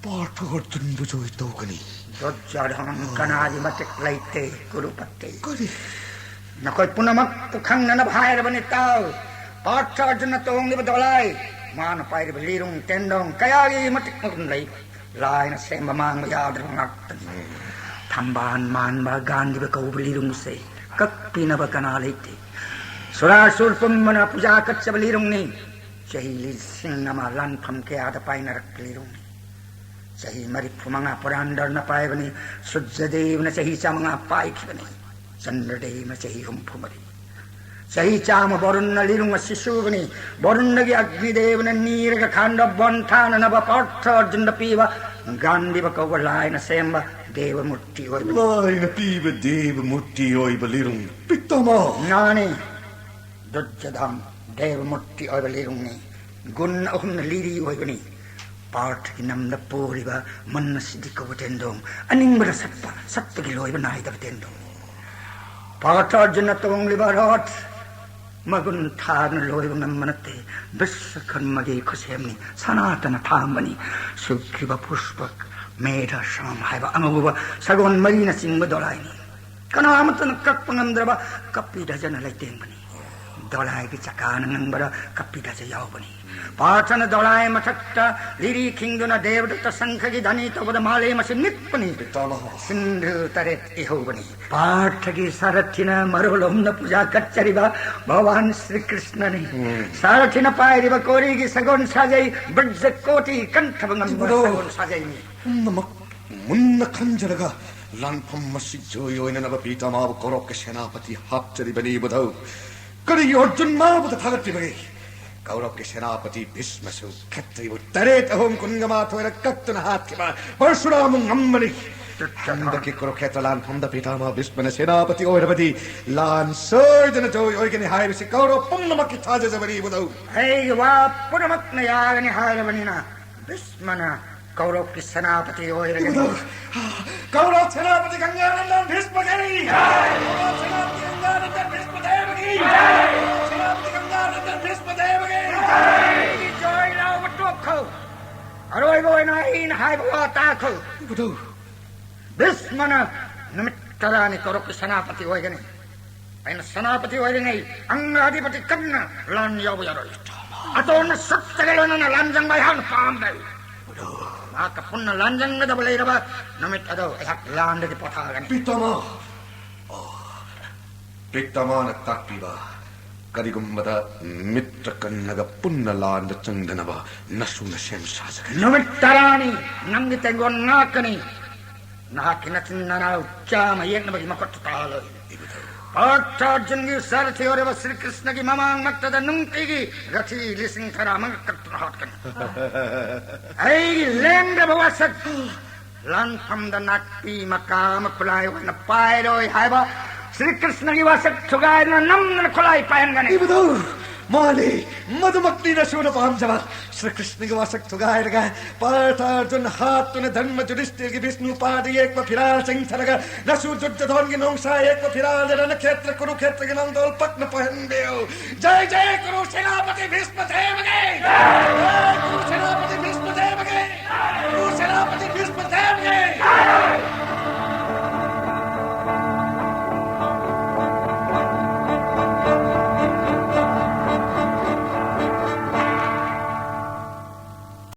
ꯄꯥꯔꯊ ꯑꯔꯖꯨꯟꯕꯨ ꯖꯣꯏ ꯇꯧꯒꯅꯤ? ꯗꯨꯔꯖꯣꯙꯅ ꯀꯅꯥꯒꯤ ꯃꯇꯤꯛ ꯂꯩꯇꯦ, ꯀꯨꯔꯨꯄꯇꯤ꯫ ꯀꯔꯤ? ꯅꯈꯣꯏ ꯄꯨꯝꯅꯃꯛꯄꯨ ꯈꯪꯅꯅꯕ ꯍꯥꯏꯔꯕꯅꯤ ꯇꯥꯎ꯫ ꯄꯥꯔꯊ ꯑꯔꯖꯨꯟꯅ ꯇꯣꯡꯂꯤꯕ ꯗꯣꯂꯥꯏ, ꯃꯥꯅ ꯄꯥꯏꯔꯤꯕ ꯂꯤꯔꯨꯡ ꯇꯦꯟꯗꯣꯡ ꯀꯌꯥꯒꯤ ꯃꯇꯤꯛ ꯃꯒꯨꯟ ꯂꯩ꯫ ꯂꯥꯏꯅ ꯁꯦꯝꯕ ꯃꯥꯡꯕ ꯌꯥꯗ꯭ꯔꯕ ꯉꯥꯛꯇꯅꯤ꯫ ꯊꯝꯕꯥꯜ ꯃꯥꯟꯕ ꯒꯥꯟꯙꯤꯕ ꯀꯧꯕ ꯂꯤꯔꯨꯡꯁꯦ ꯀꯛꯄꯤꯅꯕ ꯀꯅꯥ ꯂꯩꯇꯦ꯫ ꯁꯨꯔꯥꯁꯨꯔ ꯄꯨꯝꯕꯅ ꯄꯨꯖꯥ ꯀꯠꯆꯕ ꯂꯤꯔꯨꯡꯅꯤ꯫ ꯆꯍꯤ ꯂꯤꯁꯤꯡ ꯑꯃ ꯂꯥꯟꯐꯝ ꯀꯌꯥꯗ ꯄꯥꯏꯅꯔꯛꯄ ꯂꯤꯔꯨꯡꯅꯤ꯫ ꯆꯍꯤ ꯃꯔꯤꯐꯨ ꯃꯉꯥ ꯄꯨꯔꯥꯟꯗꯔꯅ ꯄꯥꯏꯕꯅꯤ꯫ ꯁꯨꯔꯖꯗꯦꯕꯅ ꯆꯍꯤ ꯆꯥꯃꯉꯥ ꯄꯥꯏꯈꯤꯕꯅꯤ꯫ ꯆꯟꯗ꯭ꯔꯗꯦꯕꯅ ꯆꯍꯤ ꯍꯨꯝꯐꯨ ꯃꯔꯤ꯫ ꯆꯍꯤ ꯆꯥꯝꯃ ꯕꯣꯔꯨꯟꯅ ꯂꯤꯔꯨꯡ ꯑꯁꯤ ꯁꯨꯕꯅꯤ꯫ ꯕꯣꯔꯨꯟꯗꯒꯤ ꯑꯒ꯭ꯅꯤꯗꯦꯕꯅ ꯅꯤꯔꯒ ꯈꯥꯟꯗ ꯕꯣꯟ ꯊꯥꯅꯅꯕ ꯄꯥꯔꯊ ꯑꯔꯖꯨꯟꯗ ꯄꯤꯕ ꯒꯥꯟꯙꯤꯕ ꯀꯧꯕ ꯂꯥꯏꯅ ꯁꯦꯝꯕ ꯗꯦꯕ ꯃꯨꯔꯇꯤ ꯑꯣꯏꯕꯅꯤ꯫ ꯂꯥꯏꯅ ꯄꯤꯕ ꯗꯦꯕ ꯃꯨꯔꯇꯤ ꯑꯣꯏꯕ ꯂꯤꯔꯨꯡ ꯄꯤꯇꯥꯃꯥ꯫ ꯅꯥꯅꯤ꯫ ꯗꯨꯔꯖꯣꯙꯟ ꯗꯦꯕ ꯃꯨꯔꯇꯤ ꯑꯣꯏꯕ ꯂꯤꯔꯨꯡꯅꯤ꯫ ꯒꯨꯟ ꯑꯍꯨꯝꯅ ꯂꯤꯔꯤ ꯑꯣꯏꯕꯅꯤ꯫ ꯄꯥꯔꯊꯒꯤ ꯅꯝꯗ ꯄꯣꯔꯤꯕ ꯃꯟ ꯑꯁꯤꯗꯤ ꯀꯧꯕ ꯇꯦꯟꯗꯣꯡ, ꯑꯅꯤꯡꯕꯗ ꯁꯠꯄ, ꯁꯠꯄꯒꯤ ꯂꯣꯏꯕ ꯅꯥꯏꯗꯕ ꯇꯦꯟꯗꯣꯡ꯫ ꯄꯥꯔꯊ ꯑꯔꯖꯨꯟꯅ ꯇꯣꯡꯂꯤꯕ ꯔꯣꯠ ꯃꯒꯨꯟ ꯊꯥꯗꯨꯅ ꯂꯣꯏꯕ ꯉꯝꯕ ꯅꯠꯇꯦ꯫ ꯕꯤꯁ꯭ꯋꯀꯔꯃꯒꯤ ꯈꯨꯠꯁꯦꯝꯅꯤ, ꯁꯅꯥꯇꯅ ꯊꯥꯝꯕꯅꯤ꯫ ꯁꯨꯒ꯭ꯔꯤꯕ, ꯄꯨꯁ꯭ꯄꯛ, ꯃꯦꯙ, ꯁꯥꯝ ꯍꯥꯏꯕ ꯑꯉꯧꯕ ꯁꯒꯣꯜ ꯃꯔꯤꯅ ꯆꯤꯡꯕ ꯗꯣꯂꯥꯏꯅꯤ꯫ ꯀꯅꯥ ꯑꯃꯠꯇꯅ ꯀꯛꯄ ꯉꯝꯗ꯭ꯔꯕ ꯀꯄꯤꯙꯖꯅ ꯂꯩꯇꯦꯡꯕꯅꯤ꯫ ꯗꯣꯂꯥꯏꯒꯤ ꯆꯀꯥꯅ ꯉꯪꯕꯗ ꯀꯄꯤꯙꯖ ꯌꯥꯎꯕꯅꯤ꯫ ꯄꯥꯔꯊꯅ ꯗꯣꯂꯥꯏ ꯃꯊꯛꯇ ꯂꯤꯔꯤ ꯈꯤꯡꯗꯨꯅ ꯗꯦꯕꯗꯠꯇ ꯁꯪꯈꯒꯤ ꯙꯅꯤ ꯇꯧꯕꯗ ꯃꯥꯂꯦꯝ ꯑꯁꯤ ꯅꯤꯛꯄꯅꯤ꯫ ꯄꯤꯇꯥꯃꯍ꯫ ꯁꯤꯟꯙꯨ ꯇꯔꯦꯠ ꯏꯍꯧꯕꯅꯤ꯫ ꯄꯥꯔꯊꯒꯤ ꯁꯥꯔꯊꯤꯅ ꯃꯔꯣꯜ ꯑꯍꯨꯝꯅ ꯄꯨꯖꯥ ꯀꯠꯆꯔꯤꯕ ꯚꯒꯋꯥꯟ ꯁ꯭ꯔꯤ ꯀ꯭ꯔꯤꯁꯅꯅꯤ꯫ ꯎꯝ꯫ ꯁꯥꯔꯊꯤꯅ ꯄꯥꯏꯔꯤꯕ ꯀꯣꯔꯤꯒꯤ ꯁꯒꯣꯜ ꯁꯥꯖꯩ, ꯕ꯭ꯔꯖ ꯀꯣꯇꯤ ꯀꯟꯊꯕ ꯉꯝꯕ ꯏꯕꯨꯙꯧ꯫ ꯁꯒꯣꯜ ꯁꯥꯖꯩꯅꯤ꯫ ꯄꯨꯝꯅꯃꯛ ꯃꯨꯟꯅ ꯈꯟꯖꯔꯒ ꯂꯥꯟꯐꯝ ꯑꯁꯤ ꯖꯣꯏ ꯑꯣꯏꯅꯅꯕ ꯄꯤꯇꯥꯃꯍꯕꯨ ꯀꯧꯔꯕꯀꯤ ꯁꯦꯅꯥꯄꯇꯤ ꯍꯥꯞꯆꯔꯤꯕꯅꯤ ꯏꯕꯨꯙꯧ꯫ ꯀꯔꯤꯒꯤ ꯑꯔꯖꯨꯟ ꯃꯥꯕꯨꯗ ꯊꯥꯒꯠꯄꯤꯕꯒꯦ? ꯀꯧꯔꯕꯀꯤ ꯁꯦꯅꯥꯄꯇꯤ ꯚꯤꯁꯃꯁꯨ ꯈꯦꯇ꯭ꯔꯤꯕꯨ ꯇꯔꯦꯠ ꯑꯍꯨꯝ ꯀꯨꯟꯒ ꯃꯥꯊꯣꯏꯔ ꯀꯛꯇꯨꯅ ꯍꯥꯠꯈꯤꯕ ꯄꯔꯁꯨꯔꯥꯃ ꯉꯝꯕꯅꯤ꯫ ꯍꯟꯗꯛꯀꯤ ꯀꯨꯔꯨꯈꯦꯇ꯭ꯔ ꯂꯥꯟꯐꯝꯗ ꯄꯤꯇꯥꯃꯍ ꯚꯤꯁꯃꯅ ꯁꯦꯅꯥꯄꯇꯤ ꯑꯣꯏꯔꯕꯗꯤ ꯂꯥꯟ ꯁꯣꯏꯗꯅ ꯖꯣꯏ ꯑꯣꯏꯒꯅꯤ ꯍꯥꯏꯕꯁꯤ ꯀꯧꯔꯕ ꯄꯨꯝꯅꯃꯛꯀꯤ ꯊꯥꯖꯖꯕꯅꯤ ꯏꯕꯨꯙꯧ꯫ ꯑꯩꯒꯤ ꯋꯥ ꯄꯨꯝꯅꯃꯛꯅ ꯌꯥꯒꯅꯤ ꯍꯥꯏꯔꯕꯅꯤꯅ ꯚꯤꯁꯃꯅ ꯀꯧꯔꯕꯀꯤ ꯁꯦꯅꯥꯄꯇꯤ ꯑꯣꯏꯔꯒꯅꯤ꯫ ꯏꯕꯨꯙꯧ, ꯀꯧꯔꯕ ꯁꯦꯅꯥꯄꯇꯤ ꯒꯪꯒꯥꯅꯟꯗꯟ ꯚꯤꯁꯃꯒꯤ! ꯀꯧꯔꯕ ꯁꯦꯅꯥꯄꯇꯤ ꯒꯪꯒꯥꯅꯟꯗꯟ ꯚꯤꯁꯃꯗꯦꯕꯒꯤ! ꯁꯦꯅꯥꯄꯇꯤ ꯒꯪꯒꯥꯅꯟꯗꯟ ꯚꯤꯁꯃꯗꯦꯕꯒꯤ! ꯑꯩꯒꯤ ꯖꯣꯏ ꯂꯥꯎꯕ ꯇꯣꯛꯈꯣ꯫ ꯑꯔꯣꯏꯕ ꯑꯣꯏꯅ ꯑꯩꯅ ꯍꯥꯏꯕ ꯋꯥ ꯇꯥꯈꯣ꯫ ꯏꯕꯨꯙꯧ꯫ ꯚꯤꯁꯃꯅ ꯅꯨꯃꯤꯠ ꯇꯔꯥꯅꯤ ꯀꯧꯔꯕꯀꯤ ꯁꯦꯅꯥꯄꯇꯤ ꯑꯣꯏꯒꯅꯤ꯫ ꯑꯩꯅ ꯁꯦꯅꯥꯄꯇꯤ ꯑꯣꯏꯔꯤꯉꯩ ꯑꯪꯒꯥꯙꯤꯄꯇꯤ ꯀꯟꯅ ꯂꯥꯟ ꯌꯥꯎꯕ ꯌꯥꯔꯣꯏ꯫ ꯑꯇꯣꯟꯅ ꯁꯛꯇꯒ ꯂꯣꯏꯅꯅ ꯂꯥꯟꯖꯪꯕ ꯑꯩꯍꯥꯛꯅ ꯄꯥꯝꯗꯦ꯫ ꯃꯍꯥꯛꯀ ꯄꯨꯟꯅ ꯂꯥꯟꯖꯪꯒꯗꯕ ꯂꯩꯔꯕ ꯅꯨꯃꯤꯠ ꯑꯗꯨ ꯑꯩꯍꯥꯛ ꯂꯥꯟꯗꯒꯤ ꯄꯣꯊꯥꯒꯅꯤ꯫ ꯄꯤꯇꯥꯃꯍ! ꯑꯣ, ꯄꯤꯇꯥꯃꯍꯅ ꯇꯥꯛꯄꯤꯕ, ꯀꯔꯤꯒꯨꯝꯕꯗ ꯃꯤꯇ꯭ꯔꯀꯟꯅꯒ ꯄꯨꯟꯅ ꯂꯥꯟꯗ ꯆꯪꯗꯅꯕ ꯅꯁꯨꯅ ꯁꯦꯝ ꯁꯥꯖꯒꯅꯤ꯫ ꯅꯨꯃꯤꯠ ꯇꯔꯥꯅꯤ ꯅꯪꯒꯤ ꯇꯦꯡꯒꯣꯟ ꯉꯥꯛꯀꯅꯤ꯫ ꯅꯍꯥꯛꯀꯤ ꯅꯆꯤꯟ ꯅꯅꯥꯎ ꯆꯥꯝꯃ ꯌꯦꯛꯅꯕꯒꯤ ꯃꯈꯨꯠꯇ ꯇꯥꯍꯜꯂꯣꯏ꯫ ꯏꯕꯨꯙꯧ꯫ ꯄꯥꯔꯊ ꯑꯔꯖꯨꯟꯒꯤ ꯁꯥꯔꯊꯤ ꯑꯣꯏꯔꯕ ꯁ꯭ꯔꯤ ꯀ꯭ꯔꯤꯁꯅꯒꯤ ꯃꯃꯥꯡꯃꯛꯇꯗ ꯅꯨꯡꯇꯤꯒꯤ ꯔꯊꯤ ꯂꯤꯁꯤꯡ ꯇꯔꯥ ꯃꯉꯥ ꯀꯛꯇꯨꯅ ꯍꯥꯠꯀꯅꯤ꯫ ꯑꯩꯒꯤ ꯂꯦꯡꯗꯕ ꯋꯥꯁꯛ, ꯂꯥꯟꯐꯝꯗ ꯅꯥꯛꯄꯤ ꯃꯀꯥ ꯑꯃ ꯈꯨꯠꯂꯥꯏ ꯑꯣꯏꯅ ꯄꯥꯏꯔꯣꯏ ꯍꯥꯏꯕ ꯁ꯭ꯔꯤ ꯀ꯭ꯔꯤꯁꯅꯒꯤ ꯋꯥꯁꯛ ꯊꯨꯒꯥꯏꯗꯨꯅ ꯅꯝꯗꯅ ꯈꯨꯠꯂꯥꯏ ꯄꯥꯏꯍꯟꯒꯅꯤ꯫ ꯏꯕꯨꯙꯧ! ꯃꯥꯅꯤ, ꯃꯗꯨꯃꯛꯅꯤ ꯅꯁꯨꯅ ꯄꯥꯝꯖꯕ꯫ ꯁ꯭ꯔꯤ ꯀ꯭ꯔꯤꯁꯅꯒꯤ ꯋꯥꯁꯛ ꯊꯨꯒꯥꯏꯔꯒ, ꯄꯥꯔꯊ ꯑꯔꯖꯨꯟ ꯍꯥꯠꯇꯨꯅ, ꯙꯔꯃ ꯖꯨꯙꯤꯁꯇꯤꯔꯒꯤ ꯚꯤꯁꯅꯨ ꯄꯥꯗ ꯌꯦꯛꯄ ꯐꯤꯔꯥꯜꯁꯤꯡ ꯁꯥꯔꯒ, ꯅꯁꯨ ꯗꯨꯔꯖꯣꯙꯣꯟꯒꯤ ꯅꯣꯡꯁꯥ ꯌꯦꯛꯄ ꯐꯤꯔꯥꯜꯗ ꯔꯅꯈꯦꯇ꯭ꯔ ꯀꯨꯔꯨꯈꯦꯇ꯭ꯔꯒꯤ ꯅꯥꯡꯗꯣꯜ ꯄꯛꯅ ꯄꯥꯏꯍꯟꯕꯤꯌꯨ꯫ ꯖꯩ ꯖꯩ ꯀꯨꯔꯨ ꯁꯦꯅꯥꯄꯇꯤ ꯚꯤꯁꯃ ꯗꯦꯕꯒꯤ!